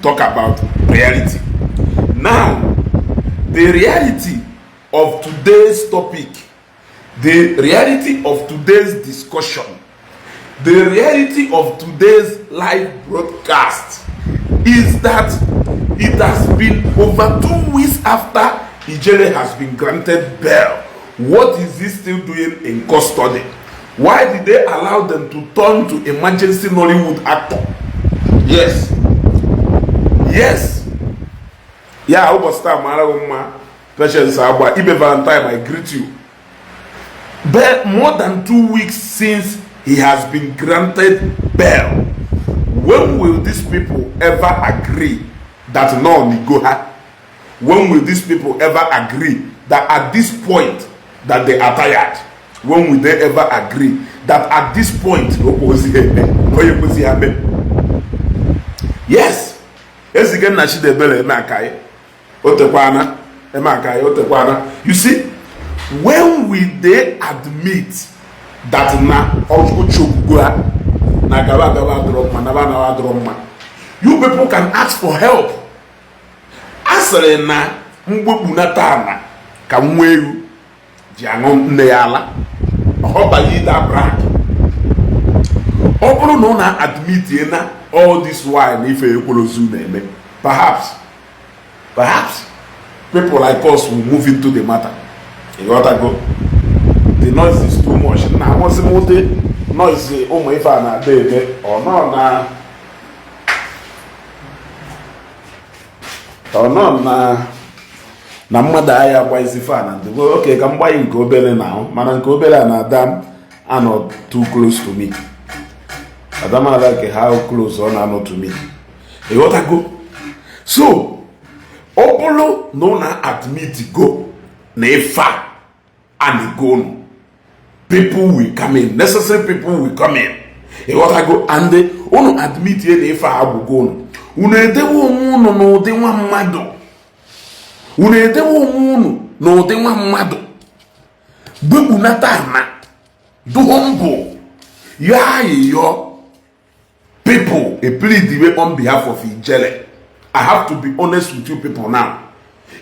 Talk about reality. Now, the reality of today's topic, the reality of today's discussion, the reality of today's live broadcast is that it has been over 2 weeks after Ijele has been granted bail. What is he still doing in custody? Why did they allow them to turn to emergency Nollywood actor? Yes. Ya ụbọchị taa mara gị mma. Patience Agba Ibe Valentine, I greet you. But more than 2 weeks since he has been granted bail, when will these people ever agree that no go ha? When will these people ever agree that at this point that they are tired? When will they ever agree that at this point onye kwesịghị ha mee? Yes, ezige nna Chidebere eme akaị otekwana eme akaị otekwana. You see, when will they admit that na ochokwugo ha na gaba agaba adịrọ mma, naba anaba adịrọ mma? You people can ask for help. A sịrị na mgbekpunata ana ka nwa ewu ji aṅụ nne ya ala ọbaghị ide brag. Ọ bụrụ na ọ na-admit na all this while na ife ekworozu na-eme, perhaps people like us will move into the matter. Ịghọtago? The noise is too much. Na amasị m ụdị noise ụmụ ife a na-ada eme. Ọ nọ na mmadụ agha agbazi fan na ndị oke ka m gbanye nke obere na ahụ, mana nke obere a na-ada m anọ too close to me. Adama like how close ọ na-anọ to me. Ịghọtago? So ọ bụrụ na ọ na-admit go na ife a ana-ego unu, people will come in. Necessary people will come in. Ịghọtago? And unu admit ye na ife a agwụgo unu, unu edewe onwe unu n'ụdị nwa mmadụ, unu edewe onwe unu n'ụdị nwa mmadụ, gbekpunata ana, do humble, yọọ ayịyọ. People a plead on behalf of Ijele. I have to be honest with you people now.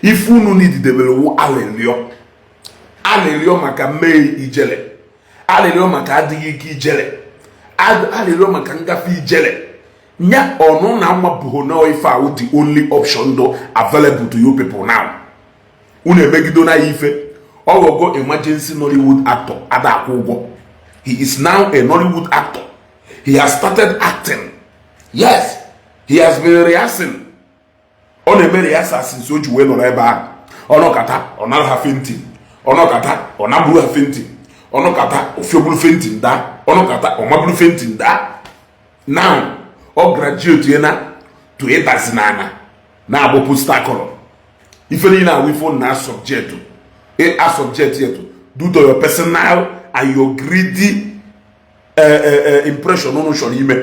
If unu need debere wu alịrịọ, alịrịọ maka mmehie Ijele, alịrịọ maka adịghị ike Ijele, alịrịọ maka ngafe Ijele nya ọnụ na amabụghị na ife ahụ, the only option do available to you people now. Unu emegido na ya ife ọghọgo emergency Nollywood actor ada akwụ ụgwọ. He is now a Nollywood actor. He has started acting. Yes, he has been rehearsing. Ọ na-eme rehearsal since o ji wee nọrọ ebe ahụ. Ọnọkata ọ nara ha fainting, ọnọkata ọ nagburu ha fainting, ọnọkata ofiogburu fainting daa, ọnọkata ọ magburu fainting daa. Now ọ graduate na to ịdazi n'ana na-agbụ poster color. Ife niile awụ ife na subject a subject yet due to your personal and your greedy impression unu chọrọ ime.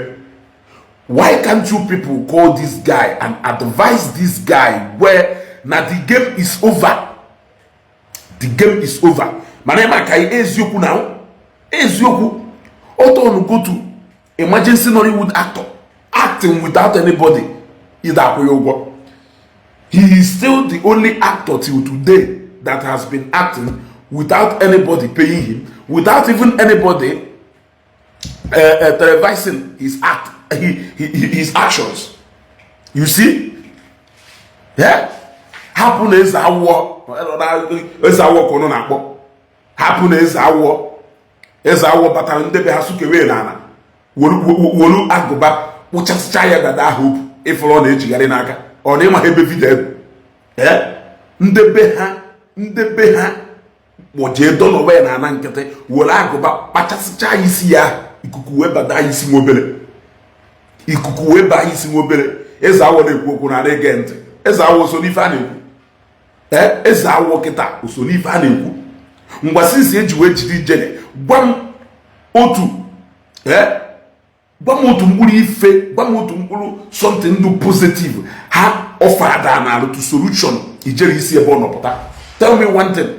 Why can't you people call this guy and advise this guy where na the game is over? The game is over. Mana eme aka eziokwu na eziokwu ọtọ go to emergency Nollywood actor acting without anybody ịda akwụ ya ụgwọ. He is still the only actor till today that has been acting without anybody paying him, without even anybody televising his act, his actions. You see? Yeah? Hapụ na eze awọ, eze awọ ka ụnụ na-akpọ. Hapụ na eze awọ, eze awọ batara ndebe ha sukewe n'ala, wolu agụba kpụchasịcha ya dada ahụ opu ịfụrụ ọ na-ejigharị n'aka ọ na ịma ha ebe video ebe ee ndebe ha, ndebe ha kpọjee dọnọwa ya na ana nkịtị, were agụba kpachasịcha isi ya, ikuku wee bada isi nwa obere, ikuku wee baa isi nwa obere. Eze awọ na-ekwu okwu na ege ntị. Eze awọ so n'ife a na-ekwu. Ee, eze awọ kịta so n'ife a na-ekwu. Ngwa, since eji wee jide Ijele, gwa m otu, ee, gwa m otu mkpụrụ ife, gwa m otu mkpụrụ something ndụ positive ha ọfada na alụ to solution Ijele isi ebe ọ nọpụta. Tell me one thing.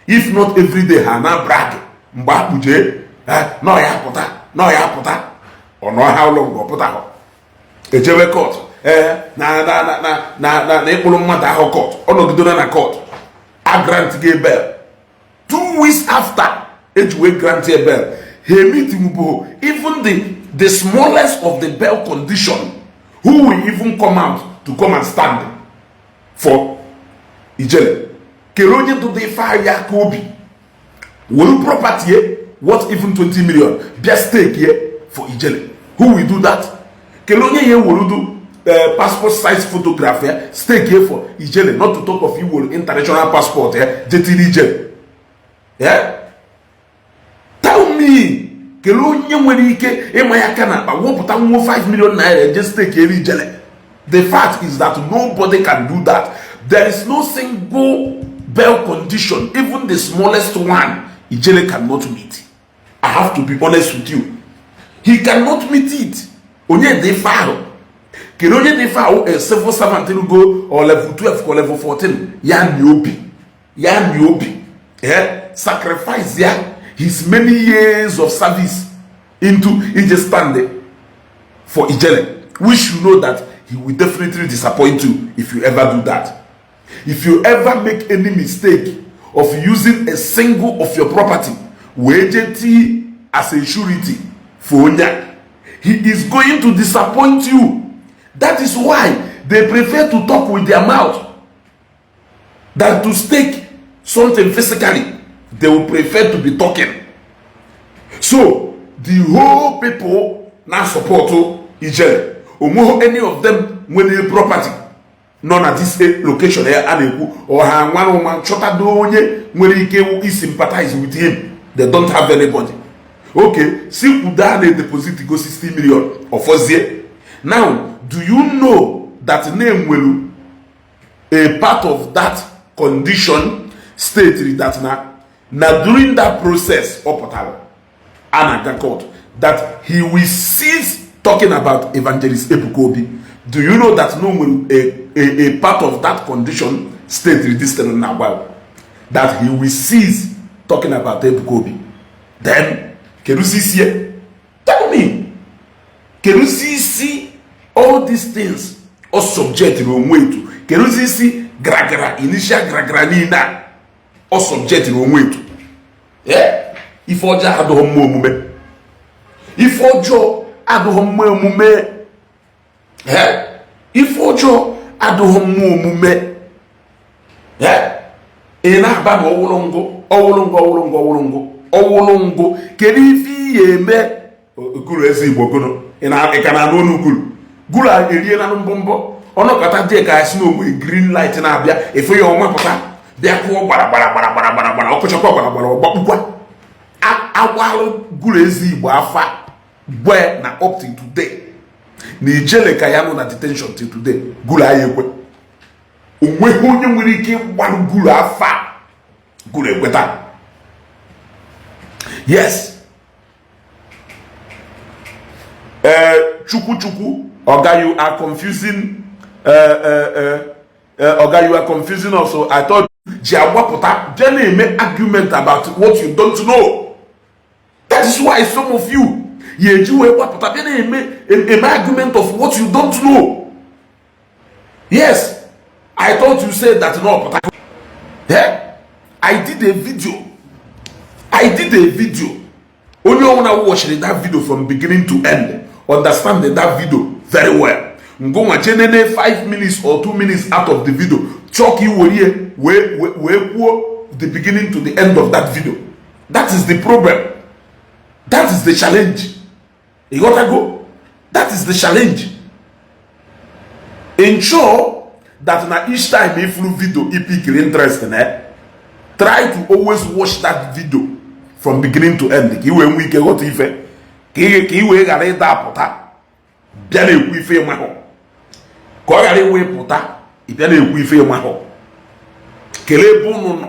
If not every day ha na brag mgbe akpụjee nọ ya pụta, nọ ya pụta, ọ nọ ha ụlọ mgbe ọ pụta, ejebe court. Ee, na ịkpụrụ mmadụ ahụ court, ọ nọgidere na court, a grant gị bail. 2 weeks after eji wee grant ya bail, ha meeting bụ even the smallest of the bail condition. Who will even come out to come and stand for Ijele? Kere onye dụdo ife ahịa aka obi were property ye worth even 20 million bịa stake ye for Ijele? Who will do that? Kele onye ya ewerudu passport size photograph ya stake ye for Ijele, not to talk of iwere international passport ya jetiri Ijele? Yeah? Tell me, kele onye nwere ike ịma ya aka n'akpa wepụta nwa 5 million naira eje stake eri Ijele? The fact is that nobody can do that. There is no single bail condition, even the smallest one, Ijele cannot meet. I have to be honest with you, he cannot meet it. Onye dị ife ahụ, kedu onye dị ife ahụ? A civil servant go or level 12 or level 14 ya mi obi, ya mi obi, sacrifice ya his many years of service into ije stand for Ijele, which you know that he will definitely disappoint you if you ever do that. If you ever make any mistake of using a single of your property wee jee tii as a surety for onye a, he is going to disappoint you. That is why they prefer to talk with their mouth than to stake something physically. They will prefer to be talking. So the whole people na support Ijele, onweghị any of them nwere property nọ na this location ya a na-ekwu ọha nwara ụma chọtado onye nwere ike i sympathize with him. They don't have anybody. Okay, si kwudo a na-deposit go 60 million ọfọzie. Now, do you know that na-enwelu a part of that condition state that na during that process ọ pụtara a na-aga court, that he will cease talking about Evangelist Ebuka Obi? Do you know that no nwere a part of that condition state this thing na agba that he will cease talking about Ebuka Obi? Then keduzi isi? Tell me, keduzi isi all these things ọ subject onwe etu? Keduzi isi gragara initial gragara niile a ọ subject onwe etu? Ife ọjọọ adịghị mma omume. Ife ọjọọ adịghị mma omume. Ife ọjọọ adịghị mma omume. Ị na-aba na ọwụrụ ngụ, ọwụrụ ngụ, ọwụrụ ngụ, ọwụrụ ngụ, ọwụrụ ngụ. Kedu ife ị ya eme? Guru eze Igbo gụnụ, ị ka na-anụ ọnụ guru guru erie na mbọ mbọ ọnọkọta dị ka si n'onwe green light na-abịa efe ya ọma pụta bịa kụọ gbara gbara gbara gbara gbara gbara ọkụchakwa gbara gbara ọgbakpukwa agbalụ. Guru eze Igbo afa gwe na up till today na Ijele ka ya nọ na detention till today. Guru anyị ekwe, onweghị onye nwere ike ịgbalụ guru afa guru ekweta. Yes, Chukwu Chukwu, oga, you are confusing. Oga, you are confusing also. I thought ji agbapụta bịa na-eme argument about what you don't know. That is why some of you ya eji wee gbapụta bịa na-eme eme argument of what you don't know. Yes, I thought you said that no pụta. Yeah? I did a video. I did a video. Onye ọbụla watched that video from beginning to end understand that video very well. Ngụnwa chenene 5 minutes or 2 minutes out of the video chọọ ka iwerie wee kwuo the beginning to the end of that video. That is the problem. That is the challenge. Ịghọtago? That is the challenge. Ensure that na each time ifuru video i pickiri interest na, try to always watch that video from beginning to end ka i wee nwee ike ghọta ife, ka ị wee ghara ịda apụta bịa na-ekwu ife ịmahụ, ka ọ ghara iwe pụta ị bịa na-ekwu ife ịmahụ. Kelee ebe unu nọ,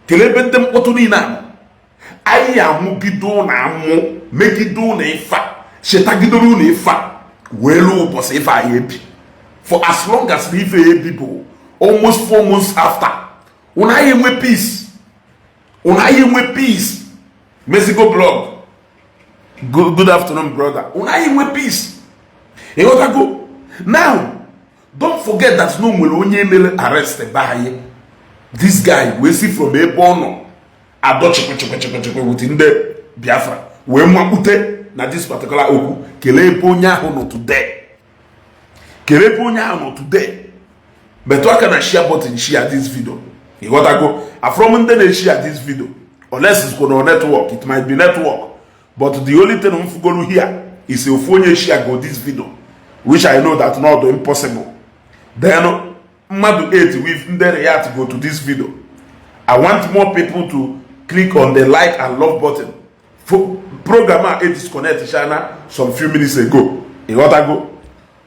kelee ebe ndị mkpọtụ niile a nọ. Anyị amụgide ụnụ amụ, megide ụnụ ife a, chetagidere ụnụ ife a wee ruo ụbọchị ife anyị ebi. For as long as na ife ebi bụ almost 4 months after, ụnụ anyị enwe peace, ụnụ anyị enwe peace. Mexico blog, good afternoon, brother. Ụnụ anyị enwe peace. Ịghọtago? Now, don't forget that no nwere onye mere arrest be anyị. This guy wee si from ebe ọ nọ adọ chịkwa with ndị Biafra wee makpute na this particular okwu. Kelee ebe onye ahụ nọ today? Kelee ebe onye ahụ nọ today? Metụ aka na share button, share this video. Ịghọtago? Afrom ndị na-share this video, unless it's na network, it might be network, but the only thing m fugolu here is ofu onye share go this video, which I know that not impossible. Then mmadụ 8 with ndị react go to this video. I want more people to click on the like and love button. Program a e disconnect chana some few minutes ago. Ịghọtago?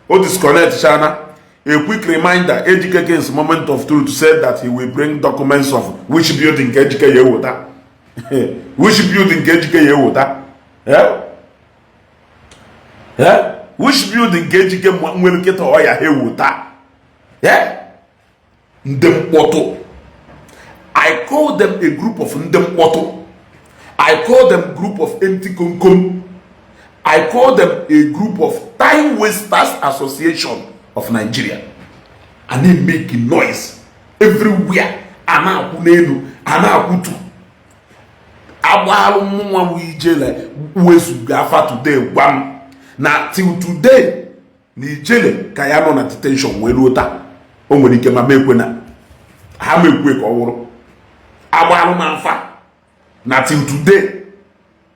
O disconnect chana. A quick reminder, Ejike King's moment of truth said that he will bring documents of which building ka Ejike ya eweta? Which building ka Ejike ya eweta? Eh? Eh? Which building ka Ejike nwere nkịta ọya ha eweta? Eh? Ndị mkpọtụ. I call them a group of ndị mkpọtụ. I call them group of empty komkom. I call them a group of Time Wasters Association of Nigeria. And they make noise everywhere. A na-akwụ n'elu, a na-akwụtu. Agbaalụ mụnwa wụ Ijele wezuga afa today, gwa m na till today na Ijele ka ya nọ na detention wee ruo taa. O nwere ike ma mekwe na ha mekwe ka ọ wụrụ. Agbaalụ m afa na till today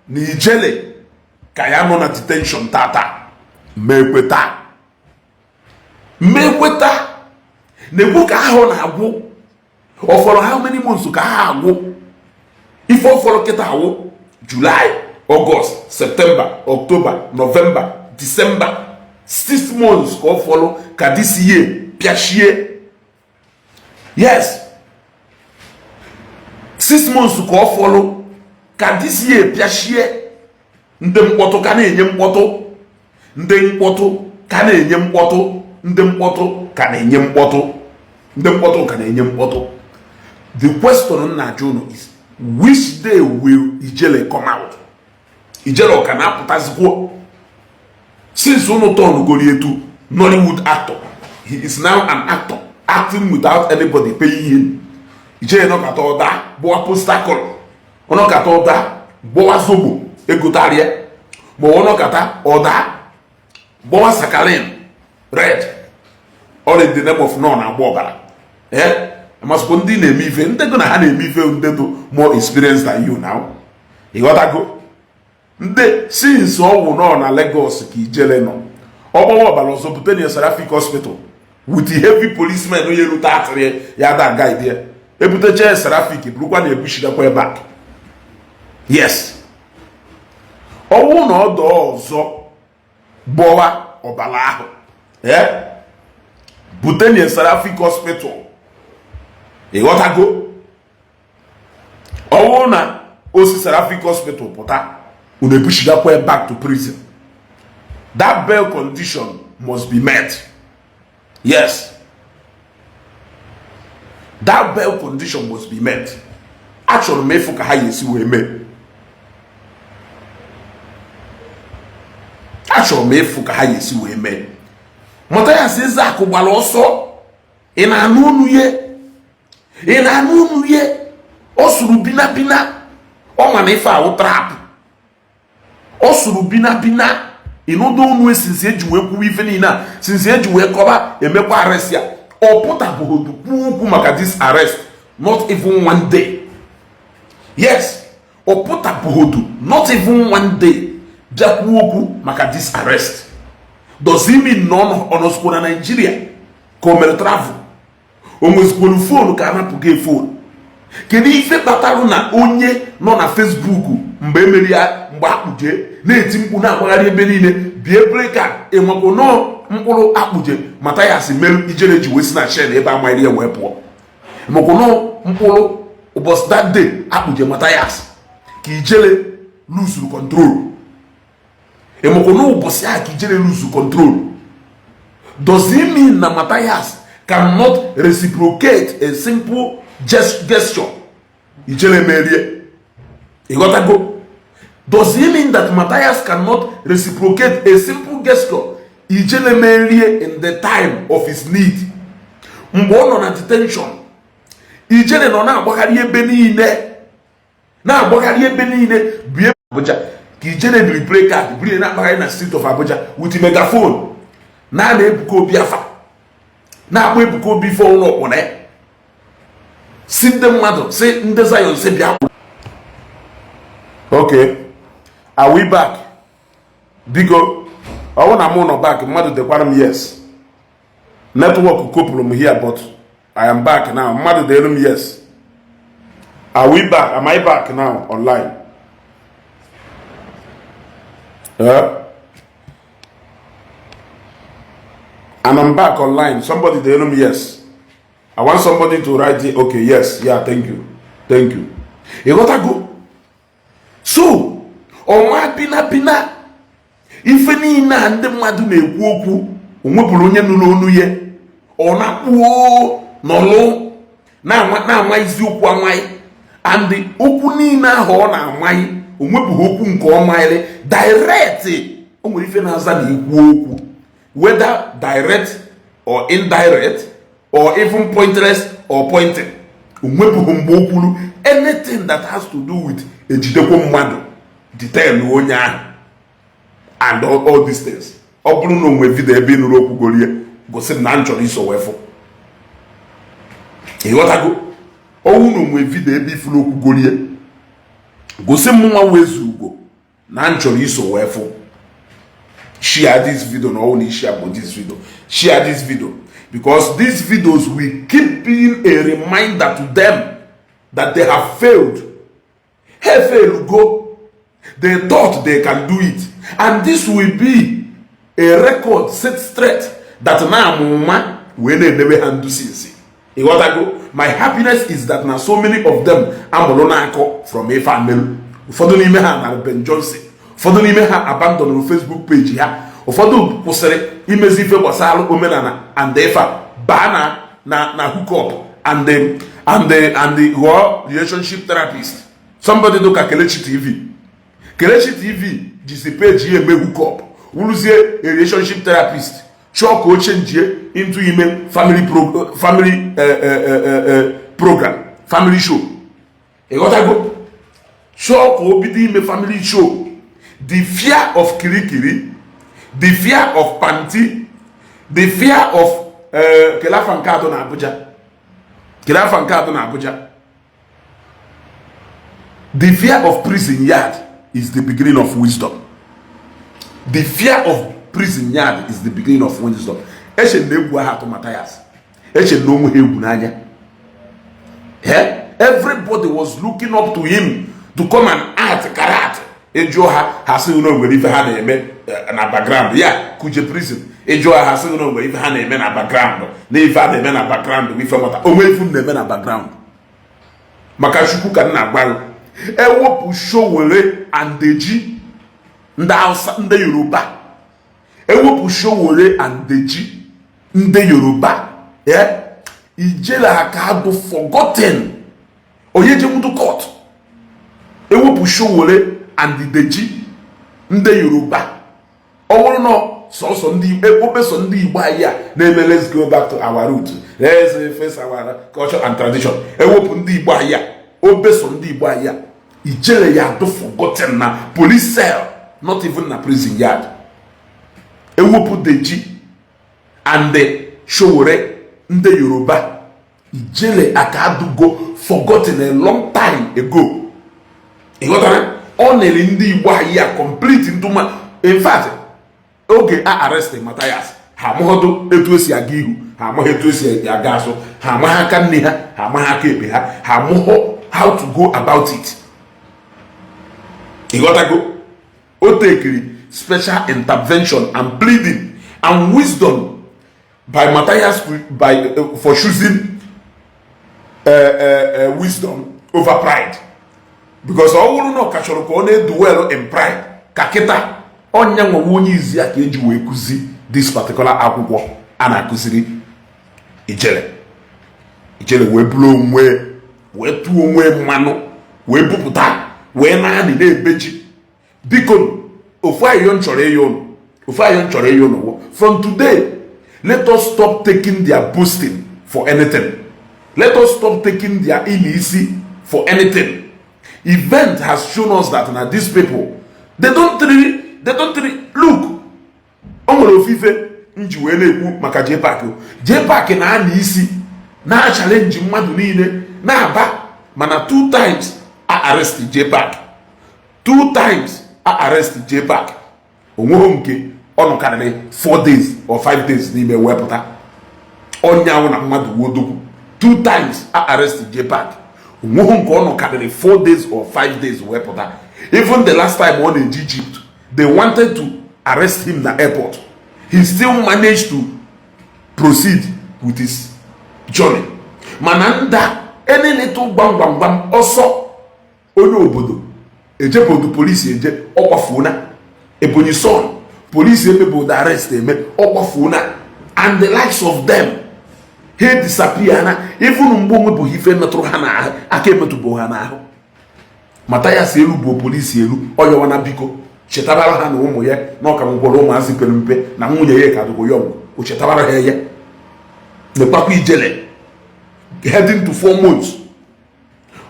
na Ijele ka ya nọ na detention tata, mekweta mekweta na-ekwu ka ahụ na-agwụ. Ọ fọrọ how many months ka ha agwụ? Ife ọ fọrọ kịta awụ July, August, September, October, November, December. 6 months ka ọ fọrọ ka this year pịachie. Yes, 6 months ka ọ fọrọ ka this year pịachie. Ndị mkpọtụ ka na-enye mkpọtụ, ndị mkpọtụ ka na-enye mkpọtụ, ndị mkpọtụ ka na-enye mkpọtụ, ndị mkpọtụ ka na-enye mkpọtụ. The question m na-ajụ unu is, which day will Ijele come out? Ijele ọ ka na-apụtazikwo since unu turn gori etu Nollywood actor? He is now an actor acting without anybody paying him. Ijele nọkata ọda gbọwa poster color, ọnọkata ọda gbọwa zobo egotarịa, ma ọ nọkata ọda gbọwa sakarin red, all in the name of nọ na-agba ọbara. Eh, amasịkwa ndị na-eme ife, ndị go na ha na-eme ife, ndị dị more experienced than you now. Ịghọtago? Ndị since ọwụ nọ na Lagos ka Ijele nọ, ọgbawa ọbara ọzọ bute na Seraphic Hospital with the heavy policemen onye rute atịrị ya da guide ya ebutecha Seraphic, burukwa na ebuchigakwa back. Yes, ọwụ na ọdọ ọzọ gbọwa ọbara ahụ, eh, bute na Seraphic Hospital. Ịghọtago? Ọwụ na osi Seraphic Hospital pụta, unu ebuchigakwa back to prison. That bail condition must be met. Yes, that bail condition must be met. Achọrọ m ịfụ ka ha ga-esi wee mee. Achọrọ m ịfụ ka ha ga-esi wee mee. Mathias Ezeaku gbara ọsọ. Ị na-anụ onu ye? Ị na-anụ onu ye? Ọ sụrụ bina bina. Ọ ma na ife ahụ trap. Ọ sụrụ bina bina. Ịnụdo onu since eji wee kwuwa ife niile a, since eji wee kọba emekwa arrest ya, ọ pụtabụghị kwuo okwu maka this arrest, not even one day. Yes, ọ pụtabụghị not even one day bịa kwuo okwu maka this arrest. Does it mean na ọ nọzikwa na Nigeria ka o mere travel? O nwezikwuru phone ka anapụghị phone? Kedu ife kpatara na onye nọ na Facebook mgbe emeri ya, mgbe akpụje na-eti mkpu na-agbagharị ebe niile bie breka ịmakwa nọọ mkpụrụ akpụje Mathias merụ Ijele ji wee si na shen ebe amaghị ya wee pụọ? Ịmakwa nọọ mkpụrụ ụbọchị that day akpụje Mathias ka Ijele lose control? Ịmakwa nọọ ụbọchị ahụ ka Ijele lose control? Does it mean na Mathias cannot reciprocate a simple gesture Ijele merie? Ịghọtago? Does it mean that Matthias cannot reciprocate a simple gesture? Ijele merie in the time of his need. Mgbe ọ nọ na detention, Ijele nọ na-agbagharị ebe niile, na-agbagharị ebe niile bie Abuja ka Ijele biri placard biri na-akpagharị na street of Abuja with megaphone na-ana Ebuka Obi afa, na-akpọ Ebuka Obi ife ọnwụ ọkpụna, si ndị mmadụ, si ndị Zion, si bịa. Okay, are we back? Biko, ọ bụrụ na mụ nọ back, mmadụ dekwara m yes. Network kopụrụ m here, but I am back now. Mmadụ dere m yes. Are we back? Am I back now online? And I'm back online. Somebody dere m yes. I want somebody to write it. Okay, yes. Yeah, thank you. Thank you. Ịghọtago? So, ọnwa pina pina ife niile a ndị mmadụ na-ekwu okwu, o nwepụrụ onye nụrụ onu ya, ọ na-akpụo nọlụ na-ama isiokwu amaghị, and okwu niile ahụ ọ na-amaghị, o nwepụghị okwu nke ọ maghịrị direct. O nwere ife na-aza na ikwu okwu, whether direct or indirect or even pointless or pointing, o nwepụghị mgbe o kwuru anything that has to do with ejidekwa mmadụ, detain onye ahụ and all these things. Ọ bụrụ na o nwee video ebe ị nụrụ okwu gorie, gosi m na m chọrọ iso wee fụ. Ịghọtago? Ọnwụ na onwe video ebe ifuru okwu gorie, gosi m nwa wee ugo na m chọrọ iso wee fụ. Share this video na ọwụ na share bụ this video. Share this video because these videos will keep being a reminder to them that they have failed. Ha fail go. They thought they can do it, and this will be a record set straight that na amụma wee na-enewe ha ndụ sinsi. Ịghọtago? My happiness is that na so many of them amụrụ na-akọ from ife amelu. Ụfọdụ n'ime ha nara Ben Johnson, ụfọdụ n'ime ha abandonụrụ Facebook page ha, ụfọdụ kwụsịrị imezi ife gbasara omenala and ife a baa na hookup and ghọọ relationship therapist. Somebody do ka Kelechi TV. Kelechi TV jizi page ya eme hookup, wụrụzie a relationship therapist, chọọ ka o chenjie into ime family program, family show. Ịghọtago? Chọọ ka o bido ime family show. The fear of Kirikiri, the fear of Panti, the fear of kelafa nke atọ na Abuja, kelafa nke atọ na Abuja, the fear of prison yard is the beginning of wisdom. The fear of prison yard is the beginning of wisdom. Eche na egwu ahụ atụ Matthias, eche na onwe ha egwu n'anya. Everybody was looking up to him to come and act karate. Ịjụọ ha, ha sị na nwere ife ha na-eme na background ya. Kuje prison, ịjụọ ha, ha sị na nwere ife ha na-eme na background, na ife a na-eme na background bụ ife nwata onwe ife m na-eme na background. Maka Chukwu ka m na-agwa, ewepụ Sowore and Deji ndị Hausa, ndị Yoruba, ewepụ Sowore and Deji ndị Yoruba, Ijele aka adụ forgotten onye jenwudu court. Ewepụ Sowore and Deji ndị Yoruba, ọ bụrụ na sọsọ ndị obeso ndị Igbo anyị a na-eme "Let's go back to our root, let's face our culture and tradition", ewepụ ndị Igbo anyị a, obeso ndị Igbo anyị a, Ijele ya adụ forgotten na police cell, not even na prison yard. Ewepụ Deji and Sowore ndị Yoruba, Ijele aka adụgo forgotten a long time ago. Ịghọtara? Ọ nere ndị Igbo anyị a complete ndụma. In fact, oge a arrest Matthias, ha amaghọdụ etu esi aga ihu, ha amaghị etu esi aga azụ, ha amaghị aka nne ha, ha amaghị aka ekpe ha, ha amụghọ how to go about it. Ịghọtago? O tekiri special intervention and pleading and wisdom by Matthias by for choosing wisdom over pride, because ọ bụrụ na ọ ka chọrọ ka ọ na-edwell in pride ka kịta ọnya nwewe onye izi ya ka eji wee kụzi this particular akwụkwọ a na-akụziri Ijele. Ijele wee bụrụ onwe, wee tụọ onwe mmanụ, wee bupụta, wee naanị na-ebeji. Biko, ofu ahịhịa m chọrọ ịya ụnụ. Ofe ayọ m chọrọ ịyọ n'ụwa, from today, let us stop taking their boasting for anything. Let us stop taking their isi for anything. Event has shown us that na these people, they don't really look. O nwere ofufe m ji wee na-ekwu maka JPAC. JPAC na-anya isi na challenge mmadụ niile na-aba, mana two times a arrest JPAC, two times a arrest JPAC, onweghị nke ọ nọkarịrị 4 days or 5 days n'ime wepụta ọnyanwụ na mmadụ wodogwu. Two times a arrest JPAC, onweghị nke ọ nọkarịrị 4 days or 5 days wepụta. Even the last time ọ na-eje Egypt, they wanted to arrest him na airport. He still managed to proceed with his journey. Mana nda any little gbam gbam gbam, ọsọ onye obodo ejebodo polisi eje, ọ gbafuona. Ebonyi Son, polisi emebodo arrest eme, ọ gbafuona, and the likes of them, ha disappear na even mgbe onwe bụ ife metụrụ ha n'ahụ, aka emetụbụ ha n'ahụ. Mata ya si elu bụ polisi elu ọyọwa na biko chetabara ha na ụmụ ya na ọka nwekwara ụmụazị pere mpe na nwunye ya ka dịkwa young. O chetabara ha ya nekwakwa Ijele heading to 4 months.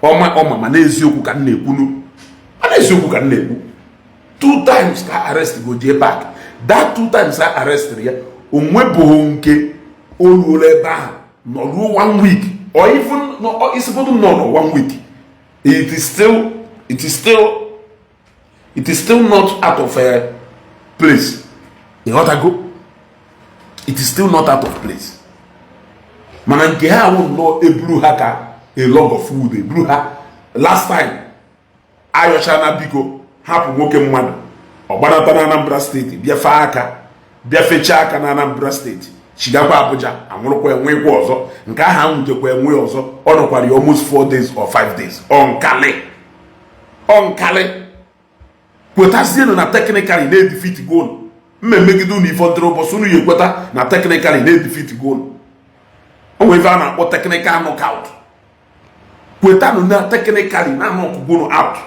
Ọma ọma, ma n'eziokwu ka m na-ekwunu, ma n'eziokwu ka m na-ekwu. Two times ka arrest go JPAC. That two times a arrest ya, onwebụghị nke o ruola ebe ahụ nọruo one week or even isigodu nọ nọ one week. It is still not out of a place. Ịghọtago? It is still not out of place. Mana nke ha awụ nnọọ eburu ha ka a log of wood eburu ha. Last time ayọcha na biko hapụ nwoke mmadụ, ọ gbanata na Anambra Steeti, bịa fee aka, bịa fechaa aka na Anambra Steeti, chigakwa Abuja, anwụrụkwa enwekwa ọzọ. Nke ahụ anwụjekwa enwe ọzọ, ọ nọkwara ya almost 4 days or 5 days. Ọ nkali, ọ nkali. Kwetazienụ na technically na-edefeat goal mmemmegide unu. Ife ntịrị ụbọchị unu ya ekweta na technically na-edefeat goal. O nwere ife a na-akpọ technical knockout. Kwetanụ na technically na knock goal out.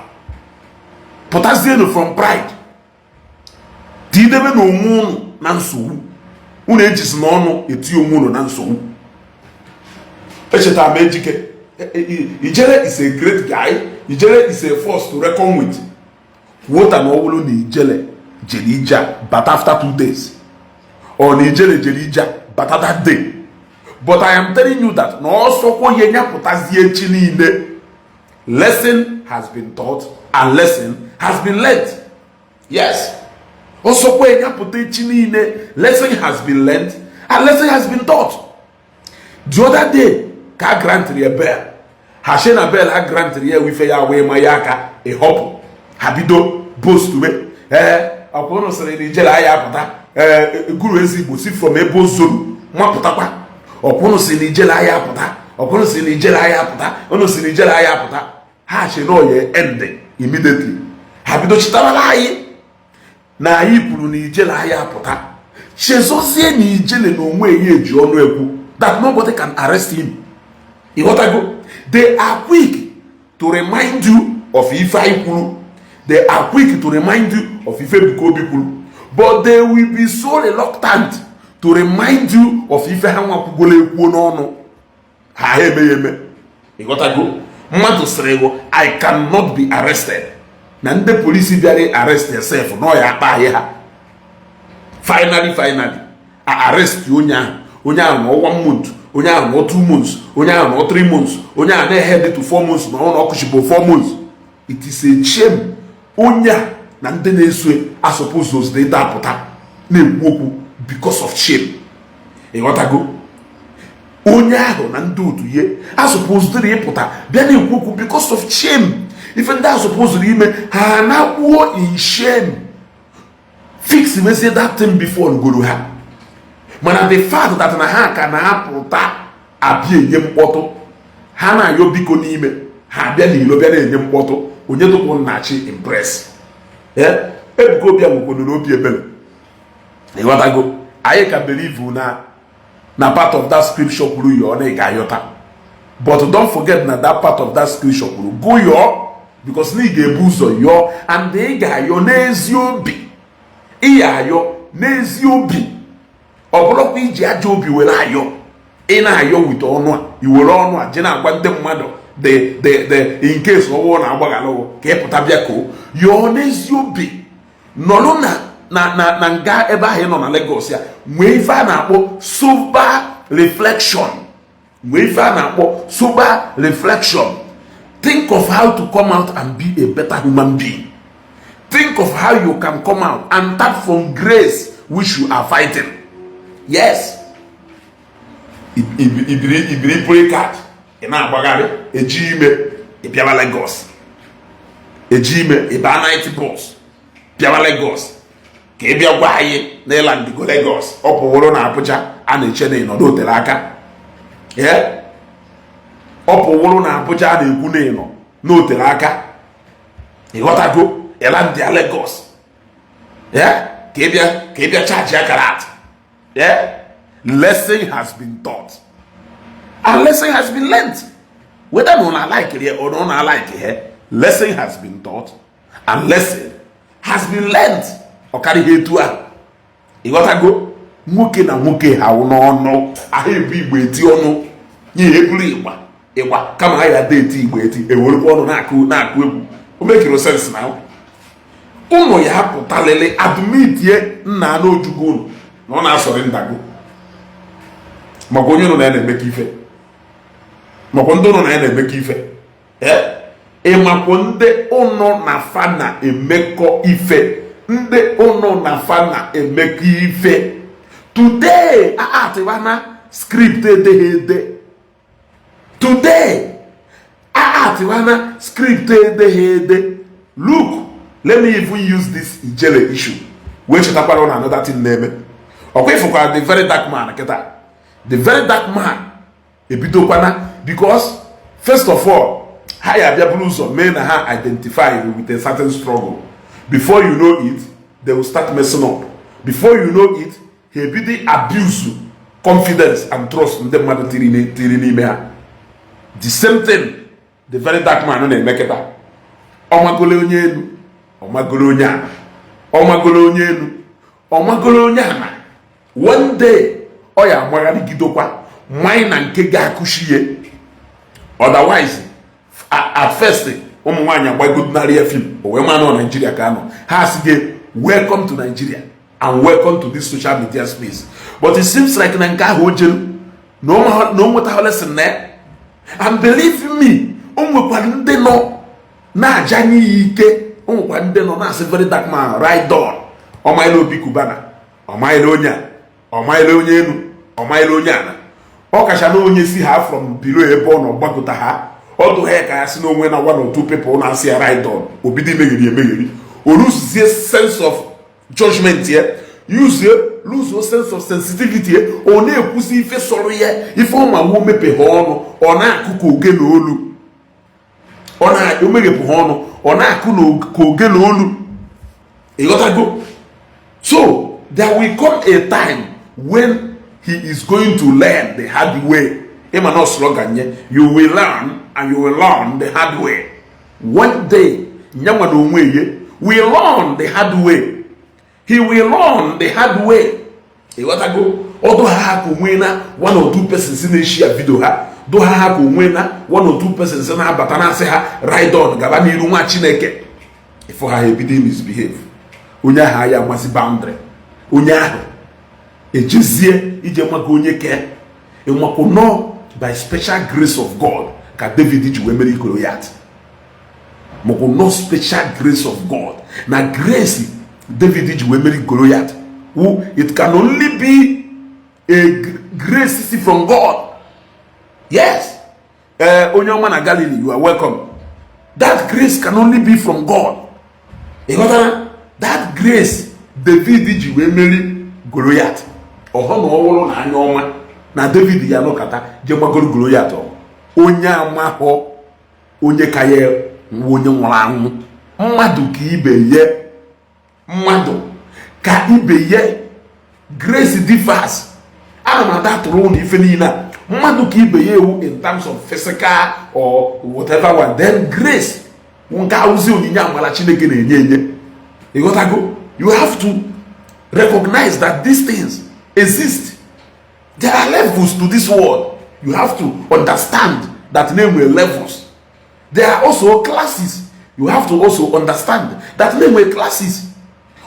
Pụtazienụ from pride, tidebe na onwe unu na nsogbu. Unu ejisi n'ọnụ eti onwe unu na nsogbu. Echetara m Ejike. Ijele is a great guy. Ijele is a force to reckon with. Kwuota na ọ bụrụ na Ijele jere ije a bata after 2 days, or na Ijele jere ije a bata that day, but I am telling you that na ọsọkwa ihe nyapụtazie echi niile, lesson has been taught and lesson has been learned. Yes, ọsọkwa nyapụta echi niile, lesson has been learned and lesson has been taught. The other day ka a grantịrị ya bail, ha she na bail ha grantịrị ya, wife ya wee ma ya aka ịhọpụ ha bido boastube. Ee, ọkwa ụnụ sịrị na Ijele aya apụta. Ee, guru ezigbo si from ebe o zoro mapụtakwa. Ọkwa ụnụ sị na Ijele aya apụta, ọkwa ụnụ sị na Ijele aya apụta, ụnụ sị na Ijele aya apụta. Ha che na oye end immediately, ha bido chịtabara anyị na anyị kwuru na Ijele aya apụta. Chezozie na Ijele na onwe ya eji ọnụ ekwu that nobody can arrest him. Ịghọtago? They are quick to remind you of ife anyị kwuru. They are quick to remind you of ife Ebuka Obi kwuru, but they will be so reluctant to remind you of ife ha nwakwugolo ekwuo n'ọnụ ha. Ha eme ya eme. Ịghọtago? Mmadụ sịrị gụ, "I cannot be arrested," na ndị polisi bịara arrest yourself na ọ ya akpa ahị ha. Finally, finally, a arrest onye ahụ. Onye ahụ nọ one month, onye ahụ nọ 2 months, onye ahụ nọ 3 months, onye ahụ na-ehead to 4 months na ọ na ọkụchibụ 4 months. It is a shame. Onye a na ndị na-eso asọpụzụ ịda apụta na-ekwu okwu because of shame. Ịghọtago? Onye ahụ na ndị otu ihe asọpụzụrụ ịpụta bịa na-ekwu okwu because of shame. Ife ndị asọpụzụrụ ime, ha na-kwuo in shame, fix mezie that thing before ngoro ha. Mana the fact that na ha ka na-apụta abịa enye mkpọtụ, ha na-ayọ biko n'ime, ha abịa n'ilo bịa na-enye mkpọtụ, onye tụpụ nnachi impress. Ebuka Obi nwekwanuru obi ebere. Ịghọtago? Anyị ka believe na part of that scripture kwuru yọọ na ị ga-ayọta, but don't forget na that part of that scripture kwuru go yọọ, because na ị ga-ebu ụzọ yọọ and ị ga-ayọ n'ezi obi. Ị ga-ayọ N'ezi obi, ọ bụrụkwa iji ajọ obi were ayọ. Ị na-ayọ wite ọnụ a, iwere ọnụ a je na-agwa ndị mmadụ the in case ọwụ na-agbaghalụ ka ị pụta bịa koo. Yọọ n'ezi obi, nọrọ na nga ebe ahụ ị nọ na Lagos ya, nwee ife a na-akpọ sober reflection. Nwee ife a na-akpọ sober reflection. Think of how to come out and be a better human being. Think of how you can come out and tap from grace which you are fighting. Yes, ibiri ibiri pụrụ ị na-agbagharị eji ime ị bịawa Lagos, eji ime ịba night bus bịawa Lagos ka ị bịa gwa anyị na ịlandigo Lagos. Ọ pụwụrụ na Abuja a na-eche na ịnọdụ otere aka. Ọ pụwụrụ na Abuja a na-ekwu na ịnọ n'otere aka. Ịghọtago? Ịlandia Lagos ka ị bịa charge akara atụ. Lesson has been taught and lesson has been learnt, whether na una like it or na like it. Lesson has been taught and lesson has been learnt. Ọ karịghị etu a. Ịghọtago? Nwoke na nwoke ha wụ n'ọnụ ahụ ebu igbo eti ọnụ nye eburu ịgba ịgba kama ha ya ada eti igbo eti, ewerekwa ọnụ na-akụ na-akụ egwu. O mekiri sense na ụmụ ya pụtalịlị admitie nna n'ojugo unu na ọ na-asọrị ndago maka onye nọ na ya na-emekọ ife, makwa ndị ụnụ na ya na-emekọ ife. Ịmakwa ndị ụnụ na fa na-emekọ ife, ndị ụnụ na fa na-emekọ ife today atịwana script edeghi ede. Today atịwana script edeghi ede. Look, let me even use this Ijele issue wee chetakwara ụnụ another thing na-eme. Ọkwa ịfụkwa the Very Dark Man kịta? The Very Dark Man ebidokwana, because first of all, ha ya abịa buru ụzọ mee na ha identify with a certain struggle. Before you know it, they will start messing up. Before you know it, ha ebido abuse confidence and trust ndị mmadụ tiri n'ime ha. The same thing the Very Dark Man na-eme kịta. Ọmagolo onye elu, ọmagolo onye ala, ọmagolo onye elu, ọmagolo onye ala. One day ọ ya amagharịgidokwa mmanya na nke ga-akụchi ya. Otherwise, at first, ụmụ nwaanyị agbagodinarị ya film o wee ma nọ Nigeria ka anọ ha sị gị, "Welcome to Nigeria and welcome to this social media space." But it seems like na nke ahụ o jeru na o nwetaghị lesson na ya. And believe me, o nwekwara ndị nọ na-ajanye ya ike, o nwekwara ndị nọ na-asị, "Very Dark Man, right on." Ọmaila Obi Kubana, ọmaila onye a, ọmaila onye elu, ọmaila onye ala. Ọ kacha na onye si ha from below ebe ọ nọ gbakọta ha ọdụ ha ka ya si n'onwe na one or two people na-asị ya right on. Obido imegheri emegheri, o luzie sense of judgment ya, yuzie luzuo sense of sensitivity ya. Ọ na-ekwuzi ife sọrọ ya, ife ọma wo mepeghe ọnụ, ọ na-akụ ka oge na olu. Ọ na-emeghepụ ha ọnụ, ọ na-akụ ka oge na olu. Ịghọtago? So there will come a time when he is going to learn the hard way. Ịma na slogan nye, "You will learn and you will learn the hard way." One day, nyanwa na onwe ye will learn the hard way. He will learn the hard way. Ịghọtago? Ọdụ ha ka onwe na one or two persons na-eshi ya video ha dụ ha ka onwe na one or two persons na-abata na-asị ha, "Ride on, gaba n'iru, nwa Chineke." Ịfụ ha ebido misbehave. Onye ahụ aya amasị boundary, onye ahụ ejezie ije maka onye ke ịmakwu nọ. By special grace of God ka David ji wee meri Goliath. Makwu nọ special grace of God na grace David ji wee meri Goliath who it can only be a grace si from God. Yes, onye ọma na Galilee, you are welcome. That grace can only be from God. Ị ghọtara? That grace David ji wee meri Goliath, ọhọ na ọwụrụ na anya ọma na David ya nọkọta je gbagoro Goliath, onye amahọ onye ka ya nwa, onye nwụrụ anwụ. Mmadụ ka ibe ye, mmadụ ka ibe ye. Grace differs. Ana m ada atụrụ ụlọ ife niile a. Mmadụ ka ibe ya ewu in terms of physical or whatever one, then grace nke awụzi onyinye amara Chineke na-enye enye. Ịghọtago? You have to Recognize that these things exist. There are levels to this world. You have to understand that na-enwe levels. There are also classes. You have to also understand that na-enwe classes.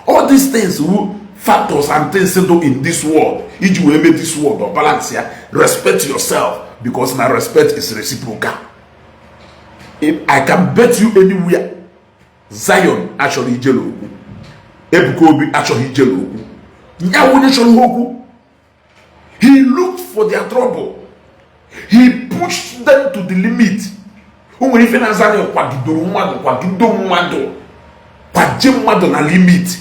All these things wu factors and things do in this world iji wee mee this world or balance ya. Respect yourself, because na respect is reciprocal. If I can bet you anywhere, Zion achọrọ ijele okwu, Ebuka Obi achọghị ijele okwu, nya onye chọrọ ha okwu. He looked for their trouble. He pushed them to the limit. O nwere ife na-aza anya kwagidoro mmadụ, kwagido mmadụ, kwaje mmadụ na limit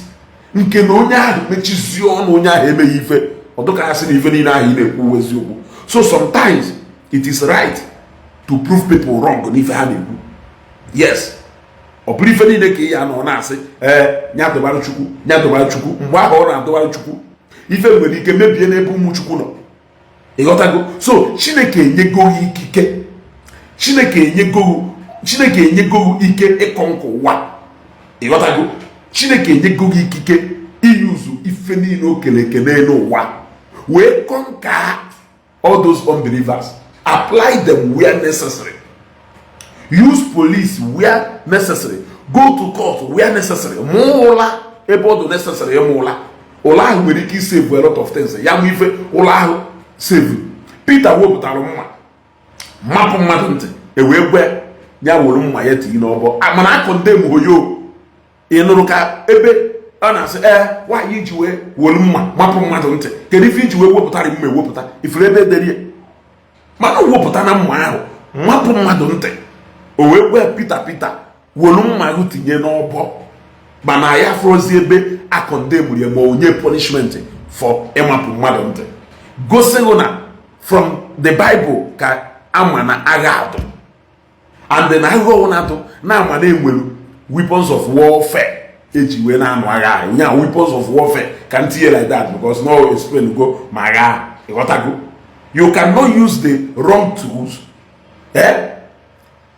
nke na onye ahụ mechizie ọnụ, onye ahụ emeghị ife ọdụka ya sị na ife niile ahụ ị na-ekwu eziokwu. So sometimes it is right to prove people wrong n'ife ha na-ekwu. Yes, ọ bụrụ ife niile ka ị ya nọ na-asị, ee, nya dụbara Chukwu, nya dụbara Chukwu. Mgbe ahụ ọ na-adụbara Chukwu, ife nwere ike mebie n'ebe ụmụ Chukwu nọ. Ịghọtago? So Chineke enyego gị ikike, Chineke enyego, Chineke enyego gị ike ịkọ nkụ ụwa. Ịghọtago? Chineke enyego gị ikike iyuzu ife niile o kere eke n'elu ụwa wee conquer all those unbelievers. Apply them where necessary. Use police where necessary. Go to court where necessary. Mụọ ụla ebe ọ dị necessary. Ịmụ ụla, ụla ahụ nwere ike isave a lot of things. Ya mụ ife ụla ahụ save. Peter wepụtara mma mapụ mmadụ ntị, e wee gwe ya were mma ya tinye n'ọbọ, mana akụ ndị hoyo. Ị nụrụ ka ebe ọ na-asị, ee, nwaanyị iji wee were mma mapụ mmadụ ntị, kedu ife iji wee wepụtara mma ewepụta ifuru ebe ederie? Mana o wepụta na mma ahụ mapụ mmadụ ntị, o wee gwe Peter, Peter, were mma ahụ tinye n'ọbọ. Mana ya fụrụzi ebe akọndemuru ya ma onye punishment for ịmapụ mmadụ ntị. Gosighị na from the Bible ka ama na agha atụ and na agha ọwụna atụ na ama na enwere weapons of warfare eji wee na-anụ agha ahụ. Nya weapons of warfare ka m tinye like that because no explain go ma agha. Ịghọtago? You cannot use the wrong tools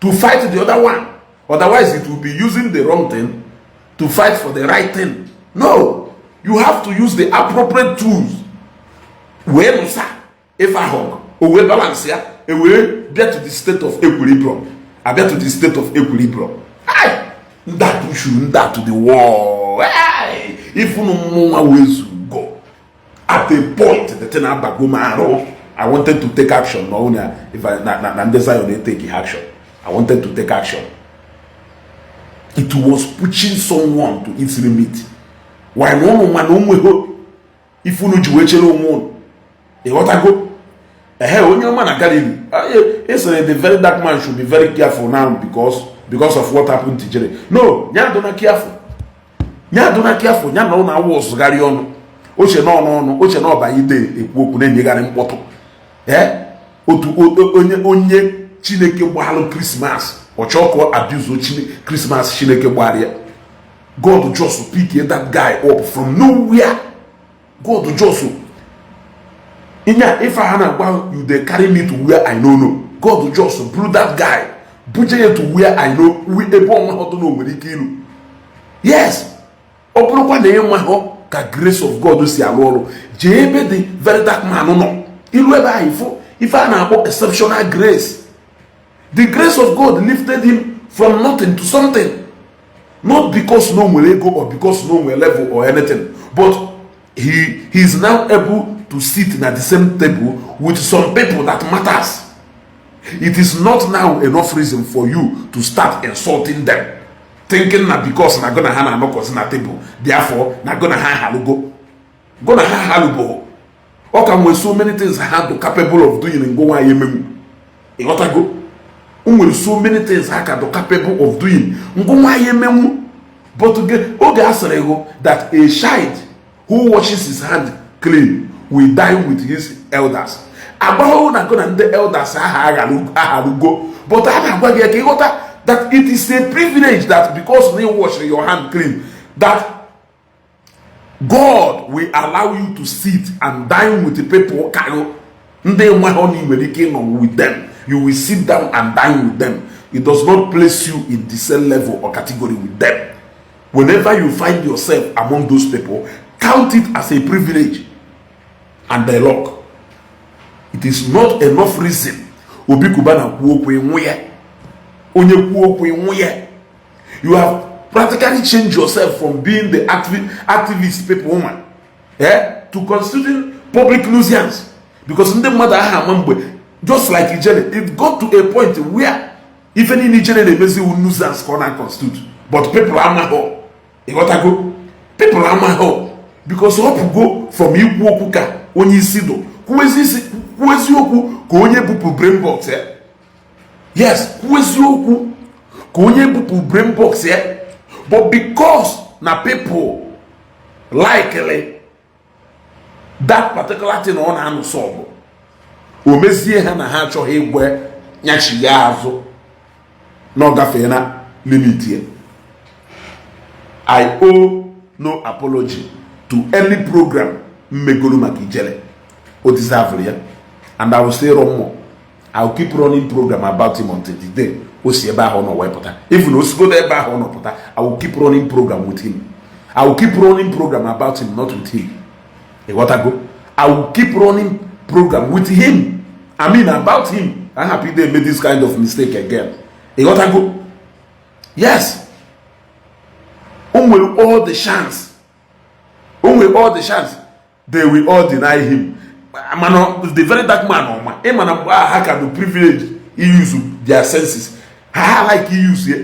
to fight the other one, otherwise it will be using the wrong thing to fight for the right thing. No, you have to use the appropriate tools wee nụsa ife ahụ, o wee balance ya, e wee bịa to the state of equilibrium, abịa to the state of equilibrium. Ndị a pushuru ndị a to the wall. Ifunu mmụnwa wee zugo at a point, the thing abago m arụ. I wanted to take action. Na na if I, na ndị Zion take action, I wanted to take action. It was pushing someone to its limit. Why na ụnụ nwa na onweghị ife unu ji wee chere onwe unu? Ịghọtago? Ehe, onye ọma na Galili esere, the Very Dark Man should be very careful now because of what happened to Jere. No, ya adụna careful, ya adụna careful. Ya na ụnụ awụ ọzụgharị ọnụ oche n'ọnụ ọnụ oche na ọba ide ekwu okwu na-enyegharị mkpọtụ. Ee, otu onye Chineke gbalụ Christmas, ọ chọọ ka abuse Christmas Chineke gbara ya. God just pick that guy up from nowhere. God just inya ife ha na-agba, "You dey carry me to where I no know." God just blew that guy, buje ya to where I know, ebe ọnwa họtụ na o nwere ike ilu. Yes, ọ bụrụkwa na ịma ka grace of God si arụ ọrụ, jee ebe the Very Dark Man nọ. Ilu ebe ahụ, ifo ife a na-akpọ exceptional grace. The grace of God lifted him from nothing to something, not because no nwere ego or because no nwere level or anything, but he is now able to sit na the same table with some people that matters. It is not now enough reason for you to start insulting them, thinking na because na go na ha na-anọkọzi na table, therefore na go na ha halugo, go na ha halugo. Ọ ka nwere so many things ha do capable of doing ngo nwaanyị emenwu. Ịghọtago? O nwere so many things ha ka do capable of doing ngụ nwaanyị emenwu. But oge a sịrị hụ that a child who washes his hand clean will dine with his elders, agbahụ na go na ndị elders aha agharugo. But a na-agwa gị ka ịghọta that it is a privilege that because na you wash your hand clean, that God will allow you to sit and dine with the people kayo ndị nwe ha na nwere ike ịnọ with them. You will sit down and dine with them. It does not place you in the same level or category with them. Whenever you find yourself among those people, Count it as a privilege and a luck. It is not enough reason. Obi Cubana kwuo okwu, ịnwụ ya. Onye kwuo okwu, ịnwụ ya. You have practically changed yourself from being the activist people nwa, to constituting public nuisance, because ndị mmadụ aha ama mgbe, just like Ijele, it got to a point where ife niile Ijele na-emezi wu nuisance ka ọ na-constitute, but people amaghọ. Ịghọtago? People amaghọ because ọ pụgo from ikwu okwu ka onye isi do, kwuo eziokwu ka onye bupụ brain box ya. Yes, kwuo eziokwu ka onye bupụ brain box ya, but because na people likely that particular thing ọ na-anụ sọbụ, o mezie ha na ha achọghị igwe nyachi ya azụ na ọ gafee na limit ya. I owe no apology to any program mmegoro maka Ijele. O deserve ya, and I will still run more. I will keep running program about him until the day o si ebe ahụ ọ nọ wee pụta. Even o sigodo ebe ahụ ọ nọ pụta, I will keep running program with him. I will keep running program about him, not with him. Ịghọtago? I will keep running program with him, I mean about him. I'm happy they made this kind of mistake again. Ịghọtago? Yes, o nwere all the chance, o nwere all the chance they will all deny him. Mana the very dark man ọma, ịma na mgbe ahụ ha ka do privilege use their senses, ha like use ya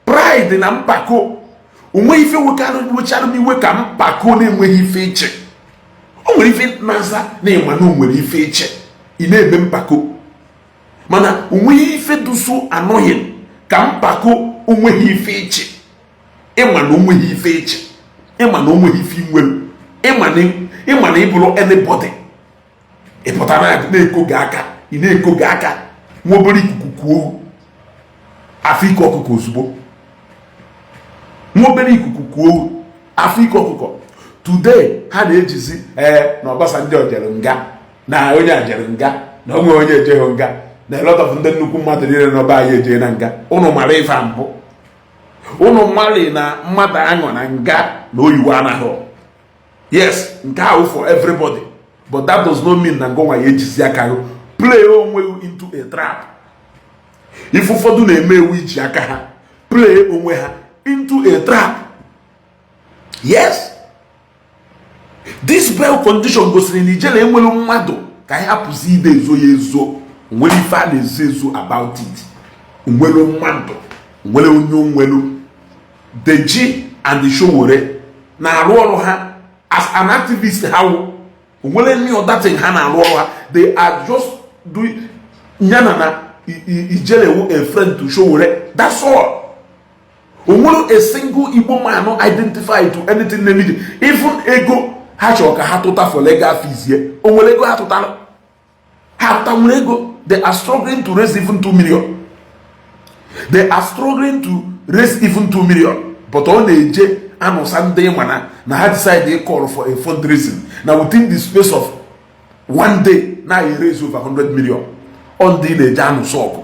pride na mpako. Onwe ife wechara m iwe ka mpako na-enweghị ife iche. O nwere ife na-aza na ịma na o nwere ife iche, ị na-eme mpako, mana onweghị ife duso anọghị ka mpako. Onweghị ife iche, ịma na onweghị ife iche, ịma na onweghị ife inwere, ịma na ịbụrụ anybody, ị pụtara na-eko gị aka, ị na-eko gị aka. Nwa obere ikuku kuo, afọ ike ọkụkọ ozugbo. Nwa obere ikuku kuo, afọ ike ọkụkọ. Today ha na-ejizi ee na Obasanjo jere nga, na onye a jere nga, na onwe onye ejeghị nga, na a lot of ndị nnukwu mmadụ niile n'ọba anyị ejee na nga. Ụnụ mara ife mbụ, ụnụ mali na mmadụ aṅụ na nga na oyiwo anaghị. Yes, nke ahụ for everybody, but that does not mean na ngọnwa ya ejizi aka gị play onwe into a trap. Ife ụfọdụ na-eme ewu iji aka ha play onwe ha into a trap. Yes, this bail condition gosiri na Ijele enwere mmadụ ka anyị hapụzi ide ezo ya ezo. Nwere ife a na-ezo ezo about it? Nwere mmadụ, nwere onye onwelu. Deji and Sowore na-arụ ọrụ ha as an activist. Ha wụ onwere any other thing ha na-arụ ọrụ ha. They are just doing yana na Ijele wu a friend to Sowore, that's all. Onwere a single Igbo man identify to anything na-emiji. Even ego ha chọrọ ka ha tụta for legal fees ye, onwere ego ha tụtara? Ha tụta nwere ego? They are struggling to raise even 2 million. They are struggling to raise even 2 million, but ọ na-eje anụsa ndị mana na ha decide call for a fundraising na within the space of one day na ya raise over 100 million. Ọ ndị na-eje anụsa ọgụ.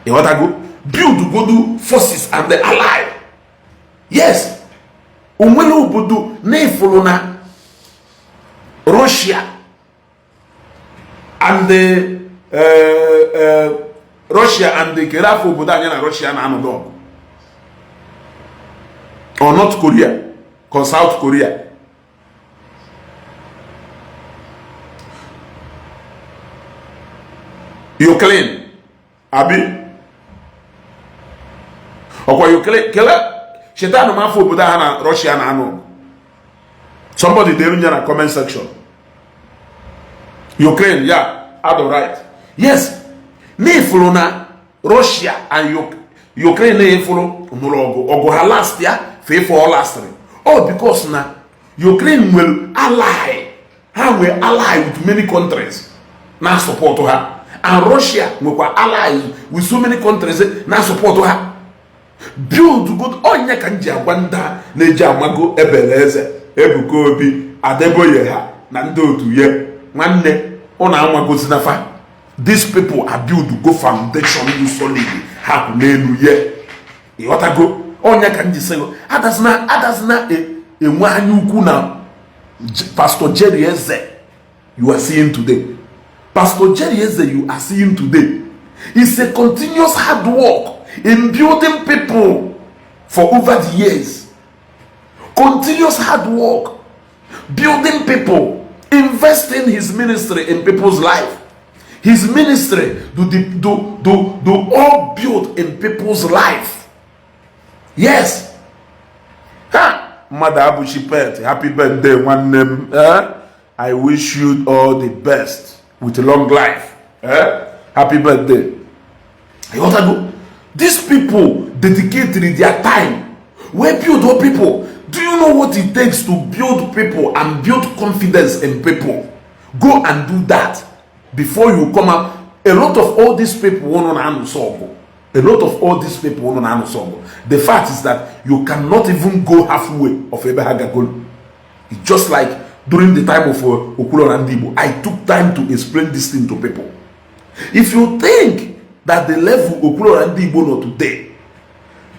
Ịghọtago? Build godu forces and the ally. Yes, onwere obodo na-efuru na Russia and the Russia and the kere afọ obodo anyị na Russia na-anọdụ ọgụ, or North Korea ka South Korea. Ukraine, abi ọkwa Ukraine kele cheta m afọ obodo ha na Russia na-anụ ọgụ. Somebody dere nye na comment section. Ukraine, yeah, ado right. Yes, n'ifuru na Russia and Ukraine na-efuru nụrụ ọgụ, ọgụ ha last ya fefe ọ lastịrị all because na Ukraine nwere ally, ha nwere ally with many countries na support ha, and Russia nwekwa allies with so many countries na support ha. Build good onye ka m ji agwa ndị a na-eji amago ebere eze Ebuka Obi, Adeboye ha na ndị otu ya. Nwanne, ụnụ amagozi na fa, these people are build go foundation dị solid, ha kwụ n'elu ye. Ịghọtago? Onye ka m ji sị adazina adazina. Enwe anya ukwu na Pastor Jerry Eze you are seeing today, Pastor Jerry Eze you are seeing today is a continuous hard work in building people for over the years. Continuous hard work building people, investing his ministry in people's life. His ministry do the do do do all build in people's life. Yes. Ha, mmadụ abụchi pet. Happy birthday, nwanne m, eh? I wish you all the best with long life, eh? Happy birthday. Ịghọtago? These people dedicated their time wey build up people. Do you know what it takes to build people and build confidence in people? Go and do that before you come out. A lot of all these people nọ na-anụsọ ọgụ, a lot of all these people nọ na-anụsọ ọgụ, the fact is that you cannot even go halfway of ebe ha gagolo. It's just like during the time of Okwuluora Ndị Igbo, I took time to explain this thing to people. If you think that the level Okwuluora Ndị Igbo nọ today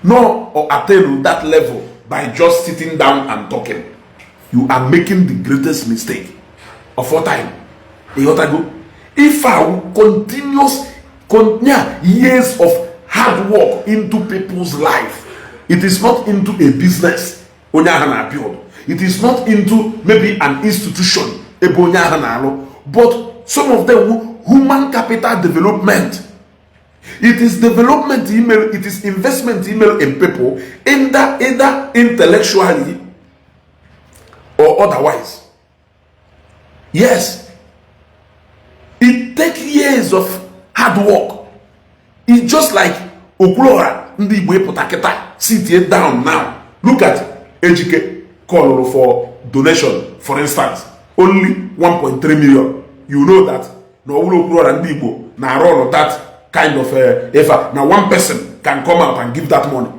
no or attain that level by just sitting down and talking, you are making the greatest mistake of all time. Ịghọtago? If I continuous years of hard work into people's life, it is not into a business onye ahụ na build, it is not into maybe an institution ebe onye ahụ na-alụ, but some of them, human capital development. It is development email, it is investment email in people, either intellectually or otherwise. Yes, it take years of hard work. It's just like Okwuluora Ndị Igbo ịpụta kịta, sit down now. Look at Ejike call for donation, for instance, only 1.3 million. You know that na ọwụrụ Okwuluora Ndị Igbo na-arụ ọrụ that kind of effort na one person can come out and give that money.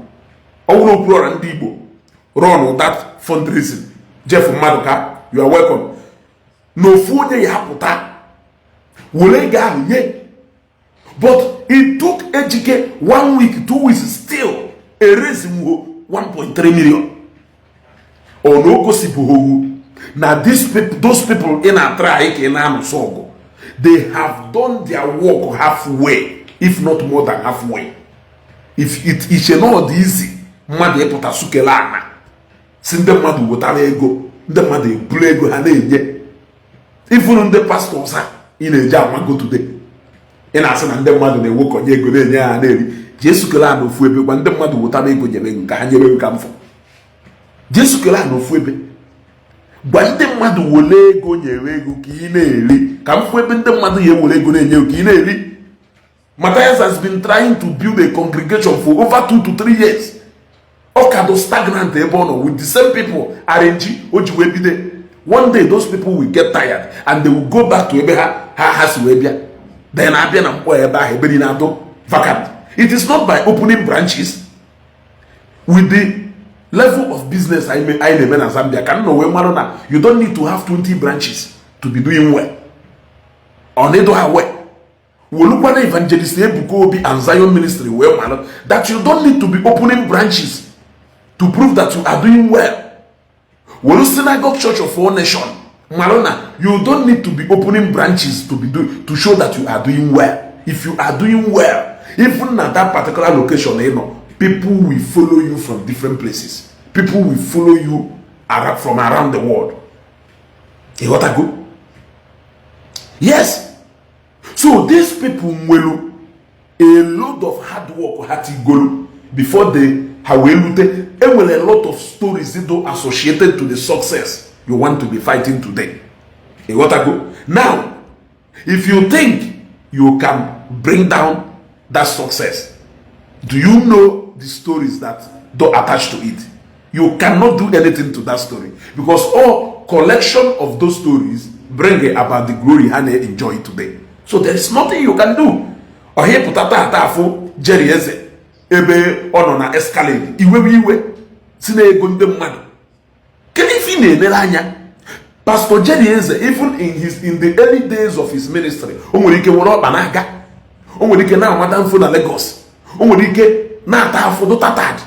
Ọwụrụ Okwuluora Ndị Igbo run that fundraising, Jeff Maduka, you are welcome, na ofu onye ya apụta were ego ahụ nye. But it took Ejike one week, 2 weeks, still erezinwo 1.3 million. Ọ na o gosipụghị na these people, those people ị na-atry ka ị na-anụsọ ọgụ, they have done their work halfway, if not more than halfway. If it iche na ọ dị easy mmadụ ịpụta sukele ana si ndị mmadụ wetara ego, ndị mmadụ eburu ego ha na-enye. Ifuru ndị pastors a ị na-eji amago today, ị na-asị na ndị mmadụ na-ewekọnye ego na-enye ha na-eri, jee sukele a n'ofu ebe gwa ndị mmadụ wetara ego, nyere ego ka ha nyere ego ka mfụ. Jee sukele a n'ofu ebe gwa ndị mmadụ wele ego nyere ego ka ị na-eri ka mfụ ebe ndị mmadụ ya ewere ego na-enye ego ka ị na-eri. Matthias has been trying to build a congregation for over 2 to 3 years. Ọ ka do stagnant ebe ọ nọ with the same people arrange o ji wee bido. One day those people will get tired and they will go back to ebe ha si wee bịa. Then abịa na mkpọ ebe ahụ ebe niile adụ vacant. It is not by opening branches. With the level of business anyị na-eme na Zambia, ka m nọ wee mara na you don't need to have 20 branches to be doing well. Ọ na-edo ha well. Wolukwana Evangelist Ebuka Obi and Zion Ministry wee mara that you don't need to be opening branches to prove that you are doing well. Wolu Synagogue Church of All Nation mara na you don't need to be opening branches to show that you are doing well. If you are doing well, even na that particular location ị nọ, people will follow you from different places. People will follow you from around the world. Ịghọtago? Yes. So these people nwelu a load of hard work ha tigolu before they ha wee lute. Enwere a lot of stories do associated to the success you want to be fighting today. Ịghọtago? Now, if you think you can bring down that success, do you know the stories that do attach to it? You cannot do anything to that story because all collection of those stories bring about the glory ha na-enjoy today. So there is nothing you can do. Ọhịa pụta tata afụ Jerry Eze ebe ọ nọ na Escalade, iwewe iwe si na ego ndị mmadụ. Kedu ife ị na-enere anya? Pastor Jerry Eze, even in the early days of his ministry, o nwere ike were ọkpa na-aga, o nwere ike na-amata mfo na Lagos, o nwere ike na-ata afụ dụta tad.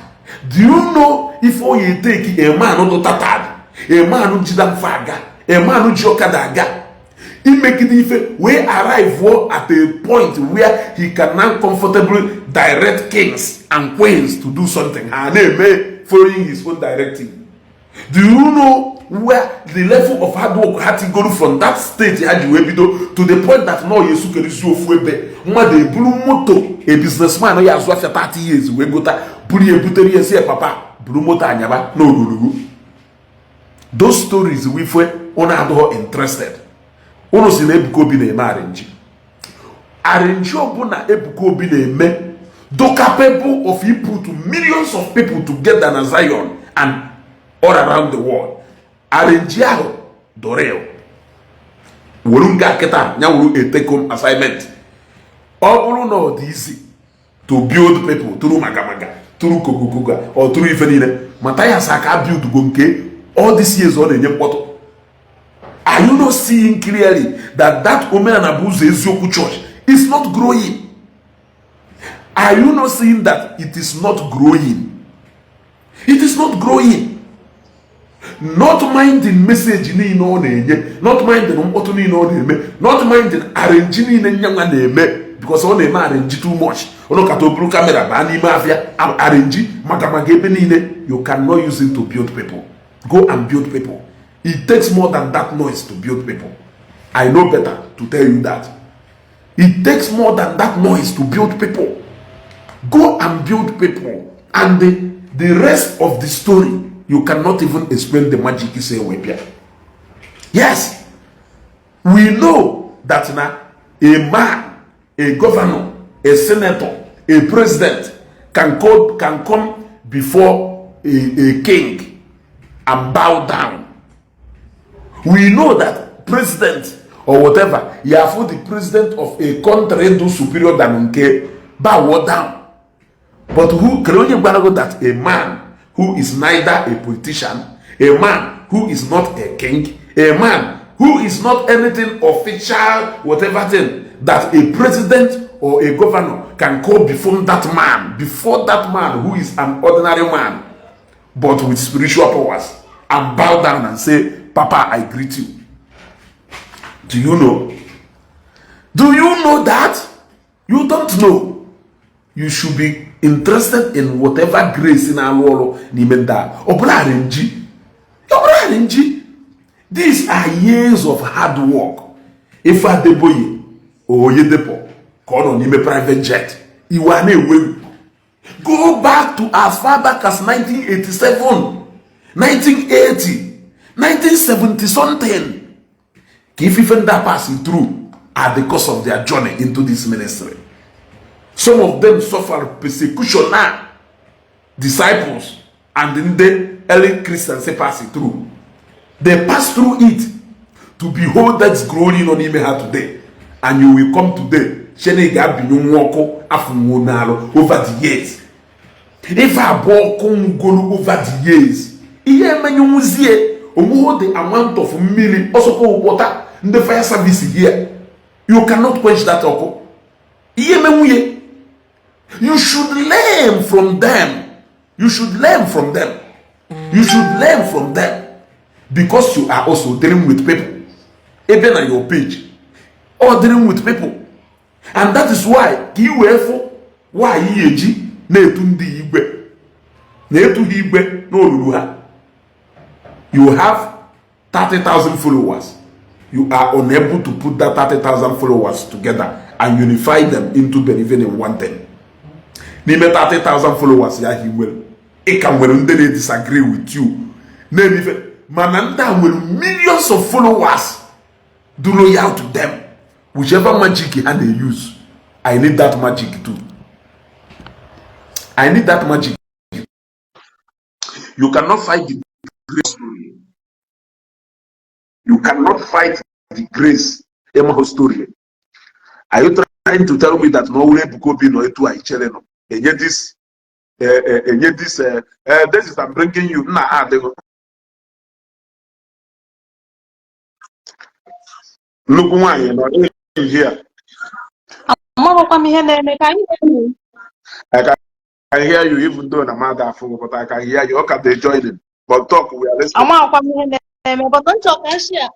Do you know if ọ ya take a man do tattered, a man ji danfo aga, a man ji ọkada aga, imegide ife wee arrive at a point where he can now comfortably direct kings and queens to do something, ha na-eme following his own directive? Do you know where the level of hard work ha tigoro from that state ha ji wee bido to the point that na ọ ya esukerisi ofu ebe mmadụ eburu moto, a businessman ya azụ afịa 30 years wee gota buru ya ebutere ya, si ya, "Papa, buru moto anyaba na orurugu"? Those stories wife unu adịghị interested. Unu si na Ebuka Obi na-eme arrange. Arrange ọbụla Ebuka Obi na-eme do capable of he put millions of people together na Zion and all around the world. Arrange ahụ do real. Wuru nke a kịta ya wuru a take home assignment. Ọ bụrụ na ọ dị easy to build people through magamaga, through kogokoga or through ife niile, Mathias aka build go nke all these years ọ na-enye mkpọtụ. Are you not seeing clearly that that Omenala bụ Ụzọ Eziokwu church is not growing? Are you not seeing that it is not growing? It is not growing. Not minding message niile ọ na-enye, not minding mkpọtụ niile ọ na-eme, not minding arrange niile nyanwa na-eme, because ọ na-eme arrange too much. Ụnụ kata oburu camera baa n'ime afịa, arrange maka maka ebe niile. You cannot use it to build people. Go and build people. It takes more than that noise to build people. I know better to tell you that it takes more than that noise to build people. Go and build people, and the rest of the story, you cannot even explain the magic. Say wepia. Yes, we know that na a man, a governor, a senator, a president can come before a king and bow down. We know that president or whatever ya for the president of a country do superior than nke bow down. But who can onye gwara go that a man who is neither a politician, a man who is not a king, a man who is not anything official, whatever thing, that a president or a governor can call before that man, before that man who is an ordinary man but with spiritual powers, and bow down and say, "Papa, I greet you"? Do you know? Do you know that? You don't know. You should be interested in whatever grace na-alụ ọrụ n'ime ndị a. Ọ bụla arrange, ọ bụla arrange. These are years of hard work. Ife Adeboye Oyedepo ka ọ nọ n'ime private jet, iwe a na-ewewu. Go back to as far back as 1987, 1980, 1970 something, ka ife ndị a pass through at the course of their journey into this ministry. Some of them suffer persecution. Now disciples and ndị early Christians say pass it through, they pass through it to behold that glory nọ n'ime ha today. And you will come today chene ga-abinye nwa ọkụ afụnwo n'alụ over the years. Ife abụọ ọkụ nwugolu over the years, ihe emenyenwuzie onweghị the amount of mmiri ọsọkwa ụkpọta ndị fire service here, you cannot quench that ọkụ. Ihe emenwuye. You should learn from them. You should learn from them. You should learn from them, because you are also dealing with people. Ebe na your page or dealing with people, and that is why ka ị wee fụ why ị eji na-etu ndị igwe na-etu ha igwe n'olulu ha. You have 30,000 followers. You are unable to put that 30,000 followers together and unify them into believing in one thing. N'ime 30,000 followers ya hi nwere, ị ka nwere ndị na-disagree with you na-emife, mana ndị a nwere millions of followers do loyal to them. Whichever magic ha na-use, I need that magic too. I need that magic. You cannot fight the grace. You cannot fight the grace. Emaho story. Are you trying to tell me that no wure Ebuka Obi nọ etu a ichere nọ enye this enye this this is I'm bringing you nna ha adịghị nnukwu nwaanyị nọ here? Amarọkwa m ihe na-eme ka anyị na-eme. I can Can hear you even though na mmadụ afụ, but I can hear you. Okay, they joining. But talk, we are listening. Amakwa m ihe na-eme, but nchọ ka m share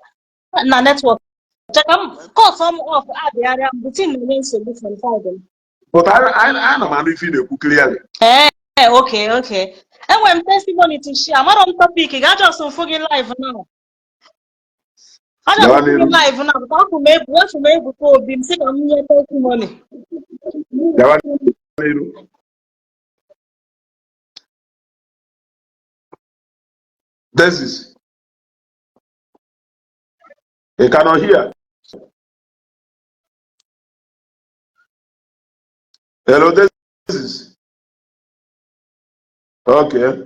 na network. Cheka m cut m off, adịgharịa m the thing na-enye nsogbu from side m. But I ana m anụ ife ị na-ekwu clearly. Ee, okay. Enwere m testimony to share. Amarọ m topic ga just mfụ gị live now. Aja Gawa m fụ gị n'iru. live now, but afụ m ebu afụ m Ebuka Obi m sị ka m nye testimony. Gawa n'iru. This is you cannot hear. Hello, this is okay.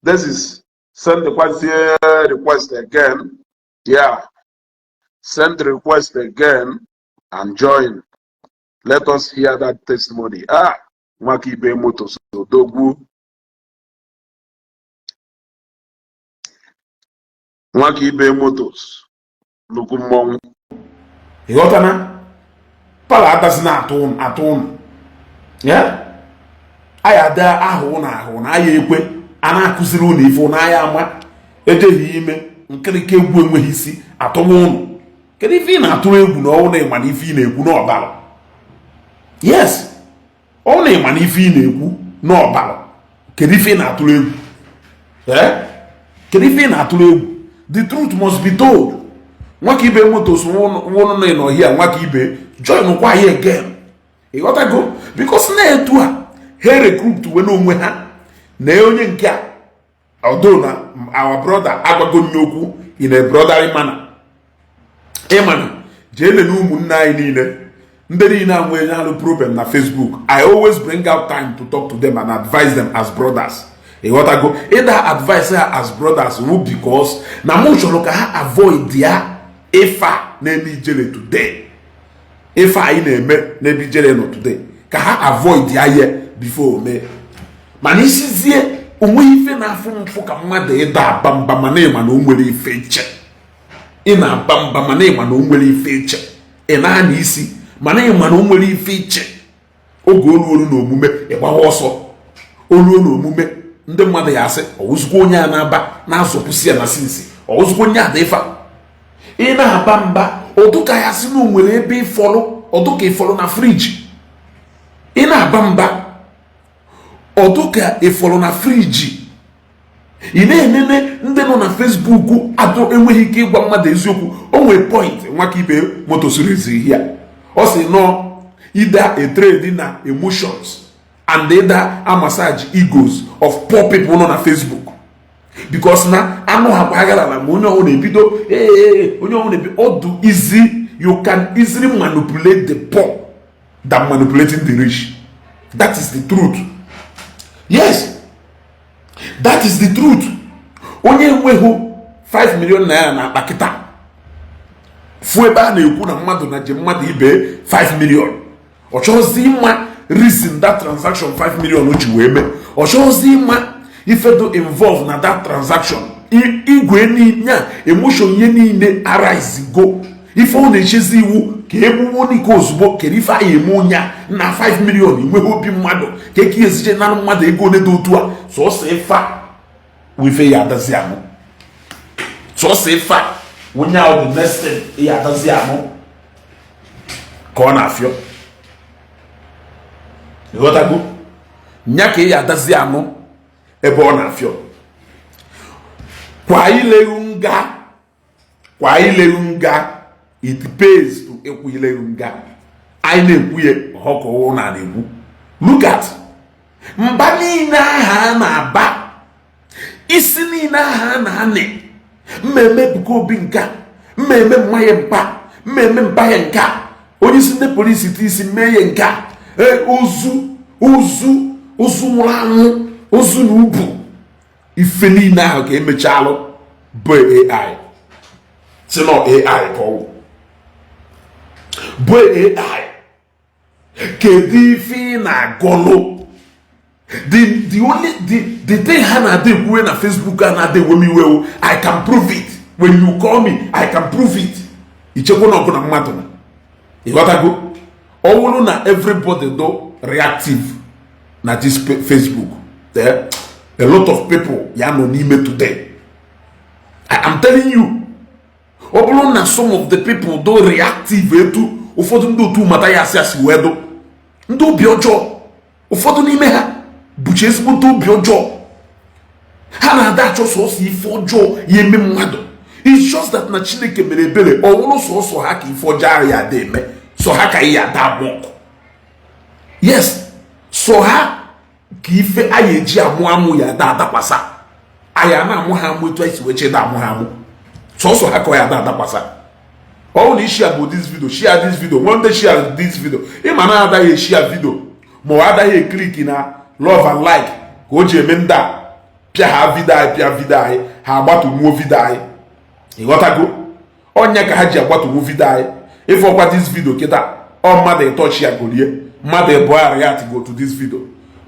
This is send the request again. Yeah, send the request again and join. Let us hear that testimony. Ah, Nwakibe Motors Odogwu. Nwakibe Motors nnukwu mmọnwụ. Ịghọtana? Pala adazi na-atụ ụnụ atụ ụnụ ya anyị ada ahụ ụnụ ahụ na aya ekwe a na-akụziri ụnụ ife ụnụ aya ama ejeghị ime nkirika egwu enweghị isi atụwa ụnụ. Kedu ife ị na-atụrụ egwu na ọnwụ na ịma na ife ị na-ekwu n'ọbara? Yes, ọnwụ na ịma na ife ị na-ekwu n'ọbara, kedu ife ị na-atụrụ egwu? Ee, kedu ife ị na-atụrụ egwu? The truth must be told. Nwakibe Motors nwụrụ na ịnọ here. Nwakibe, join kwa ya again. Ịghọtago? Because na-etu a ha recruit we n'onwe ha na onye nke a, although na our brother agwago nye okwu in a brotherly manner. Ịmana jee lele ụmụnne anyị niile, ndị niile a nwere alụ problem na Facebook. I always bring out time to talk to them and advise them as brothers. Ịghọtago? Ịda advice ha as brothers wu because na mụ chọrọ ka ha avoid ya ife a na-eme Ijele today, ife anyị na-eme n'ebe Ijele nọ today, ka ha avoid ya ye before ome. Mana isizie onweghị ife na-afụ mfụ ka mmadụ ịda aba mba mana ịma na o nwere ife iche. Ị na-aba mba mana ịma na o nwere ife iche. Ị na-anya isi mana ịma na o nwere ife iche. Oge olu olu na omume ịgbawa ọsọ oluo na omume ndị mmadụ ya asị ọwụzikwa onye a na-aba na-azọpụsị ya na sinsi, ọwụzikwa onye a dị ife ị na-aba mba ọdụka ya sị na o nwere ebe ịfọlụ ọdụka ịfọlụ na fridge. Ị na-aba mba ọdụka ịfọlụ na fridge. Ị na-enene ndị nọ na Facebook adụ enweghị ike ịgwa mmadụ eziokwu. O nwere point Nwakibe Motors rezi ya. Ọ sị nọ ida a trade na emotions and ịda a massage egos of poor people nọ na Facebook, because na anụ ha kwa aghara na ma onye ọhụrụ na-ebido ee onye ọhụrụ na-ebido ọdụ easy. You can easily manipulate the poor than manipulating the rich. That is the truth. Yes, that is the truth. Onye enweghị 5 million naira na akpa kịta fụ ebe a na-ekwu na mmadụ na ji mmadụ ibe 5 million, ọ chọghịzi ịma reason that transaction 5 million o ji wee mee. Ọ chọghịzi ịma ifedo involve na that transaction. Igwe niile emotion ihe niile arise go. Ife ọ na-echezi iwu ka egbuwo n'ike ozugbo. Kedu ife anyị eme onye a na 5 million enweghị obi mmadụ ka eke ezije na mmadụ ego ole dị otu a? Sọsọ ife a ife ya adazi anụ, sọsọ ife a onye ahụ the next thing ya adazi anụ ka ọ na-afịọ. Ịghọtago? Nya ka ị ya adazi anụ ebe ọ na-afịọ. Kwa ileghu nga, kwa ileghu nga, it pays to ekwu ileghu nga. Anyị na-ekwu ya ọkụ na na-ekwu. Look at mba niile aha a na-aba isi niile aha a na-anị mmemme Ebuka Obi nka mmemme mmanya mpa mmemme mpanye nka onye isi ndị polisi ti isi mee ya nka ozu ozu ozu nwụrụ anwụ ozu na ubu ife niile ahụ ka emechalụ bụ AI si nọ AI ka ọ bụ AI. Kedu ife ị na-agọlụ? The only the thing ha na-ada ekwuwe na Facebook a na-ada ewe m iwe, I can prove it. When you call me, I can prove it. Ichekwa na ọgụ na mmadụ na ịghọtago? Ọ bụrụ na everybody do reactive Na this Facebook, a lot of people ya nọ n'ime today. I am telling you, ọ bụrụ na some of the people do reactive etu ụfọdụ ndị otu mata ya asị asị wee do ndị obi ọjọọ, ụfọdụ n'ime ha bụcha ezigbote obi ọjọọ. Ha na-ada achọ sọsọ ife ọjọọ ya eme mmadụ. It's just that na Chineke mere ebere, ọ wụrụ sọsọ ha ka ife ọjọọ ahụ ya ada eme, sọ ha ka ihe ada amụ ọkụ. Yes, sọ ha ka ife a ya eji amụ amụ ya ada adakwasa anyị a na-amụ ha amụ etu anyị si wee cheda amụ ha amụ. Sọsọ ha ka ọ ya ada adakwasa. Ọ bụrụ na ị share bụ this video, share this video. Nwe ndị share this video, ịma na adaghị eshare video ma ọ adaghị eclick na love and like ka o ji eme ndị a pịa ha video anyị, pịa video anyị, ha agbatuwuo video anyị. Ịghọtago? Ọnya ka ha ji agbatuwu video anyị. Ịfọkwa this video kịta, ọ mmadụ ịtọ share golie, mmadụ ịbụọ react go to this video,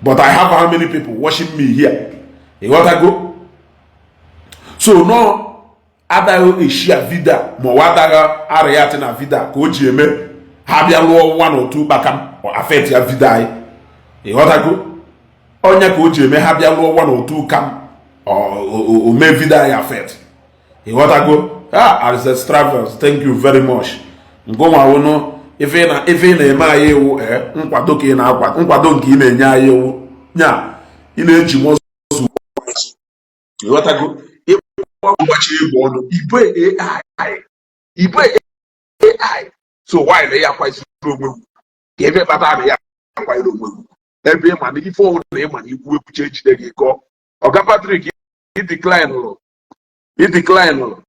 but I have how many people watching me here? Ịghọtago? So no adaghị eshare video ma ọ adaghị areact na video ka o ji eme ha bịa lụọ one or two kpakam affect ya video anyị. Ịghọtago? Ọnya ka o ji eme ha bịa lụọ one or two kam o mee video anyị affect. Ịghọtago? Ah, Arizes Travels, thank you very much. Ngụnwa wụnụ ife na ife ị na-eme anyị ewu nkwado ka ị na-akwa, nkwado nke ị na-enye anyị ewu nya ị na-eji mọzụ. Ịghọtago? Ịgbachi egwu ọnụ ibe AI, ibe AI. So why na ya akwanyesiri onwe gị ka ebe kpatara na ya akwanyere onwe gị ebe ịma na ife ọnwụ na ịma na ikwu ekwuche ejide gị kọọ? Ọga Patrick, ị decline lụ, ị decline lụ,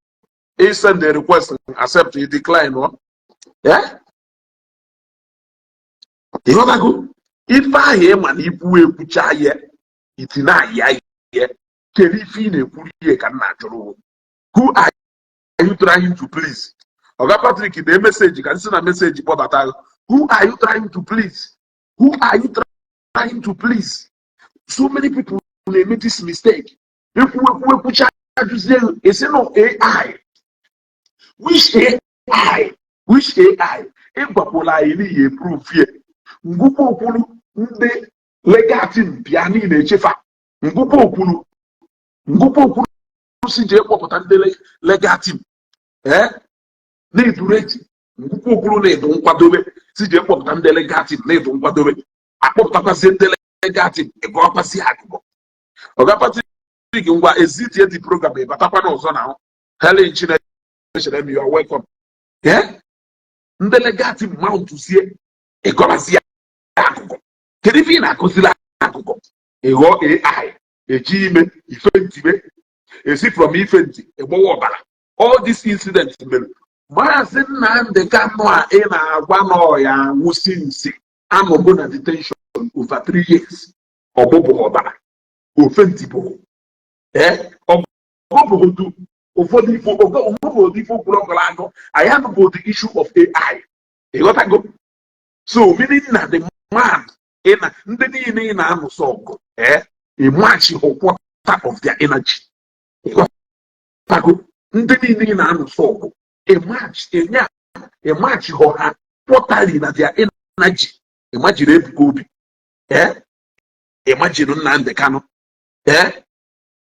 ị send a request, accept, ị decline ọ. Eh, ịghọtago? Ife ahụ ịma na ikwu ekwucha ya itinye ya ihe, kedu ife ị na-ekwuru ihe ka m na-ajụrụ? Who are you trying to please? Oga Patrick, dee message ka nsị na message kpọbata. Who are you trying to please? Who are you trying to please? So many people na-eme this mistake. Ekwu ekwu ekwucha, ajụzie esi nọ AI. Which AI? Which AI? Ịgwakwụla anyị n'ihi eprove ye ngwukwu okwuru ndị legal team bịa niile echefa ngwukwu okwuru, ngwukwu okwuru si jee kpọpụta ndị legal team ee na-edureti ngwukwu okwuru na-edu nkwadobe si jee kpọpụta ndị legal team na-edu nkwadobe akpọpụtakwazie ndị legal team, ịgụọkwazi akụkọ. Ọga Patrick, ngwa, ezitie the program, ịbatakwa n'ọzọ na Helen Chinechere m, you are welcome. Ee, ndị legal team mountzie, ịgọbazie akụkọ. Kedu ife ị na-akụziri akụkọ? Ịghọ AI eji ime ife ntibe esi from ife ntị ịgbawa ọbara. All this incident mere Maazị Nnamdị Kanụ a ị na-agwa na ọya anwụsị nsi anọgo na detention over 3 years, ọgbụbụ ọbara ofe ntị bụ ee ọgụbụgodu ụfọdụ ifo ọgụbụgodu ife okwuru ọgọrọ agụ anyị anụbụ the issue of AI. Ịghọtago? So meaning na the man ị na ndị niile ị na-anụsọ ọgụ ee ịmachi quarter of their energy. Ịghọtago? Ndị niile ị na-anụsọ ọgụ, ịmachi enye ịmachi ha quarterly na their energy. Ịmajiri Ebuka Obi, ee ịmajiri Nnamdị Kanụ, ee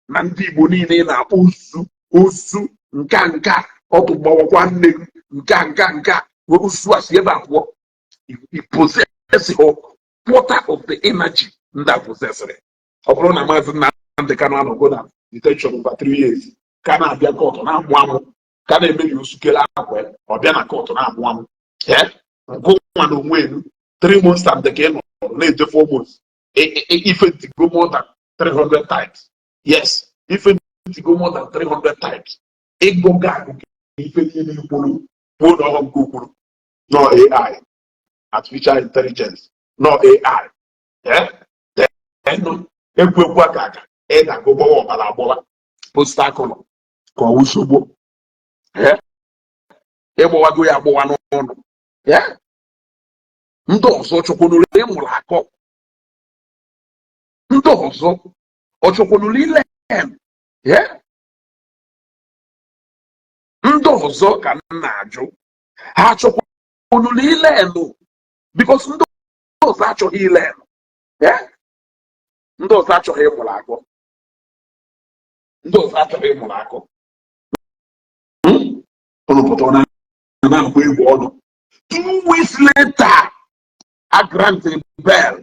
na ndị Igbo niile ị na-akpọ osu osu nka nka ọtụ gbawakwa nne gị nka nka nka osu a si ebe a pụọ. I possess quarter of the energy ndị a possessịrị. Ọ bụrụ na Maazị Nnamdị Kanụ anọgo na detention over 3 years, ka na-abịa court na-amụ amụ, ka na-emebi osukere akwa, ọ bịa na court na-amụ amụ, ee ngụ nwa na onwe elu 3 months and ka ị nọrọ na-eje 4 months, ife ntigo more than 300 times. Yes, ife ntigo more than 300 times. Ịgụga akụkọ ife niile kwuru kwuo na ọghọ nke ukwuru nọ AI, artificial intelligence nọ AI. Then ekwu ekwu aka aka ịdago gbawa ọbara agbọwa posta akụlụ ka ọ wụsogbo ịgbawago ya agbọwa n'ụlọ. Ndị ọzọ chọkwanụrụ ịmụrụ akọ, ndị ọzọ ọchọkwanụrụ ile. Ndị ọzọ ka m na-ajụ, ha chọkwanụrụ ilenụ? Because ndị ọzọ achọghị ilenụ. Ndị ọzọ achọghị ịmụrụ akọ, ndị ọzọ achọghị ịmụrụ akọ. Ụnụ pụta na na-agba egwu ọnụ. 2 weeks later, a grant bail,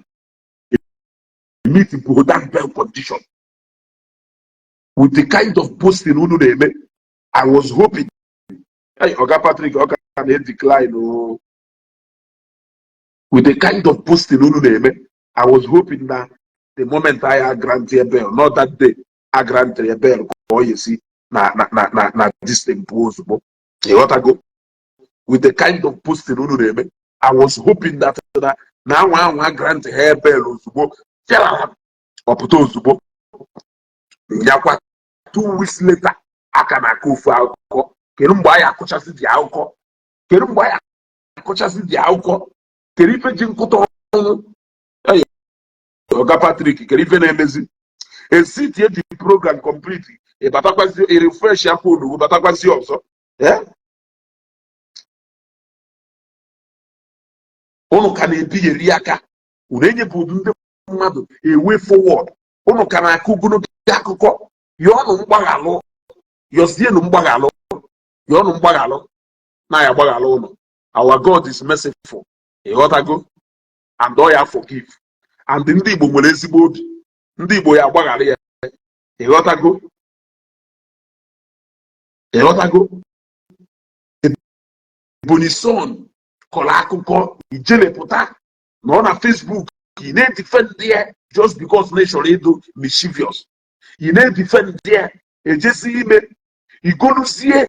meet that bail condition with the kind of posting unu na-eme. I was hoping, hey, Oga Patrick, ọ ka na-decline o. With the kind of posting unu na-eme, I was hoping na the moment I grant ya bail, not that day I grant ya bail, ka ọ yesi na this thing pụọ ozugbo. Ịghọtago? With the kind of posting unu na-eme, I was hoping that na anwa anwa grant ha bail ozugbo, fịara ọpụta ozugbo. Nyakwa 2 weeks later, aka na-akọ ofu akụkọ. Kedu mgbe anyị akụchasị dị akụkọ? Kedu mgbe anyị akụchasị dị akụkọ? Kedu ife ji nkụta ọnwụ? Ọga Patrick, kedu ife na-emezi esiti eji program complete? Ịbatakwazi, refresh ya phone, batakwazi ọzọ. Ụnụ ka na-ebigheri aka, unu enyebudu ndị mmadụ a way forward. Ụnụ ka na-akọ ogologo akụkọ. Yọọnụ mgbaghalụ, yọzienụ mgbaghalụ, yọọnụ mgbaghalụ na ya agbaghalụ ụnụ. Our God is merciful, ịghọtago? And ọ ya forgive, and ndị Igbo nwere ezigbo obi. Ndị Igbo ya agbaghara ya, ịghọtago? Ịghọtago? Ebonyi Son kọrọ akụkọ ijelepụta nọ na Facebook, ị na-edefend ya just because na ị chọrọ ịdụ mischievous. Ị na-edefend ya, ejesi ime igoluzie,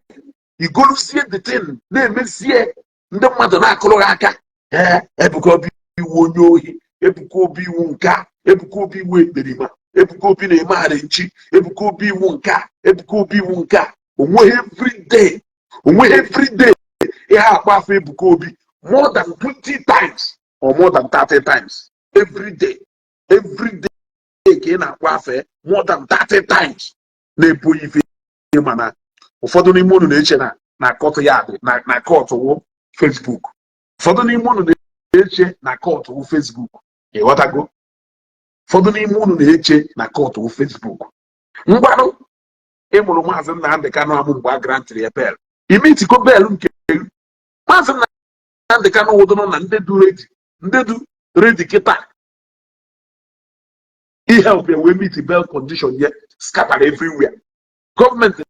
igoluzie the thing na-emezie ndị mmadụ na-akụrụ ha aka. Ee, Ebuka Obi iwu onye ohi, Ebuka Obi iwu nke a, Ebuka Obi iwu ekperima, Ebuka Obi na-emegharị nchi, Ebuka Obi iwu nke a, Ebuka Obi iwu nke a. Onweghị everyday, onweghị everyday ihe akpa afọ Ebuka Obi more than 20 times or more than 30 times every day. Every day ka ị na-akpọ afọ more than 30 times na-ebu ife. Mana ụfọdụ n'ime unu na-eche na court ya dị na court wụ Facebook. Ụfọdụ n'ime unu na-eche na court wụ Facebook, ịghọtago? Ụfọdụ n'ime unu na-eche na court wụ Facebook. Ngwanụ, ịmụrụ Maazị Nnamdị Kanụ amụ mgbe a grantịrị ya bail, imitiko bail nke Maazị Nnamdị Kanụ wụdụrụ na ndị du ready, ndị du ready kịta ihelp ya wee meet bail condition ya scattered everywhere. Gọọmenti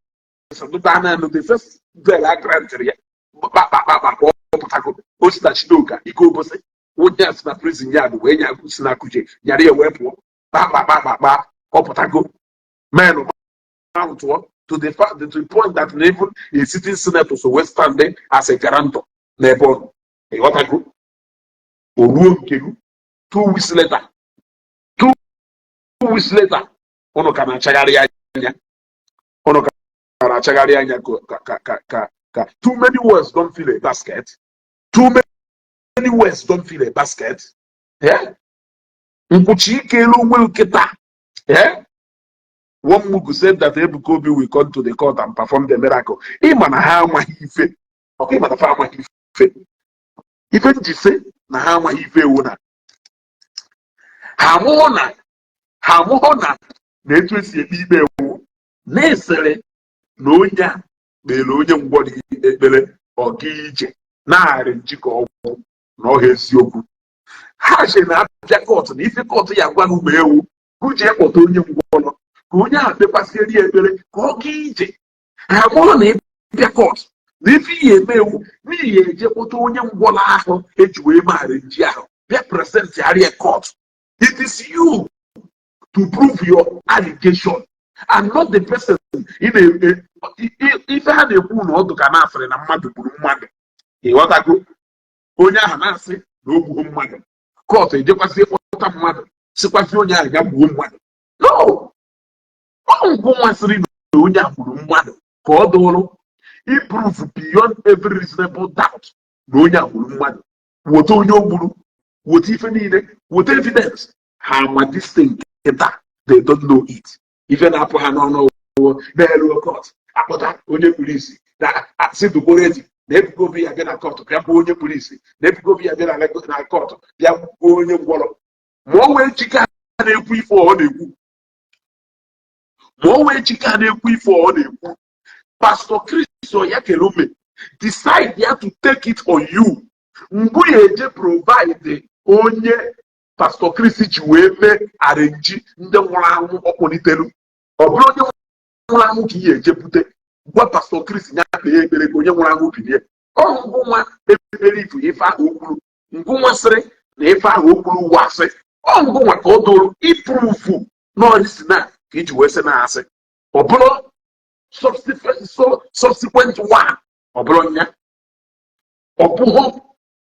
sọdụta naanị the first bail a grantịrị ya, kpakpakpakpa ka ọ pụtago. O si na Chidoka ike obosi onye a si na prison yard wee nya si na Kuje nyara ya wee pụọ. Kpakpakpakpa, ọ pụtago. Men ahụ tụọ to the point that even a sitting senator so wee stand as a guarantor n'ebe ọ nọ, ịghọtago? O ruo nke gị 2 weeks later, 2 weeks later, ụnụ ka na-achagharị anya, ụnụ ka na-achagharị anya ka too many words don't fill a basket. Too many words don't fill a basket. Yeah? Nkwụchi ike elu onwe nkịta. Yeah? One mugu said that Ebuka Obi will come to the court and perform the miracle. Ịma na ha amaghị ife. Ọka ịma na ha amaghị ife. Ife njise na ha amaghị ife ewu na ha amụghọ na ha amụghọ na etu esi ekpe ikpe ewu na-esere na onye a kpere onye ngwọrọ ekpere ọga ije na-arị njikọ ọgwụ na ọha eziokwu. Ha che na abịa court na ife court ya gwa gị ụmụ ewu kụjee kpọta onye ngwọrọ ka onye ahụ kpekwasịrị ya ekpere ka ọ gaa ije. Ha bụrụ na ịbịa court na ife ihe eme ewu n'ihi eje kpọta onye ngwọrọ ahụ eji wee maghara nji ahụ bịa present arịa court. It is you to prove your allegation and not the person. Ị na ife ha na-ekwu na ọdụ ka na-asịrị na mmadụ gburu mmadụ, ịghọtago? Onye ahụ na-asị na o gbuo mmadụ, court ejekwazie kpọta mmadụ sịkwazi onye ahụ ya gbuo mmadụ. No, ọ nkwụ nwasịrị na onye a gburu mmadụ ka ọ dụrụ iprove beyond every reasonable doubt na onye a gburu mmadụ. Weta onye o gburu, weta ife niile, weta evidence. Ha ama this thing kịta, they don't know it. Ife na-apụ ha n'ọnụ ọwụwụ na-elu court akpọta onye kpuru isi na asị dukworo ezi na Ebuka Obi ya bịa na court bịa gbuo onye kpuru isi, na Ebuka Obi ya bịa na court bịa gbuo onye ngwọrọ. Ma ọ wee jike na-ekwu ife ọ na-ekwu, ma ọ wee Ejike a na-ekwu ife ọ na-ekwu. Pastor Chris Oyakhilome decide ya to take it on you. Mgbe ya eje provide onye Pastor Chris ji wee mee arrange ndị nwụrụ anwụ ọ kpọlitelu, ọ bụrụ onye nwụrụ anwụ ka ihe eje bute, gwa Pastor Chris ya kpee ekpere ka onye nwụrụ anwụ bilie. Ọ ngụnwa ekpere ifu ife ahụ o kwuru, ngụnwa sịrị na ife ahụ o kwuru wasị. Ọ ngụnwa ka ọ doro iprove n'ọrịsị na ka iji wee sị na asị. Ọ bụrụ subsequent one, ọ bụrụ nya, ọ bụghị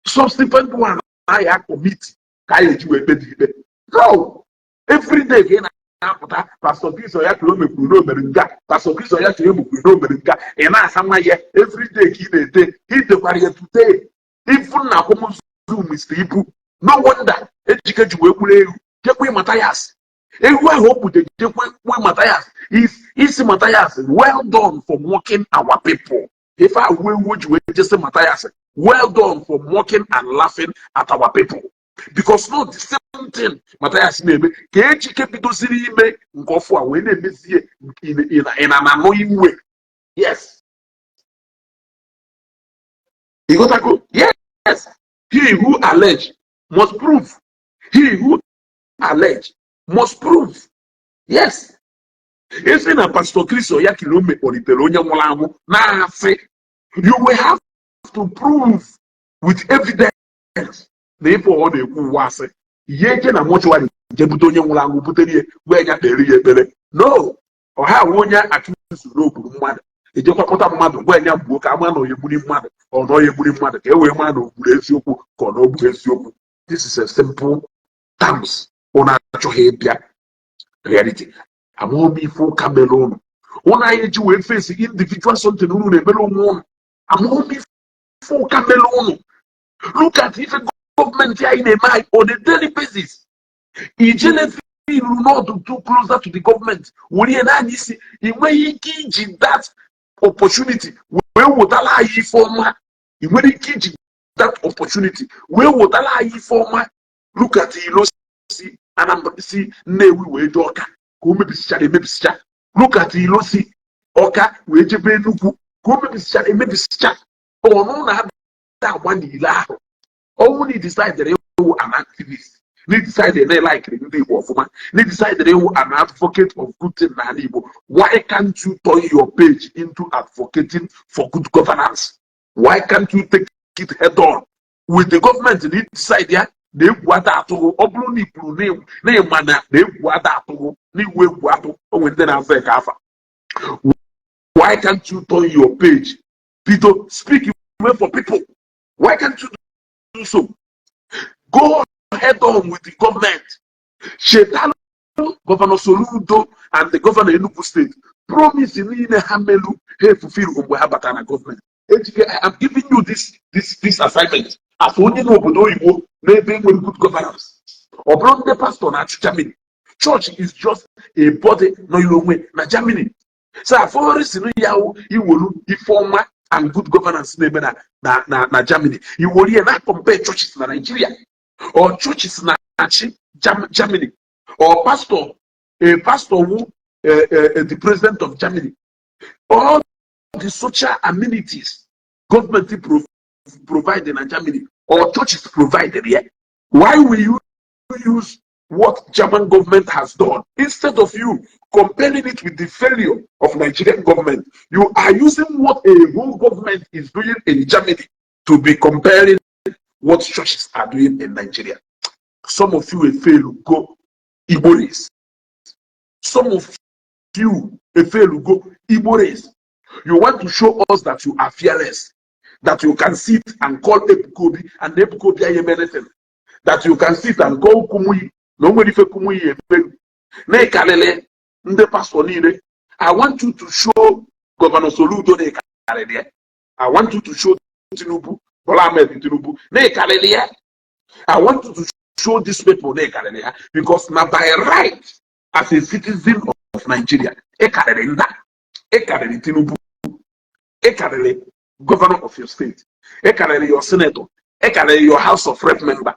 subsequent one na ya commit ka a eji wee kpebi ikpe. No, everyday ka ị na-apụta, Pastor Chris Oyakhilome kwuru na o mere nga, Pastor Chris Oyakhilome kwuru na o mere nga, ị na-asa nwa ya. Everyday ka ị na-ede, idekwara ya today, even na akwamozu Mr. Ibu. No wonder Ejike ji wee gburu ewu jekwe Mathias. Ewu ahụ o kpuje jekwe kwe Mathias isi Mathias, "Well done for mocking our people." Ife ahụ ewu o ji wee jesi Mathias, "Well done for mocking and laughing at our people," because not the same thing Mathias na-eme ka Ejike bidoziri ime nke ọfụ a wee na-emezie in an annoying way. Yes, ịghọtago? Yes, he who allege must prove. He who allege must prove. Yes, esi na Pastor Chris Oyakhilome kpọlitere onye nwụrụ anwụ na-asị, you will have to prove with evidence na ife ọ na-ekwu ụwa asị. Ihe eje na mortuary je bute onye nwụrụ anwụ, butere ya, wee ya kpere ya ekpere. No, ọha awụ onye achụzuru n'ogburu mmadụ, ejekwa kpọta mmadụ, gwa ya gbuo ka ama na onye gburi mmadụ, ọ na onye gburi mmadụ, ka e wee maa na o gburu eziokwu ka ọ na o gburu eziokwu. This is a simple terms. Ụnụ achọghị ịbịa reality. Amaghị m ife ụka mere ụnụ, ụnụ anyị eji wee face individual something unu na-emere onwe ụnụ. Amaghị m ife ụka mere ụnụ. Look at ife gọọmenti anyị na-eme anyị on a daily basis. Ijele feel n'ọdụ too closer to the government, were ihe n'anya isi. Ị nweghị ike iji that opportunity wee wetara anyị ife ọma. Ị nwere ike iji that opportunity wee wetara anyị ife ọma. Look at ilo si Anambra, si Nnewi wee jee Ọka, ka o mebisichara emebisicha. Look at ilo si Ọka wee jebe Enugwu, ka o mebisichara emebisicha. Ọnụ na-ada agba n'ile ahụ. Ọnwụ na decided ịwụ an activist, na decided na ịlikiri ndị Igbo ọfụma, na decided ịwụ an advocate of good thing n'ala Igbo, why can't you turn your page into advocating for good governance? Why can't you take it head on with the government? Na decide ya na egwu ada atụghụ. Ọ bụrụ na ikwuru na ịma na egwu ada atụghụ na iwu egwu atụ onwe ndị na-aza ka afa, why can't you turn your page, bido speak way for people? Why can't you do so? Go head on with the government. Chetalụ Governor Soludo and the governor Enugu State promise niile ha melu, ha efulfill mgbe ha batara na gọọmenti. Ejike, I am giving you this assignment as onye n'obodo oyibo n'ebe nwere good governance. Ọ bụrụ ndị pastọ na-achị Germany, church is just a body nọ onwe na Germany. So afọrịsị ya iwolu ife ọma and good governance na-eme na Germany, iwolu ya na compare churches na Nigeria, or churches na-achị Germany, or pastor, a pastor who the president of Germany. All the social amenities government provided in Germany or churches provided here, why will you use what German government has done instead of you comparing it with the failure of Nigerian government? You are using what a whole government is doing in Germany to be comparing what churches are doing in Nigeria. Some of you will fail go Igbo race. Some of you will fail go Igbo race. You want to show us that you are fearless, that you can sit and call Ebuka Obi and Ebuka Obi ayem anything, that you can sit and call Kumuyi na o nwere ife Kumuyi emelu na ịkarịrị ndị pastọ niile. I want you to show Governor Soludo na ịkarịrị ya. I want you to show Tinubu, Bola Ahmed Tinubu, na ịkarịrị ya. I want you to show these people na ịkarịrị ya, because na by right as a citizen of Nigeria, ịkarịrị nda, ịkarịrị Tinubu, ịkarịrị governor of your state, ịkarịrị your senator, ịkarịrị your House of Rep member.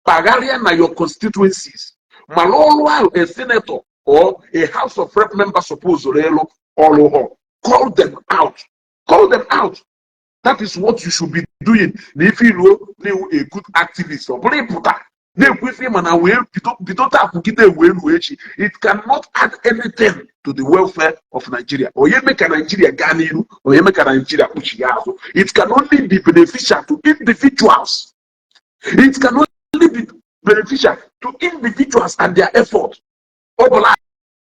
Kpagharịa na your constituencies. Mana ọrụ ahụ a senator or a House of Rep member suppose ịlụ ọrụ họ, call them out, call them out. That is what you should be doing. Na ife iruo na-ewu a good activist, ọ bụrụ ịpụta na-ekwu ife mana wee bido bido taa kwugide wee ruo echi, it cannot add anything to the welfare of Nigeria. Onye mee ka Nigeria gaa n'iru, onye mee ka Nigeria kpuchie azụ? It can only be beneficial to individuals. It can only be beneficial to individuals and their effort. Ọ bụla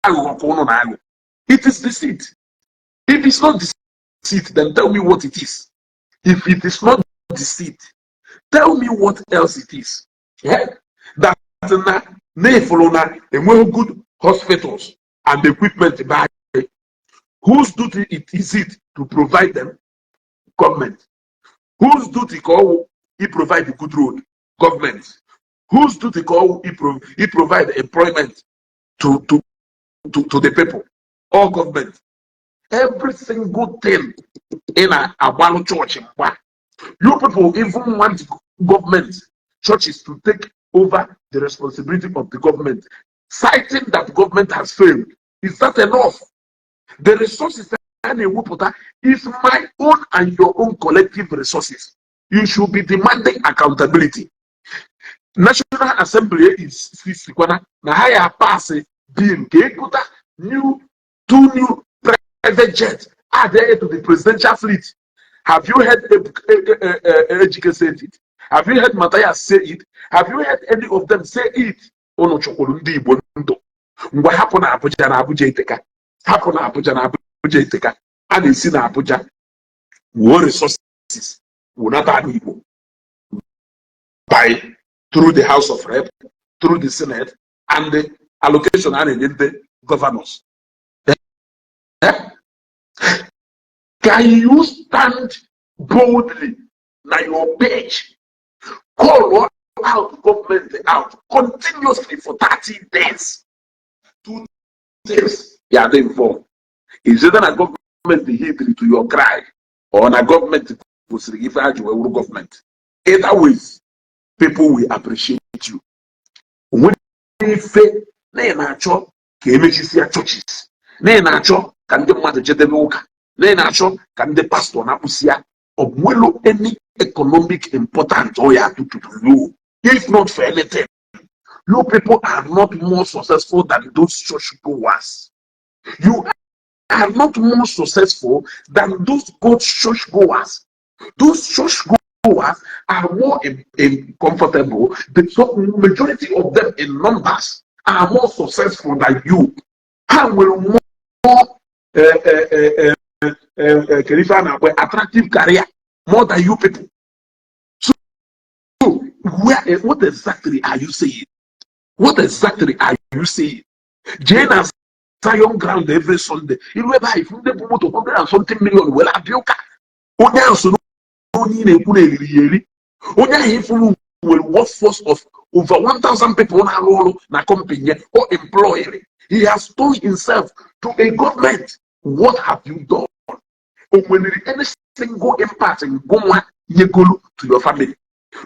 aghụghọ ka ụnụ na-aghụ. It is deceit. If it's not deceit, then tell me what it is. If it is not deceit, tell me what else it is. Yeah? That na na-efuru na enweghị good hospitals and equipment be anyị. Whose duty it is it to provide them? Government. Whose duty ka ọwụ i provide the good road? Government. Whose duty ka ọwụ i provide employment to the people? All government. Every single thing ị na-agbalụ chọọchị mgba. You people even want government churches to take over the responsibility of the government, citing that government has failed. Is that enough? The resources a na-ewepụta is my own and your own collective resources. You should be demanding accountability. National Assembly is sikwana na ha ya pass bill ka egota new two new private jet, add it to the presidential fleet. Have you heard Ejike say it? Have you heard Matthias say it? Have you heard any of them say it? Unu chọkwuru ndị Igbo ndụ. Ngwa, hapụ na Abuja, na Abuja eteka. Hapụ na Abuja, na Abuja eteka. A na-esi na Abuja wuo resources wunata ala Igbo by through the House of Rep, through the Senate, and the allocation a na-enye ndị governors. Eh? Can you stand boldly na your page, call out government out continuously for 30 days? 2 days, you are involved. Is either na government heed to your cry or na government kwụsịrị ife ha ji wee wuru government. Either ways, people will appreciate you. Onwere ife na ị na-achọ ka emechisịa churches, na ị na-achọ ka ndị mmadụ jedebe ụka, na ị na-achọ ka ndị pastọ na-akpụsịa, ọ nwelo any economic important ọ ya do to you. If not for anything, you people are not more successful than those church goers. You are not more successful than those God church goers. Those church goers are more in comfortable. The so majority of them in numbers are more successful than you. Ha nwere more kedu ife a na-akpọ, attractive career more than you people. So where, what exactly are you saying? What exactly are you saying? Jee na Zion ground every Sunday, iru ebe a, ifu ndị bụ moto 100 and something million were abịa ụka. Onye ahụ so onye ị na-ekwu na eriri ya eri. Onye ahụ ifuru nwere workforce of over 1000 people na-arụ ọrụ na company ya o employed. He has told himself to a government. What have you done? O nwere any single impact ngụnwa nyegolu to your family?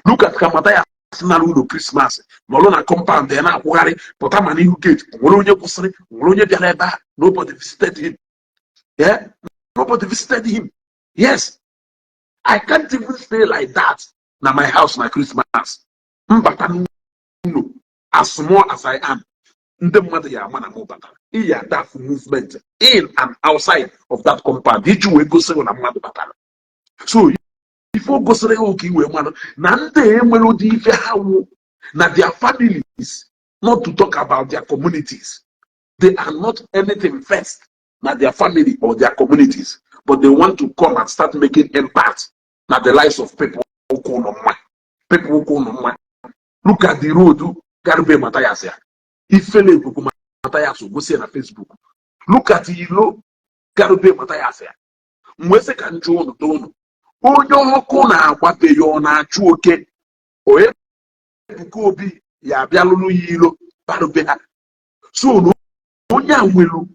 Look at ka Mathias nara ụlọ Christmas, nọrọ na compound ya na-akwụgharị pụta ma n'ihu gate. Nwere onye kwụsịrị? Nwere onye bịara ebe a? Nobody visited him. Yeah, nobody visited him. Yes, I can't even stay like that na my house na Christmas. Mbata n'ụlọ, as small as I am, ndị mmadụ ya ama na m batara. Iyi adafụ movement in and outside of that compound iji wee gosi na mmadụ batara. So ife o gosiri ya ka i wee mmadụ na ndị enwere ụdị ife ha wụ na their families, not to talk about their communities. They are not anything first na their family or their communities, but they want to come and start making impact na the lives of people. Ụka ụlọ mma, people ụka ụlọ mma. Look at the road garube Mathias ya ifele ekwekwu Mathias gosi ya na Facebook. Look at ilo garube Mathias ya. Mgbe sị ka njụ ụnụ too ụnụ, onye ọkụ na-agbabe ya, ọ na-achụ oke. Onye Ebuka Obi ya abịa lụrụ ya ilo barube ha. So na onye a nwere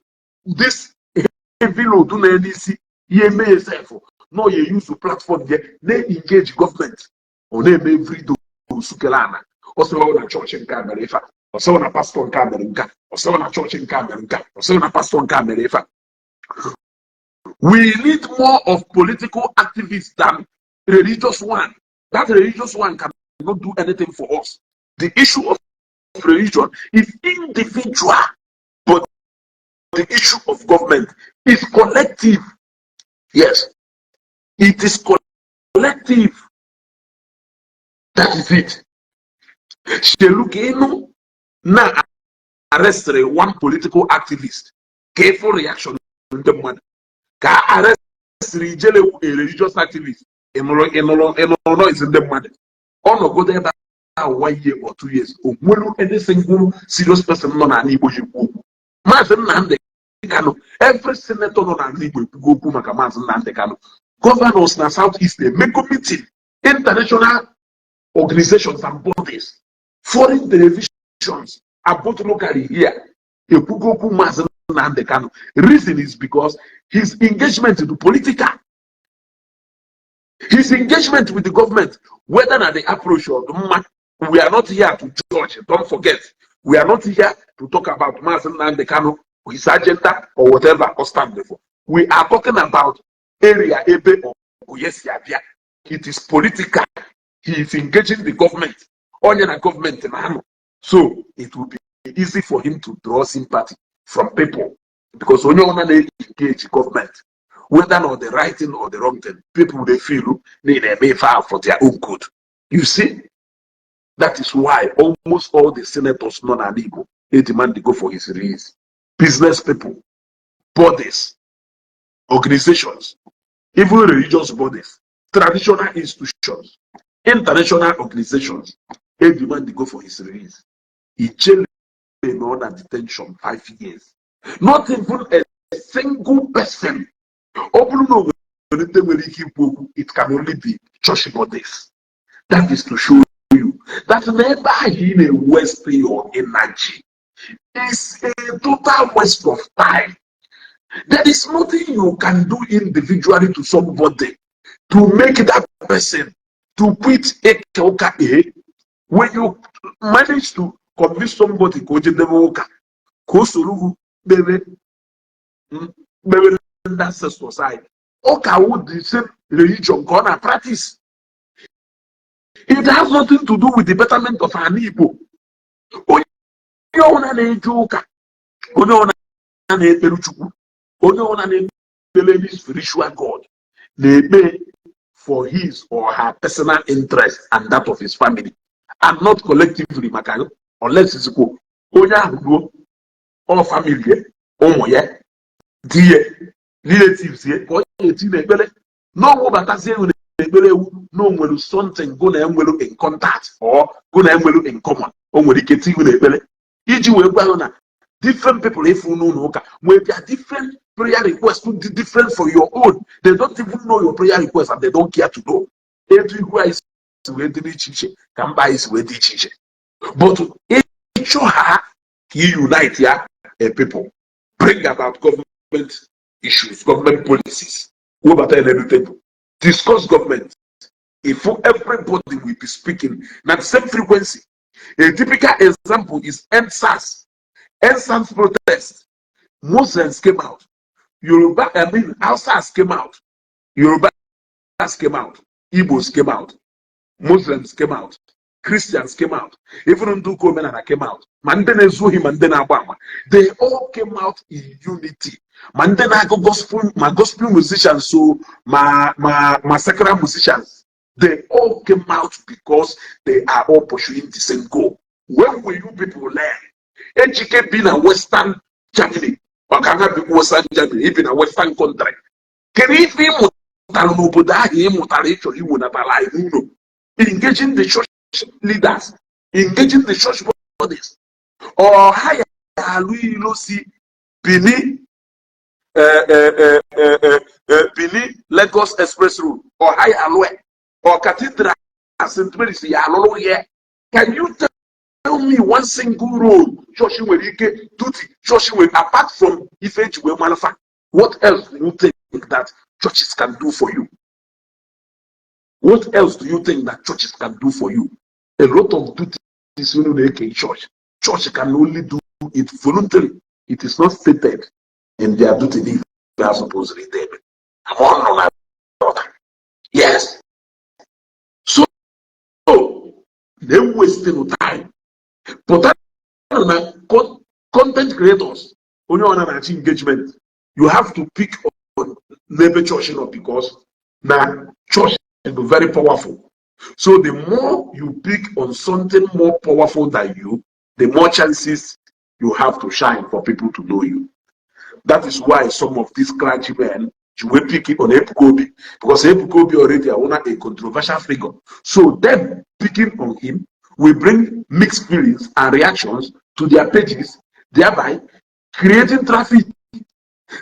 this heavy load na isi ihe eme ya sef nọ ya use platform ya na-engage gọọmenti. Ọ na-eme everyday osukere ana ọ sị ọ na chọọchị nke a mere ife a. Ọsịghị na pastọ nke a mere nke a, ọsịghị na chọọchị nke a mere nke a, ọsịghị na pastọ nke a mere ife a. We need more of political activists than religious one. That religious one cannot do anything for us. The issue of religion is individual, but the issue of government is collective. Yes, it is collective. That is it. Chelu ka ịnụ na arrestịrị one political activist, ka ịfụ reaction ndị mmadụ. Ka a arrestịrị Ijelewu, a religious activist, ịnụrụ ịnụrụ ịnụrụ noise ndị mmadụ. Ọ nọgodo ebe ahụ one year or 2 years, o nwere any single serious person nọ n'ala Igbo ji ekwu okwu Maazị Nnamdi Kanu? Every senator nọ n'ala Igbo ekwugo okwu maka Maazị Nnamdi Kanu. Governors na South East emego meeting, international organizations and bodies, foreign televisions are both locally here ekwugo okwu Maazị Nnamdi Kanu. Reason is because his engagement to political, his engagement with the government, whether na the approach or the mma, we are not here to judge. Don't forget, we are not here to talk about Maazị Nnamdi Kanu, his agenda or whatever or stand for. We are talking about area ebe oye si abịa. It is political. He is engaging the government, onye na government na-anọ, so it will be easy for him to draw sympathy from people, because onye ọna na-engage government, whether not the right thing or the wrong thing, people dey feel na ị na-eme ife ahụ for their own good. You see, that is why almost all the senators nọ n'ala Igbo they demand to go for his release. Business people, bodies, organizations, even religious bodies, traditional institutions, international organizations, they demand to go for his release. Ijele nọ na detention 5 years. Not even a single person. Ọ bụrụ na o nwere ndị nwere ike ikwu okwu, it can only be church bodies. That is to show you that n'ebe ahụ ị na-waste your energy is a total waste of time. There is nothing you can do individually to somebody to make that person to quit eke ụka. A when you manage to convince somebody ka o jedebe ụka, ka o soro gị kpere kpere ndị ancestors anyị, ụka wụ the same religion ka ọ na practice. It has nothing to do with the betterment of an Igbo. Onye ọbụla na-eje ụka, onye ọbụla na-ekpere Chukwu, onye ọbụla na-ekpere his spiritual God, na-ekpe for his or her personal interest and that of his family, and not collectively, maka unless izikwo onye ahụ ruo ọ family ya, ụmụ ya, di ya, relatives ya, ka ọ na-eti n'ekpere na ọ wụbatazie ewu n'ekpere ewu na o nwere something go na enwere in contact or go na enwere in common, o nwere ike tinye n'ekpere iji wee gwa na different people ịfụ n'ụlọ ụka nwee their different prayer request dị different from your own. They don't even know your prayer request and they don't care to know. Etu ihu anyị si wee dị n'iche iche ka mba anyị si wee dị iche iche, but ịchọ ha ka i unite ya a people, bring about government issues, government policies, webata ya n'elu table, discuss government, if everybody will be speaking na the same frequency. A typical example is EndSARS. EndSARS protest, Muslims came out, Yoruba, I mean, Hausas came out, Yorubas came out, Igbos came out, Muslims came out, Christians came out, even ndị ụka omenala came out, ma ndị na-ezu ohi, ma ndị na-agba ama, they all came out in unity, ma ndị na-agụ gospel, ma gospel musicians, so ma secular musicians, they all came out because they are all pursuing the same goal. When will you people learn? Ejike bi na Western Germany, ọ ka ha bi Western Germany, ibi na Western country, kedu ife ị mụtara n'obodo ahụ ị mụtara ị chọrọ iwenatara anyị n'ụlọ, engaging the church leaders, engaging the church bodies? Ọ ha ya alụ ilo si Benin Lagos Express Road, ọ ha ya alụ ya, ọ Cathedral St. Mary's ya alụrụ ya? Can you tell me one single road church nwere ike duty church nwere, apart from ife eji wee malụfa? What else do you think that churches can do for you? What else do you think that churches can do for you? A lot of duties unu na-eke church. Church can only do it voluntarily. It is not stated in their duty they are supposed to do. Among yes. So they wasting time. But na content creators, onye ọ na-achị engagement, you have to pick on n'ebe church nọ, because na church is very powerful. So the more you pick on something more powerful than you, the more chances you have to shine, for people to know you. That is why some of these clergymen will pick it on Ebuka Obi, because Ebuka Obi already are a controversial figure. So them picking on him will bring mixed feelings and reactions to their pages, thereby creating traffic.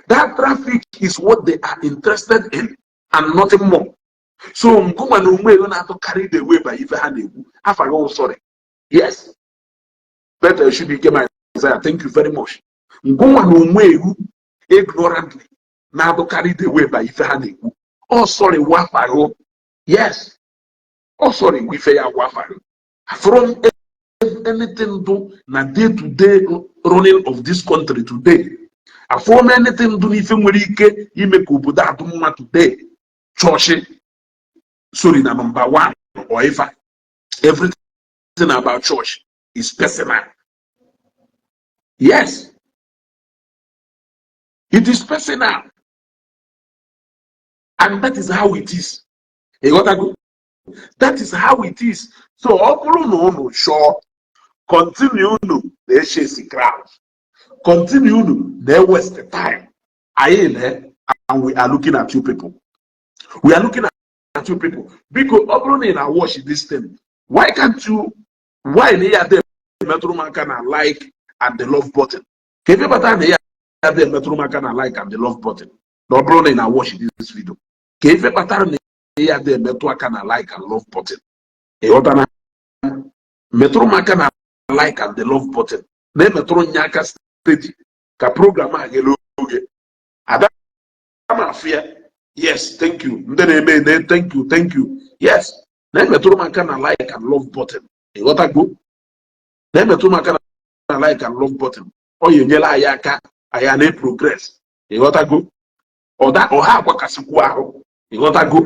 That traffic is what they are interested in and nothing more. So ngụnwa na onwe ego na-atụ carried away by ife ha na-ekwu afa gị, sorry. Yes. Better should be my Isaiah. Thank you very much. Ngụnwa na onwe ewu ignorantly na-atụ carried away by ife ha na-ekwu. Oh, sorry, wafa gị. Yes. Oh, sorry, ife ya wafa gị. From anything do na day to day running of this country today, afọ anything do n'ife nwere ike ime ka obodo adụ mma today, chọọchị sorry na number one or ife, everything about church is personal. Yes, it is personal, and that is how it is. Ịghọtago? That is how it is. So ọ bụrụ na unu chọọ continue, unu na-echase crowd, continue, unu na-waste time anyị na, and we are looking at you people, we are looking at you people. Biko, ọ bụrụ na ị na-watch this thing, why can't you, why na ya dị emetụrụ m aka na like and the love button? Ka ebe bata na ya dị emetụrụ m aka na like and the love button, na ọ bụrụ na ị na-watch this video, ka ife kpatara na ya dị emetụ aka na like and love button? Ịghọtana? Metụrụ m aka na like and the love button, na-emetụrụ nye aka steady ka program a ghere oge ada m afụ ya. Yes, thank you. Ndị na-eme ene, thank you, thank you. Yes, na-emetụrụ m aka na like and love button. Ịghọtago? Na-emetụrụ m aka na like and love button. Ọ ya enyere anyị aka, anyị a na-progress. Ịghọtago? Ọda ọha agbakasịkwu ahụ. Ịghọtago?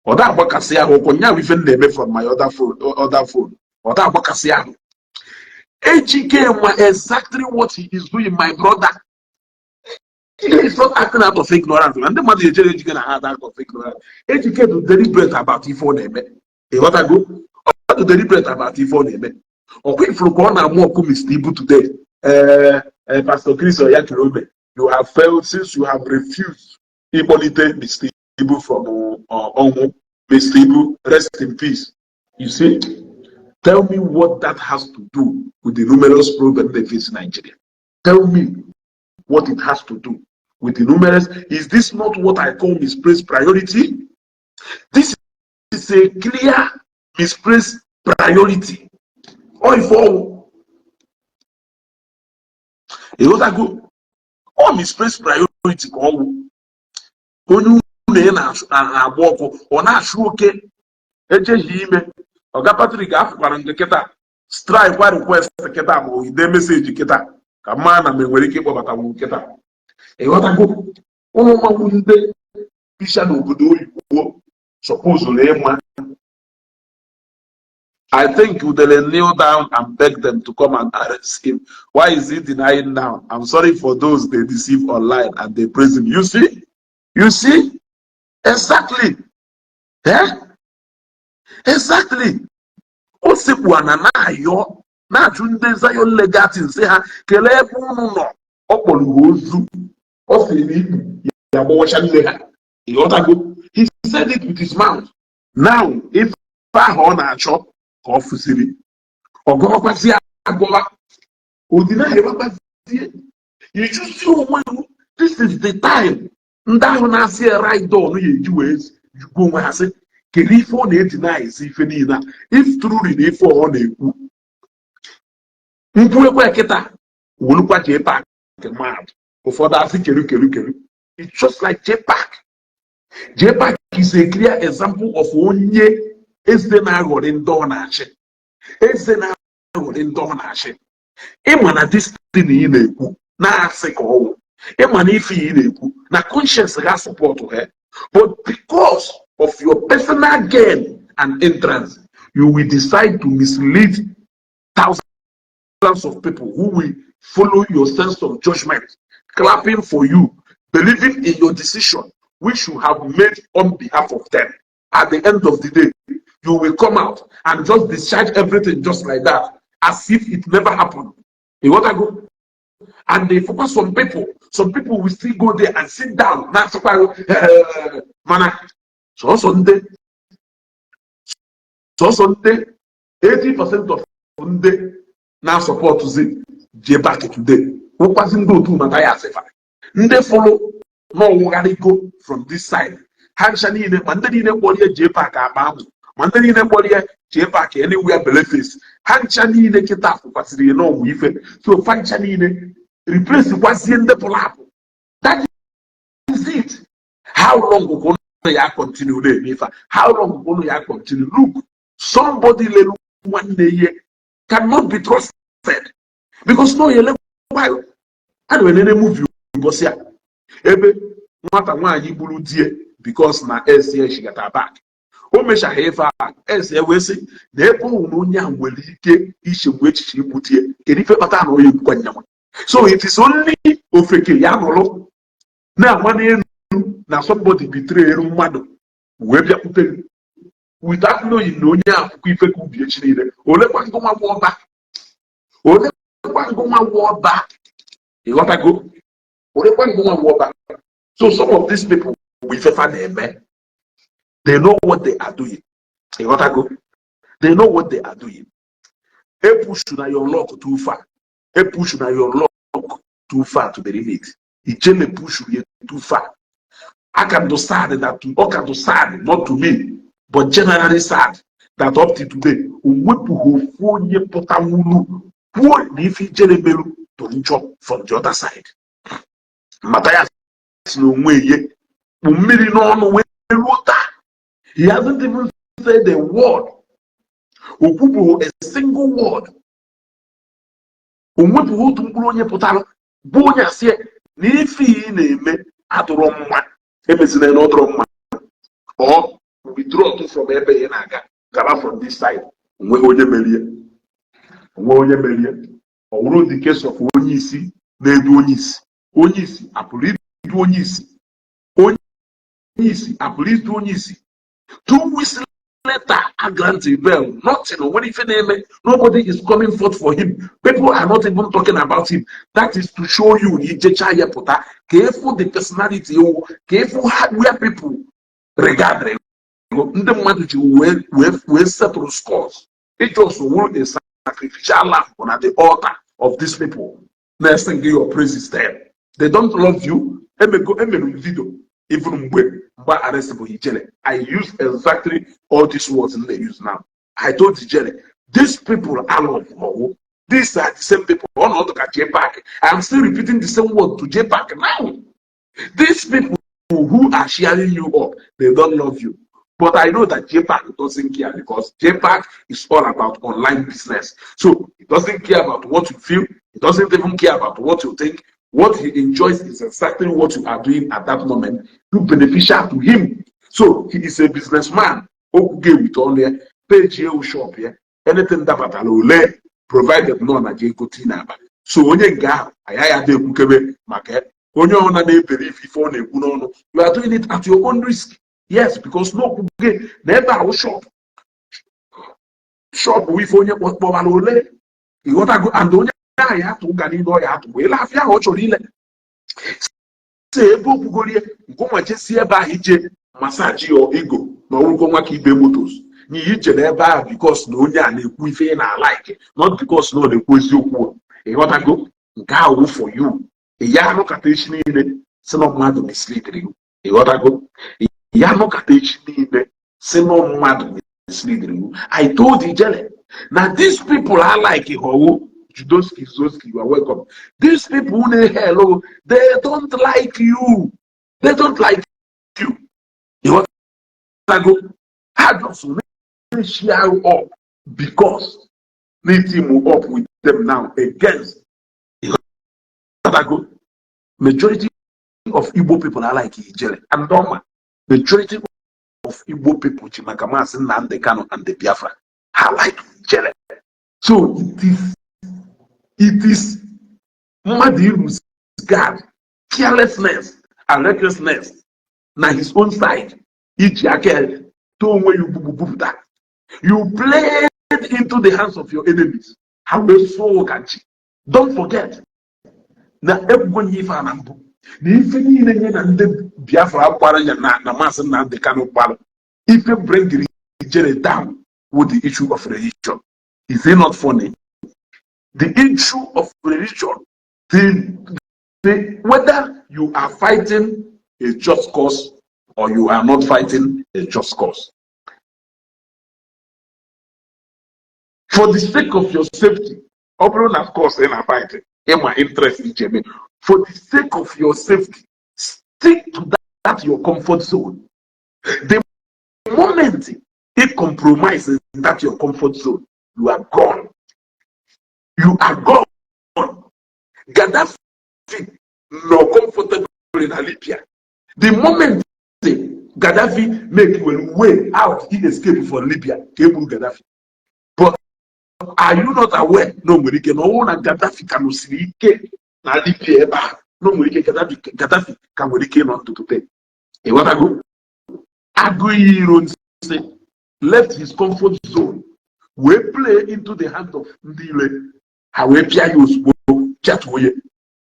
Ọda agbakasị ahụ ụkwụ nya bụ ife m na-eme from my other phone, other phone. Ọda agbakasị ahụ. Ejike ma exactly what he is doing, my brother. He is not acting out of ignorance. Na ndị mmadụ ejere Ejike na ha out of ignorance. Ejike dị deliberate about ife ọ na-eme. Ịghọtago? Ọ dị deliberate about ife ọ na-eme. Ọkwa ifuru ka ọ na-amụ ọkụ Mr. Ibu today. Ee, Pastor Chris Oyakhilome, you have failed since you have refused ịkpọlite Mr. Ibu from ọnwụ. Mr. Ibu, rest in peace. You see, tell me what that has to do with the numerous problems they face in Nigeria. Tell me what it has to do with the numerous. Is this not what I call misplaced priority? This is a clear misplaced priority. Or if all ịghọtago, ọ misplaced priority ka ọ wụ. Onye unu ya na-agba ọkụ, ọ na-achụ oke echeghị ime. Ọga Patrick, afụkwara nke kịta strike kwa request kịta, ma ide message kịta ka mma na m enwere ike ịkpọbata m kịta. Ịghọtago? Ụmụ mmanwụ ndị bisha n'obodo oyibo supposed ịma. I think Udele kneel down and beg them to come and arrest him. Why is he denying now? I'm sorry for those they deceive online and they praise him. You see? You see? Exactly. Eh? Exactly. O sekpu ana na-ayọ, na-ajụ ndị Zion Legacy, sị ha kelee ebe unu nọ. Ọ kpọrọ ha ozu. Ọ sịrị na ikpu ya gbawacha nne ha. Ịghọtago? He said it with his mouth. Now, ife ahụ ọ na-achọ ka ọ fụsiri, ọ gọwakwazie agọwa odinaghịwakwazie ijuzi onwe gị. This is the time ndị ahụ na-asị right on ya eji wee jụgo onwe ha sị, kedu ife ọ na-eji na-esi ife niile a, if truly na ife ọ na-ekwu nkwuekwe kịta wolukwa JPAC mmadụ ụfọdụ asị keru keru keru. It's just like JPAC. JPAC is a clear example of onye eze na-aghọrị ndị ọ na-achị, eze na-aghọrị ndị ọ na-achị. Na-aghọrị ndị ọ na-achị. Ịma na this thing ị na-ekwu na-asị ka ọwụ, ịma na ife ị na-ekwu na conscience ga-support ha, but because of your personal gain and entrance, you will decide to mislead thousands of people who will follow your sense of judgment, clapping for you, believing in your decision which you have made on behalf of them. At the end of the day, you will come out and just discharge everything just like that, as if it never happened. You want to go? And they focus on people. Some people will still go there and sit down. Na mana sọsọ ndị 80% of ndị na-asọpọtụzi JPAC today wụkwazi ndị otu Mathias fa, ndị fụrụ n'ọwụgharịgo from this side. Ha ncha niile, ma ndị niile kpọrọ ihe JPAC akpa amụ, ma ndị niile kpọrọ ihe JPAC anywhere beleface, ha ncha niile kịta fụkwasịrị ya n'ọmụ ife. So fa ncha niile replace kwazie ndị pụrụ apụ. That is it. How long ka ụnụ ya continue na-eme ife a? How long ka ụnụ ya continue? Look, somebody lelu nwanne ihe cannot be trusted because no yele a na-enene movie ụbọchị a ebe nwata nwaanyị gburu die because na ex shigata back. O mechaghị ife a, ex wee sị na ebe ọ na onye ahụ nwere ike ichegbu echiche igbu die, kedu ife kpata na onye egbukwa nyanwa? So it is only ofeke ya nọrọ na-ama n'elu na somebody betray elu mmadụ wee bịakwute gị without knowing na onye akwụkwọ ife ka ubi echi niile. Olekwa ngụnwa nwa ọba? Olekwa ngụnwa nwa ọba? Ịghọtago? Olekwa ngụnwa nwa ọba? So some of these people bụ ifefa na-eme. They know what they are doing. Ịghọtago? They know what they are doing. Epush na your luck too far. Epush na your luck too far to the limit. Ijele push you too far. I can do sad that to, ọ can do sad, not to me, but generally sad that up to today o wepụghị ofu onye pụtanwulu kwuo na ife ijele meru tụ njọ from the other side. Mathias na onwe ihe kpụ mmiri n'ọnụ wee ruo taa. He hasn't even said a word. O kwupụghị a single word. O nwepụghị otu mkpụrụ onye pụtara bụ onye asị na ife ị na-eme adụrọ mma, emezina na ọ dụrọ mma, or withdraw from ebe ị na-aga gaba from this side. Onweghị onye merie, onweghị onye merie. Ọ wụrụ the case of onye isi na-edu onye isi, onye isi apụrụ idu onye isi, onye isi apụrụ idu onye isi. 2 weeks later, a grant bail, nothing. O nwere ife na-eme. Nobody is coming forth for him. People are not even talking about him. That is to show you na ijecha ya pụta ka efu the personality ewu, ka efu where people regard ndị mmadụ ji wee settle scores. It just wụrụ a sacrificial lamb na the altar of these people na-sing your praises there. They don't love you. Emego emere video even mgbe arrest bụ Ijele. I use exactly all these words they use now. I told Ijele these people are love ọwụ. These are the same people ọnọdụ ka JPAC. I am still repeating the same word to JPAC now. These people who are sharing you up, they don't love you. But I know that JPAC doesn't care because JPAC is all about online business. So he doesn't care about what you feel. He doesn't even care about what you think. What he enjoys is exactly what you are doing at that moment to beneficial to him. So he is a businessman. Okwuge with ọnụ ya, page ewu shop ya, anything dabatara ole, provided nọ na jee gote n'akpa. So onye nke ahụ agaghị ada ekwukebe maka onye ọbụla na-ebere ife ife ọ na-ekwu n'ọnụ. You are doing it at your own risk. Yes, because n'okwuge na ebe ahụ shop shop bụ ife onye kpọbara ole, ịghọtago? And onye ahụ ya atụ ụga niile ọ ya atụ wee lafịa ahụ ọ chọrọ ile si ebe okwugorie nke ụmụ jesi ebe ahụ ije massage your ego na ọrụgo nwa ka ibe motos n'ihi ije na ebe ahụ because na onye a na-ekwu ife ị na-alike, not because na ọ na-ekwu eziokwu. Ịghọtago? Nke ahụ for you. Ya anụkata echi niile si na mmadụ misleadiri you. Ịghọtago? Ya anụkata echi niile si na mmadụ misleadiri you. I told Ijele na these people are like Howo Judoski Zoski. You are welcome. These people na-hello, they don't like you. They don't like you. Ịghọtago? Ha just na-eshi ahụ up because Na-team up with them now against. Ịghọtago? Majority of Igbo people are like Ijele and Ọma. Majority of Igbo people ji maka Maazị Nnamdi Kanu and the Biafra, ha like Ijele. So it is mmadụ lose guard, carelessness and recklessness na his own side, iji aka ya too onwe ya ugbugbu bupụta. You played into the hands of your enemies, ha wee sụọ ụka nchi. Don't forget na ekwugo nye ife a na mbụ na ife niile nye na ndị Biafra gbara ya na Maazị Nnamdi Kanu gbara ife bringiri Ijele down with the issue of religion. Is it not funny? The issue of religion, the whether you are fighting a just cause or you are not fighting a just cause, for the sake of your safety, ọ bụrụ na of course ị na-fight ịma interest iche eme, for the sake of your safety, stick to that your comfort zone. The moment it compromises that your comfort zone, you are gone. You are gone. Gaddafi nọ comfortable na Libya. The moment Gaddafi make way out, he escape from Libya, ka egburu Gaddafi. But are you not aware na o nwere ike na ọnwụ na Gaddafi ka nọsiri ike na Libya ebe a, na o nwere ike Gaddafi ka nwere ike ịnọ ndụ today? Ịghọtago? Agụiyi Ironsi left his comfort zone, wee play into the hand of ndị ire ha, wee pịa ya ozugbo, pịatuo ya.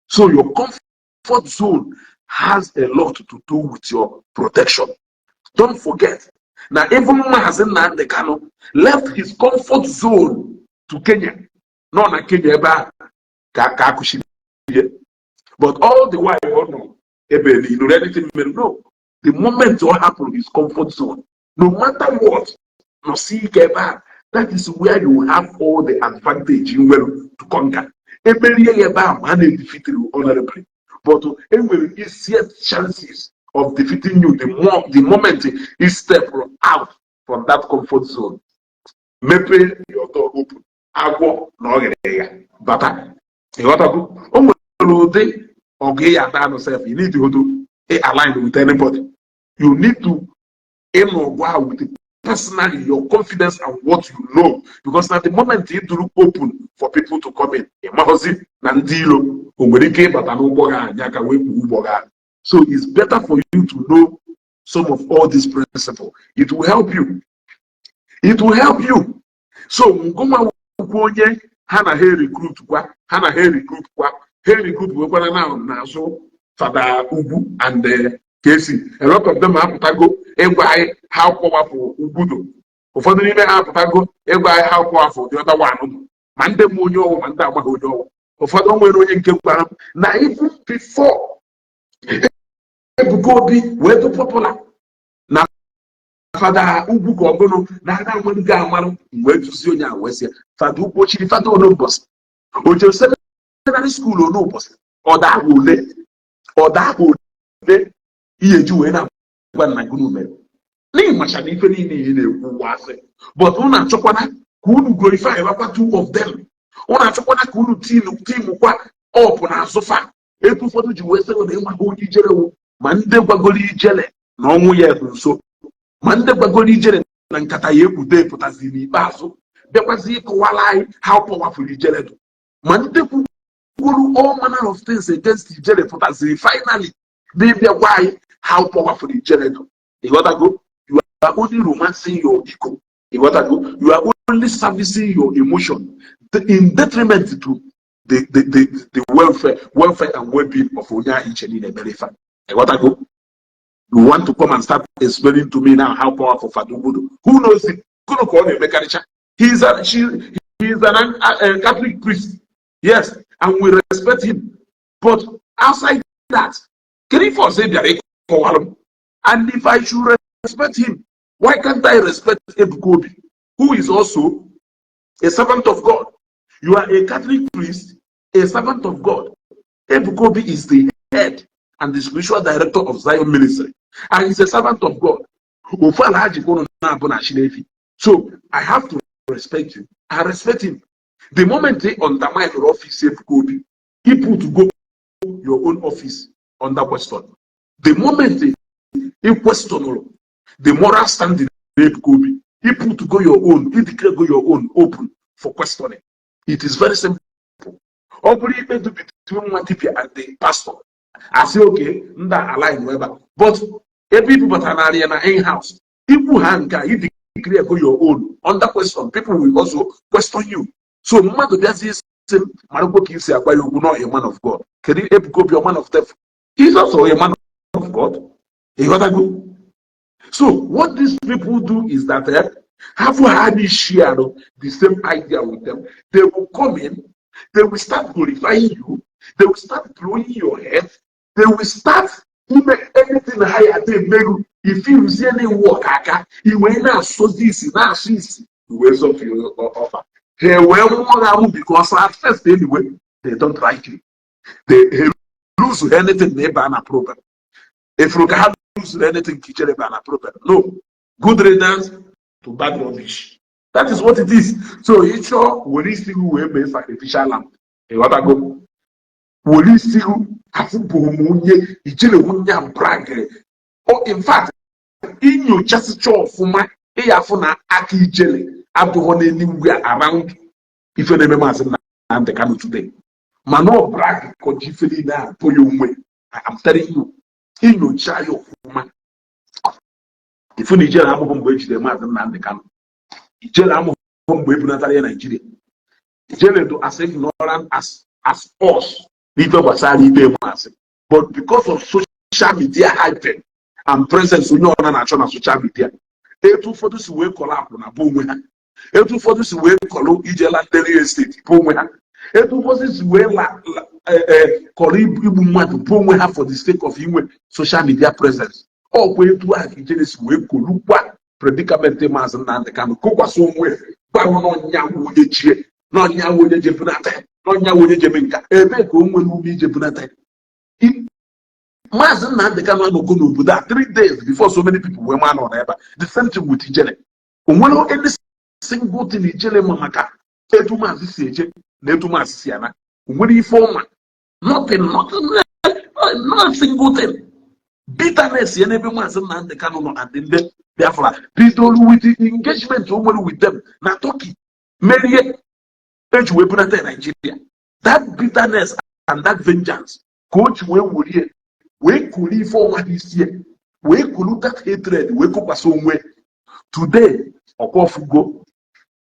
So your comfort zone has a lot to do with your protection. Don't forget na even Maazị Nnamdi Kanu left his comfort zone to Kenya. Nọ na Kenya ebe ahụ ka akụchiri ihe, but all the while ọ nọ ebe nụrụ anything mere? No. The moment ọ hapụrụ his comfort zone, no matter what, nọsi ike ebe ahụ, that is where you have all the advantage you nwere to conquer. Emerie ya ebe ahụ, ma a na-edefeat you honorably, but enwere easier chances of defeating you the moment you step out from that comfort zone. Mepee your door open, agwọ na ọ ghere ya bata. Ịghọtago? O nwere ụdị ọgụ ị ya ata anụ sef, you need to align with anybody. You need to ịnụ ọgụ ahụ with personally your confidence and what you know, because na the moment ị duru open for people to come in, ị mahụzi na ndị ilo o nwere ike ịbata n'ụgbọ gị anya ka wee kwuo ụgbọ gị ahụ. So it's better for you to know some of all these principles. It will help you. It will help you. So ngụnwa ukwu onye ha na ha recruit kwa, ha na ha recruit kwa, ha recruit nwekwana na n'azụ Fada Ugwu and KC. A lot of them apụtago ịgwa anyị how powerful Ugwu do. Ụfọdụ n'ime ha apụtago ịgwa anyị how powerful the other one do. Ma ndị ma onye ọwụ, ma ndị amaghị onye ọwụ. Ụfọdụ nwere onye nke gwara m na even before Ebuka Obi wee dị popular na Fada Ugwu ka ọ bụrụ na ana amalụ gị amalụ mgbe eduzi onye a wee sị ya, Fada Ugwu ochiri fada one ụbọchị, o jere seminary school one ụbọchị, ọ daa ole ihe eji wee na-agwa nna gị mere n'ihi macha na ife niile ị na-ekwu wasị. But unu achọkwana ka unu glorify wakwa two of them. Unu achọkwana ka unu team kwa up na azụfa etu ụfọdụ ji wee sị na ịmaghị onye ijere wụ, ma ndị gwagoro Ijele na ọnwụ ya bụ nso, ma ndị gwagoro Ijele na nkata ya ekwude pụtazi n'ikpeazụ bịakwazi ịkọwara anyị how powerful Ijele dị, ma ndị kwuru all manner of things against Ijele pụtaziri finally n'ịbịa gwa anyị how powerful Ijele dị. Ịghọtago? You are only romancing your ego. Ịghọtago? You are only servicing your emotion in detriment to the welfare and well-being of onye ahụ iche niile mere ife. Ịghọtago? You want to come and start explaining to me now how powerful Fada Ugwu do. Who knows it? Gụnụ ka ọ na-emekarịcha? He is a Catholic priest, yes, and we respect him, but outside that, kedu ife ọzọ ị bịara ịkọwalụ m? And if I should respect him, why can't I respect Ebuka Obi, who is also a servant of God? You are a Catholic priest, a servant of God. Ebuka Obi is the head and the spiritual director of Zion Ministry, and he's a servant of God. Ofu ala ha jikwa ụnụ na-abụ na Chinefi. So I have to respect you. I respect him. The moment they undermine your office Ebuka Obi, he put to go your own office under question. The moment they question the moral standing Ebuka Obi, he put to go your own, he declare go your own open for questioning. It is very simple. Ọ bụrụ ikpe dị between nwa dibia and the pastor, asị okay, ndị a align ebe a, but ebe ibubatara narị ya na in-house ikwu ha nke a, i declare go your own under question, people will also question you. So mmadụ bịazie sị m marakwa ka isi agwa ya okwu, no, a man of God. Kedu Ebuka Obi, a man of devil? He's also a man of God. Ịghọtago? So what these people do is that have had share the same idea with them, they will come in, they will start glorifying you, they will start blowing your head, they will start ime anything ha ya dị emerụ ifiruzie na-ewu ọkaka i wee na-asụzi isi na-asụ isi i wee zọfie ọfa ha wee nwụọ ha ahụ, because at first anyway they don't like you. They lose anything na ịba na problem efuru ka ha lose anything ka ichere ba na problem. No good riddance to bad rubbish. That is what it is. So ịchọọ were isi gị wee mee sacrificial lamb. Ịghọtago? Were isi gị afụbụghị m onye ijere nwunye a bragịrị. In fact, inyochasịcha ọfụma, ịya afụ na aka ijele abụghọ n'anywhere around ife na-eme Maazị Nnamdi Kanu today, mana ọ brag kọji ife niile a bụ ya onwe. I am telling you, inyocha ya ọfụma, ifu na ijele amụghị mgbe ejidere Maazị Nnamdi Kanu, ijele amụghị mgbe e bunatara ya Naijiria. Ijele do as ignorant as us n'ife gbasara ikpe maazị, but because of social media hype and presence onye ọna na-achọ na social media, etu ụfọdụ si wee kọrọ akwụna bụ onwe ha, etu ụfọdụ si wee kọrọ ijela ndị real estate bụ onwe ha, etu ụfọdụ si wee kọrọ igbu mmadụ bụ onwe ha for the sake of inwe social media presence. Ọkwa etu ahụ ka ijele si wee kolukwa predicament Maazị Nnamdi Kanu kokwasị onwe gbanwe n'ọnya onye chie n'ọnya onye je bunata n'ọnya onye jebe nka ebee ka o nwere ume ije bunata Maazị Nnamdi Kanu anọgo n'obodo a 3 days before so many people wee ma nọ n'ebe a. The same thing with ijele. O nwere any single thing ijele ma maka etu maazị si eje na etu maazị si ana? O nwere ife ọma? Nothing, nothing, not a single thing. Bitterness ya n'ebe Maazị Nnamdi Kanu nọ and ndị Biafra bidoro with the engagement o nwere with them na Turkey merie eji wee bunata Nigeria. That bitterness and that vengeance ka o ji wee werie wee kuru ife ọnwa n'isi ya, wee kuru that hatred wee kokwasị onwe. Today ọkwafugo,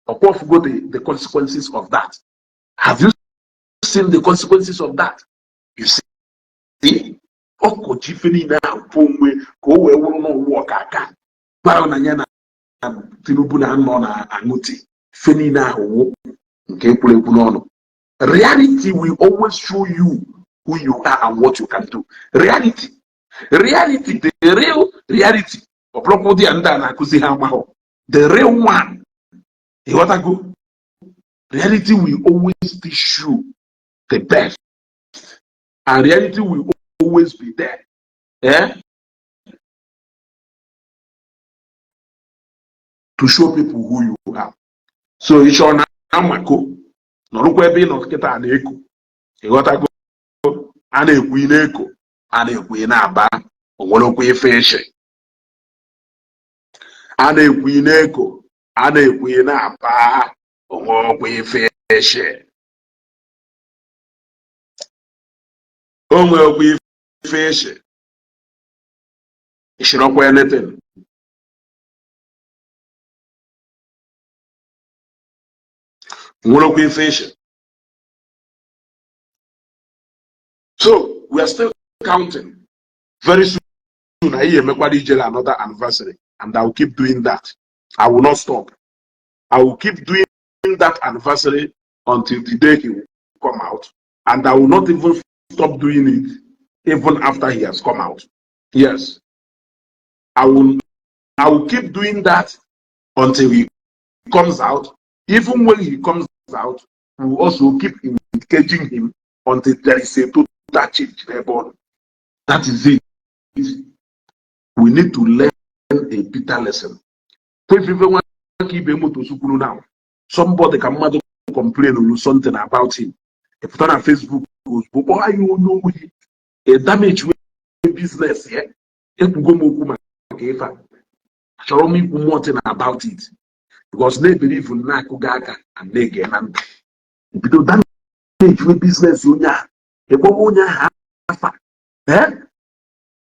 ọkwafugo the consequences of that. Have you seen the consequences of that? You see, ọkọchị ife niile ahụ bụ onwe ka o wee wụrụ n'ụwa ọka aka gwara na ya na Tinubu na-anọ na-aṅụ tii. Ife niile ahụ wụ nke ekwuru ekwu n'ọnụ. Reality will always show you who you are and what you can do. Reality, reality, the real reality. Ọ bụrụkwa ụdị ya ndị a na-akụzi ha amaghọ the real one. Ịghọtago? Reality will always teach you the best and reality will always be there, eh? To show people who you are. So ịchọ na amako nọrụkwa ebe ị nọ kịta na-eko. Ịghọtago? A na-ekwu ị na-eko, a na-ekwu ị na-aba, o nwere okwu ife iche. A na-ekwu ị na-eko, a na-ekwu ị na-aba, o nwere okwu ife iche, o nwere okwu ife iche ishirọkwa anything. Nwere okwu ife iche. So we are still counting. Very soon anyị emekwara ijele another anniversary, and I will keep doing that. I will not stop. I will keep doing that anniversary until the day he will come out, and I will not even stop doing it even after he has come out. Yes, I will keep doing that until he comes out. Even when he comes out, we will also keep engaging him until there is a total change n'ebe ọ nọ. That is it. We need to learn a bitter lesson. Kwefife nwa ka ibe moto kwuru now. Somebody ka mmadụ Complain or something about him, ịpụta na Facebook ozugbo kpọọ ya onye ohi, a damage wey business ya. Ekwugo m okwu maka ife a, achọrọ m ikwu more thing about it because na-ebelieve na-akụgo aka and na-ege na ntị. Bido damage wey business onye ahụ, ịkpọba onye ahụ afa,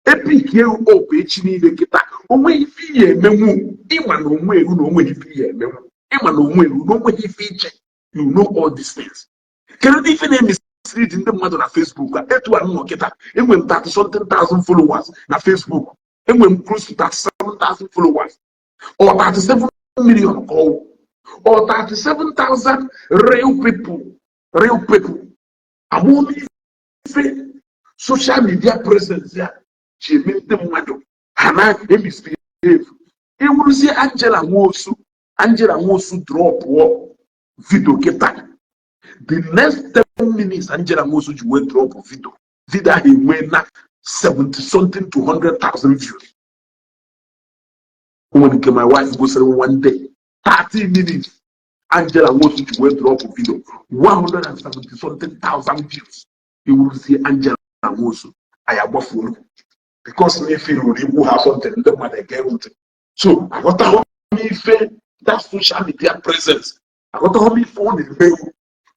epikie up echi niile kịta, onwe ife ihe emenwu. Ịma na onwe eru na onwe ife ihe emenwu, ịma na onwe eru na onwe ife iche. You know all these things. Kedu ife na-emesiri ji ndị mmadụ na Facebook a? Etu a nnọ kịta, enwe m 30 something thousand followers na Facebook. Enwe m close to 37,000 followers or 37 million ka ọwụ or 37,000 real people, real people. Amụma ife social media presence ya ji eme ndị mmadụ ha na-emisbehave. Ewuruzie Angela Nwosu, Angela Nwosu dropụọ video kịta, the next 10 minutes Angela Nwosu ji wee drop video, video ahụ enwee na 70 something to 100,000 views. O nwere nke my wife gosiri m one day, 30 minutes Angela Nwosu ji wee drop video, 170 something thousand views. Ewuruzie Angela Nwosu, anyị agbafuolu because na ife ruru ikwu ha something, ndị mmadụ ege ntị. So aghọtaghị m ife that social media presence, aghọtaghị m ife ọ na-emewu.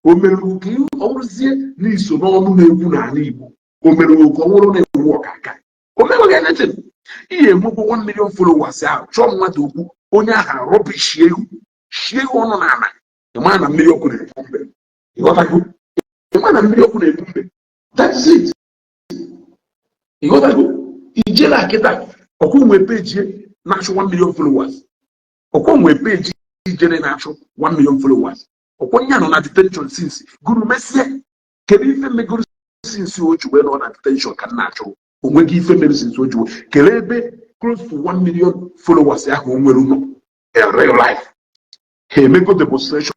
O mere ka ọ bụrụzie na iso n'ọnụ na-ekwu n'ala Igbo, o mere ka ọ bụrụ na-ewu ọkaka, o meweghị anything. Ihe enwekwa 1 million followers ahụ, chọọ mmadụ okwu, onye ahụ rubbish egwu shie egwu ọnụ n'ala. Ịma na mmiri ọkụ na-ebu mbe, ịghọtago? Ịma na mmiri ọkụ na-ebu mbe, that's it, ịghọtago? Ijela kịta, ọkụ nwee page na-achụ 1 million followers, ọkụ nwee page ijele na-achụ 1 million followers, ọkwa nye nọ na detention since guru mesie. Kedu ife megoro since o ji wee nọ na detention ka m na-achụ? Onweghị ife mere since o ji wee kelee ebe close to 1 million followers ahụ o nwere nọ in real life. Ha emego demonstration,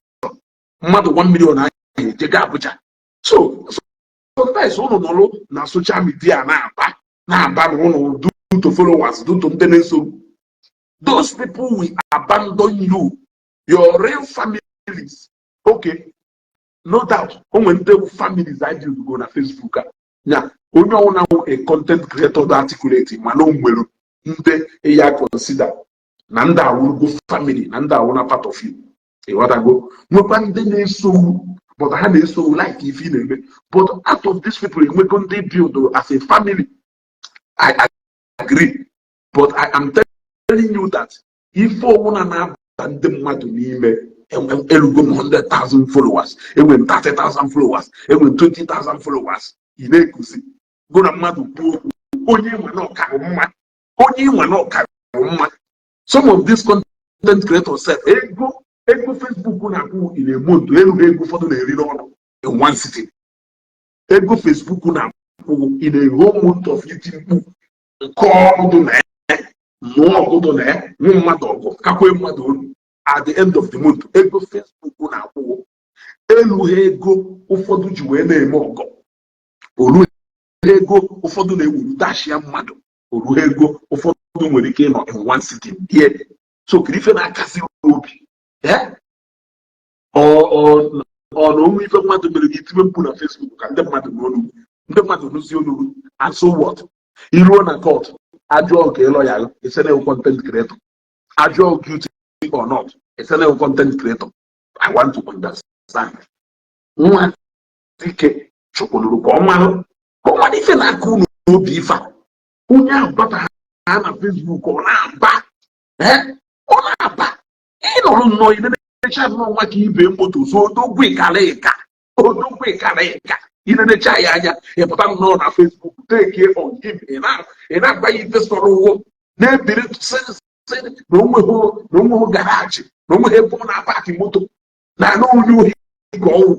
mmadụ 1 million ahụ ejego Abuja. So sometimes ụnụ nọrọ na social media na-aba na-aba na ụnụ due to followers, due to ndị na-eso, those people will abandon you, your real families. Okay, no doubt o nwere ndị families I build go na Facebook a nya onye ọbụla wụ a content creator dị articulate, mana o nwere ndị ya consider na ndị awụrụgo family, na ndị awụ na part of you, ịghọtago? Nwekwa ndị na-esogbu, but ha na-esogbu like ife ị na-eme. But out of these people, enwego ndị build as a family. I agree, but I am telling you that ife ọbụla na-aba ndị mmadụ n'ime, elugo m 100,000 followers, enwere m 30,000 followers, enwere m 20,000 followers, ị na-ekuzi gụ na mmadụ kwuo okwu, onye nwe na ọka mma, onye nwe na ọka mma. Some of these content creators sef, ego Facebook na-akwụ ị na-eme otu elu ego ụfọdụ na-eri n'ọnụ in one sitting. Ego Facebook na-akwụ in a whole month of iti mkpu nke ọdụ na mụọ ọgụdụ na nwụ mmadụ ọgụ kakwe mmadụ olu, at the end of the month, ego Facebook na-akwụ elu ha ego ụfọdụ ji wee na-eme ọgọ olu, ego ụfọdụ na-ewuru dashia mmadụ olu, ego ụfọdụ nwere ike ịnọ in one sitting here. So kedu ife na-akasị obi? Ọ na onwe ife mmadụ mere gị tiwe mkpu na Facebook ka ndị mmadụ n'olu, ndị mmadụ nụzie olu, and so what? Iruo na court, ajụọ nke lawyer, ese na content creator, ajụọ guilty or not, ese na content creator. I want to understand. Nwa dike chụkwururu ka ọ marụ, ka ọ mara ife na-aka unu n'obi. Ife a onye ahụ bata ha na Facebook, ọ na-aba, ọ na-aba. Ịnọrọ nnọọ inenecha nnọọ nwa ka ibe moto so odogwu ịkara ịka, odogwu ịkara ịka, inenecha ya anya, ịpụta nnọọ na Facebook take on him, ị na-agba ya ife sọrọ ụwụ na-ebiri sị na onweghị garage, na onweghị ebe ọ na-apaki moto, na ana onye ohi ka ọnwụ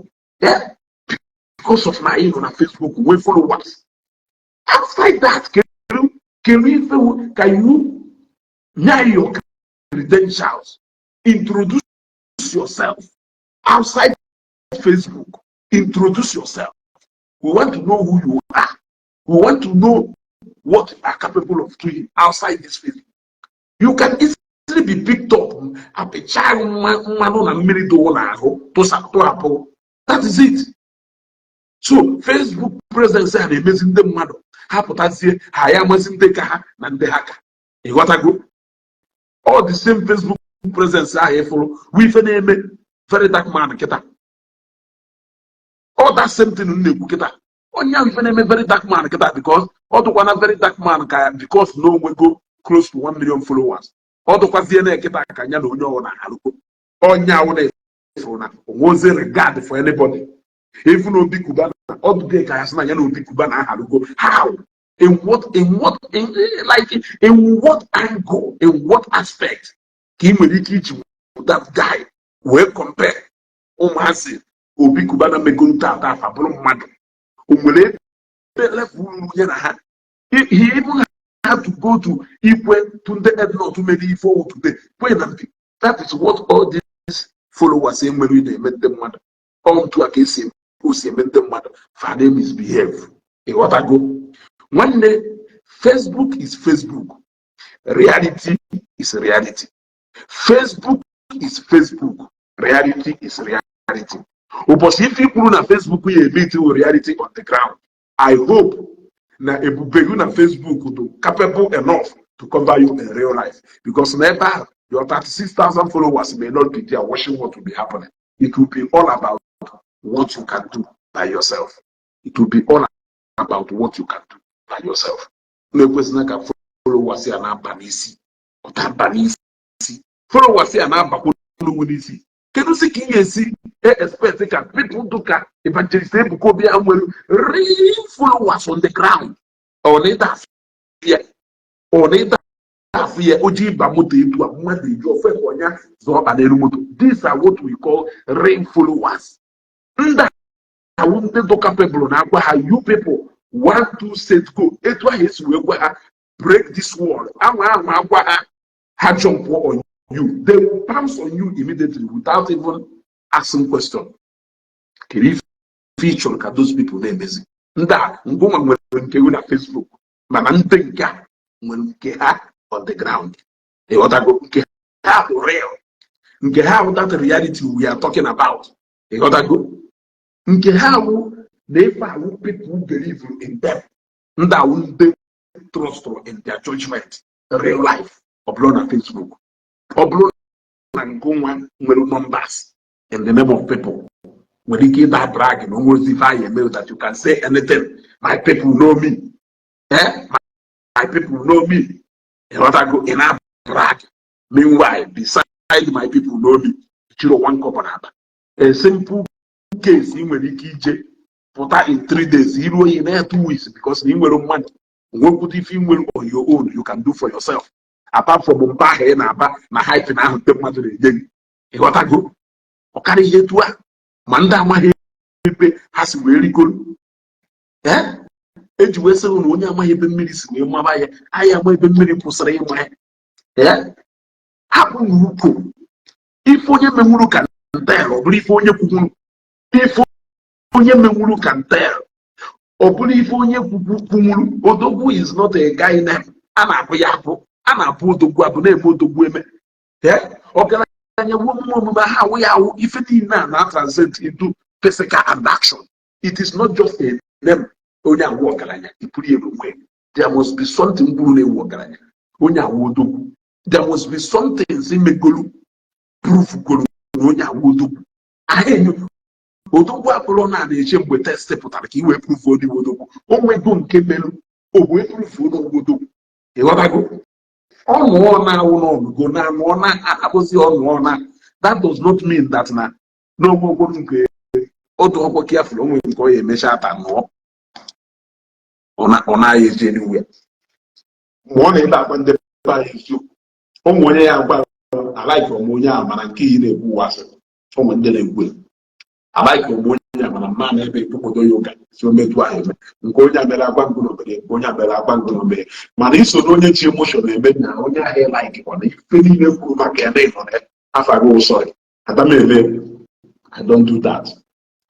because of na ị nọ na Facebook nwee followers. Outside that, kedu kedu ife ka you nye your credentials? Introduce yourself outside Facebook. Introduce yourself. We want to know who you are. We want to know what you are capable of doing outside this Facebook. You can easily be picked up, apịcha mmanụ na mmiri dị n'ahụ. Tụsa tụhapụ. That is it. So Facebook presence a na-emezi ndị mmadụ ha pụtazie, ha ya amazi ndị ka ha na ndị ha ka. Ịghọtago? All the same Facebook presence ahụ ịfụrụ bụ ife na-eme Very Dark Man kịta. All that same thing m na-ekwu kịta, onye ahụ ife na-eme Very Dark Man kịta, because ọ dụkwa na Very Dark Man ka because na onwego close to 1 million followers. Ọ dụkwazie na ekịta ka ya na onye ọwụ na alụgo onye ahụ na-efuru na onweozi regard for anybody, even Obi Cubana. Ọ dụgo ka ya sị na ya na Obi Cubana aharugo. How? In what in, like, in what angle, in what aspect ka ị nwere ike iji that guy wee compare ụmụazị Obi Cubana mego ntata afa bụrụ mmadụ? O nwere ebe level ruru ya na ha? He even had to go to Ikwe Tunde Ednut mere ife ọwụ today kwe na mpi. That is what all these followers enwere na-eme ndị mmadụ. Ọ ntu a ka esi o si eme ndị mmadụ fa na misbehave. Ịghọtago, nwanne? Facebook is Facebook, reality is reality. Facebook is Facebook, reality is reality. Ụbọchị ife ikwuru na Facebook ya emeti with reality on the ground. I hope na ebube gị na Facebook do capable enough to cover you in real life, because na ebe ahụ your 36,000 followers may not be there watching what will be happening. It will be all about what you can do by yourself. It will be all about what you can do by yourself. Na-ekwesịna ka followers ya na-aba n'isi, ọ ga-aba n'isi. Followers ya na-abakwa n'onwe n'isi. Kedu si ka ị ga-esi expect ka people do ka Evangelist Ebuka Obi a nwere real followers on the ground? Ọ na ịda afụ ya, ọ na ịda afụ ya, o ji ịba moto etu a, mmadụ eju ofe ka ọnya zọọ ọkpa n'elu moto. These are what we call real followers. Ndị awụ ndị dị capable na-agwa ha, "You people, one, two, set, go." Etu ahụ esi wee gwa ha, "Break this wall," anwa anwa agwa ha, ha jump on you. They will pounce on you immediately without even asking question. Kedu ife ị chọrọ ka those people na-emezi? Ndị a ngụnwa nwere nke gị na Facebook, mana ndị nke a nwere nke ha on the ground. Ịghọtago? Nke ha bụ real, nke ha bụ that reality we are talking about. Ịghọtago? Nke ha wụ na ife awụ people believe in them. Ndị awụ ndị trust in their judgment, real life. Ọ bụrụ na Facebook, ọ bụrụ na ngụnwa nwere numbers in the name of people, nwere ike ịda brag na onwe ozi ife anyị eme that you can say anything. "My people know me, eh? My people know me." Ịghọtago? Ị na brag, meanwhile, beside "my people know me," jiro one cup na aba. A simple case ị nwere ike ije pụta in 3 days, iruo ya na 2 weeks, because na ị nwere mmadụ nwekwuta ife ị nwere on your own you can do for yourself, apart from mba ahụ ị na-aba na hyphen ahụ ndị mmadụ na-enye gị. Ịghọtago? Ọ karịa ihe etu a ma ndị amaghị ebe ha si wee rigoro. Ee, eji wee sị na onye amaghị ebe mmiri si wee maba ya, anyị ama ebe mmiri kwụsịrị ịma ya. Ee, hapụ na ukwu ife onye menwuru ka ntel, ọ bụrụ ife onye kwukwuru. Ife onye menwuru ka ntel, ọ bụrụ ife onye kwunwuru. Odogwu is not a guy name. A na-abụ ya abụ, a na-abụ odogwu abụ, na-eme odogwu eme. Ọgaranya wuo omume, omume ha awụ ya awụ. Ife niile a na translate into physical and action. It is not just a name. Onye awụ ọgaranya ipuru ya onwe, there must be something gburu na-ewu ọgaranya. Onye awụ odogwu, there must be something megolu proof goro na onye awụ odogwu. Ahịa enyo odogwu abụrụ na na-eche mgbe test pụtara ka i wee proof onye odogwu. O nwego nke merụ o wee proof onye odogwu. Ịghọtago? Ọnụọ na-awụ n'ọnụgo na anụọ na-akpụzi ọnụọ na that does not mean that na n'ogbe okporo nke otu ọkwọ ka afụrụ onwe nke ọ ya emecha ata nụọ, ọ naghị eji anywhere. Mgbe ọ na-ebe akwa ndị be anyị eziokwu, ụmụ onye ya agwa alaiki ọmụ onye ahụ, mana nke ị na-ekwu ụwa asị. Ụmụ ndị na-ekwu alaiki ọmụ onye a, mana mma na ebe ekpukpodo ya ụka si ometu ahụ eme nke onye a mere agwa ngụ n'obere, nke onye a mere agwa ngụ n'obere. Mana iso na onye ji emotion eme na onye ahụ like kwa na ife niile kwuru maka ya na ịnọ na afọ agụ ụsọ adameme. I don't do that.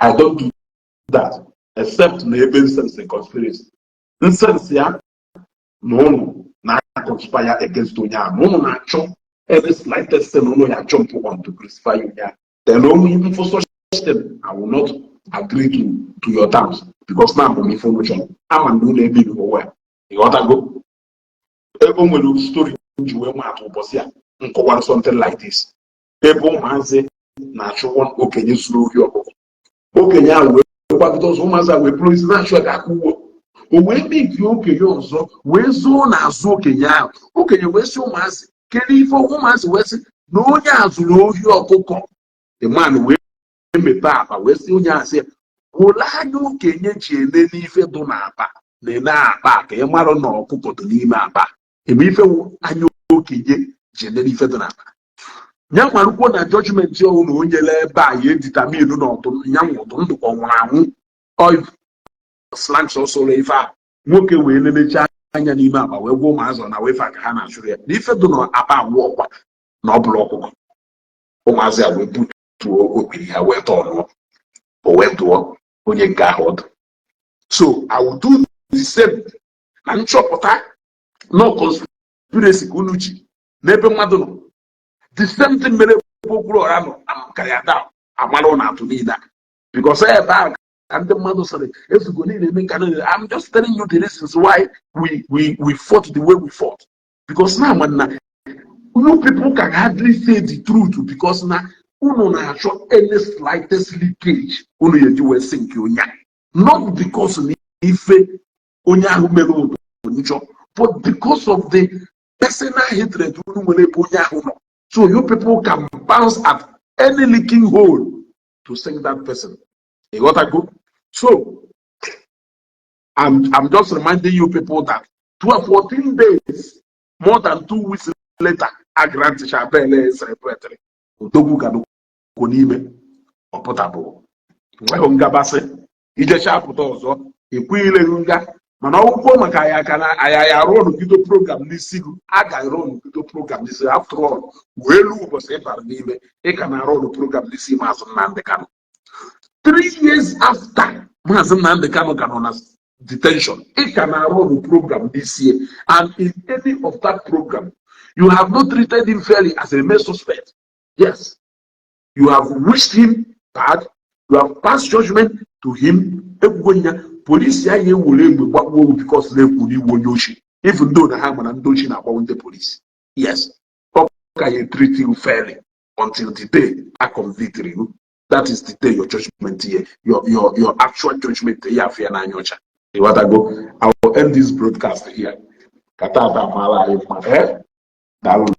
I don't do that except na ebe nsense conspiracy nsense ya na ụnụ na-conspire against onye ahụ, na ụnụ na-achọ every slightest thing ụnụ ya jump on to crucify onye ahụ. Then onwe mfụ. thing, I will not agree to your terms because now I'm ife unu chọrọ. Ama na unu emebi well. Ịghọtago? Ebe o nwere story m ji wee maa atụ ụbọchị a nkọwara something like this, ebe ụmụazị na-achụ okenye zuru ohi ọkụkọ. Okenye ahụ wee kwagide ọzọ, ụmụazị a wee bụrụ isi na-achụ ya ga-aka ugbo. O wee megie okenye ọzọ, wee zoo n'azụ okenye ahụ. Okenye wee sị ụmụazị, kedu ife? Ụmụazị wee sị na onye a zụrụ ohi ọkụkọ. The man wee mepee akpa, wee sị onye a, sị ya wole anya okenye ji ene n'ife dụ n'akpa, na-ene akpa ka ị marụ na ọkụkọ dị n'ime akpa. Eme ife wụ anya okenye ji ene n'ife dị n'akpa ya, marụkwuo na judgment ọhụụ na onye lee ebe a ya e determine na ọdụ ya nwụdụ ndụ ka ọ nwụrụ anwụ. Slangs ọsọrọ ife a, nwoke wee nenecha anya n'ime akpa, wee gwa ụmụazụ na wee fe ka ha na-achụrụ ya na ife dị n'akpa awụ ọkwa na ọ bụrụ ọkụkọ. Ụmụazị a wee butuo okpiri ha, wee tọọ o, wee dụọ onye nke ahụ ọdụ. So I will do the same na nchọpụta no conspiracy ka unu ji n'ebe mmadụ nọ. The same thing mere ebe Okwuluọra nọ ka ya da amara ụnụ atụ niile a, because ebe ahụ ka ndị mmadụ sịrị ezugo niile eme nka niile. I'm just telling you the reasons why we fought the way we fought, because now na you people can hardly say the truth, because na unu na-achọ any slightest leakage unu ya eji wee sink onye a, not because na ife onye ahụ mere ụdọ njọ, but because of the personal hatred unu nwere ebe onye ahụ nọ. So you people can bounce at any leaking hole to sink that person. Ịghọtago? So I'm just reminding you people that 12, 14 days, more than 2 weeks later, a grant bail celebratory. Odogwu ka nọkwa n'ime ọpụtabụ nwehụ ngabasị ijecha apụta ọzọ ekwu nga. Mana ọgwụkwọ maka ya aka na aya ya arụ ọnụgido program n'isi gị, a ga-arụ ọnụgido program n'isi. After all, wee lu ụbọchị ị bara n'ime, ị ka na-arụ ọrụ program n'isi Maazị Nnamdị Kanụ. 3 years after Maazị Nnamdị Kanụ ka nọ na detention, ị ka na-arụ ọrụ program n'isi, and in any of that program you have not treated him fairly as a main suspect. Yes, you have wished him bad, you have passed judgment to him. Ekwugo ya, polisi ahụ ewere egbe gbagbuo owu because na-ekwu n'iwu onye ochi, even though na ha mana ndị ochi na-agbanwe ndị polisi. Yes, ọ ka ya treat you fairly until the day I convict you. That is the day your judgment here, your actual judgment ya afịa n'anya ọcha. Ịghọtago? I will end this broadcast here. Ka tata mara anyị mma. Eh, daalụ.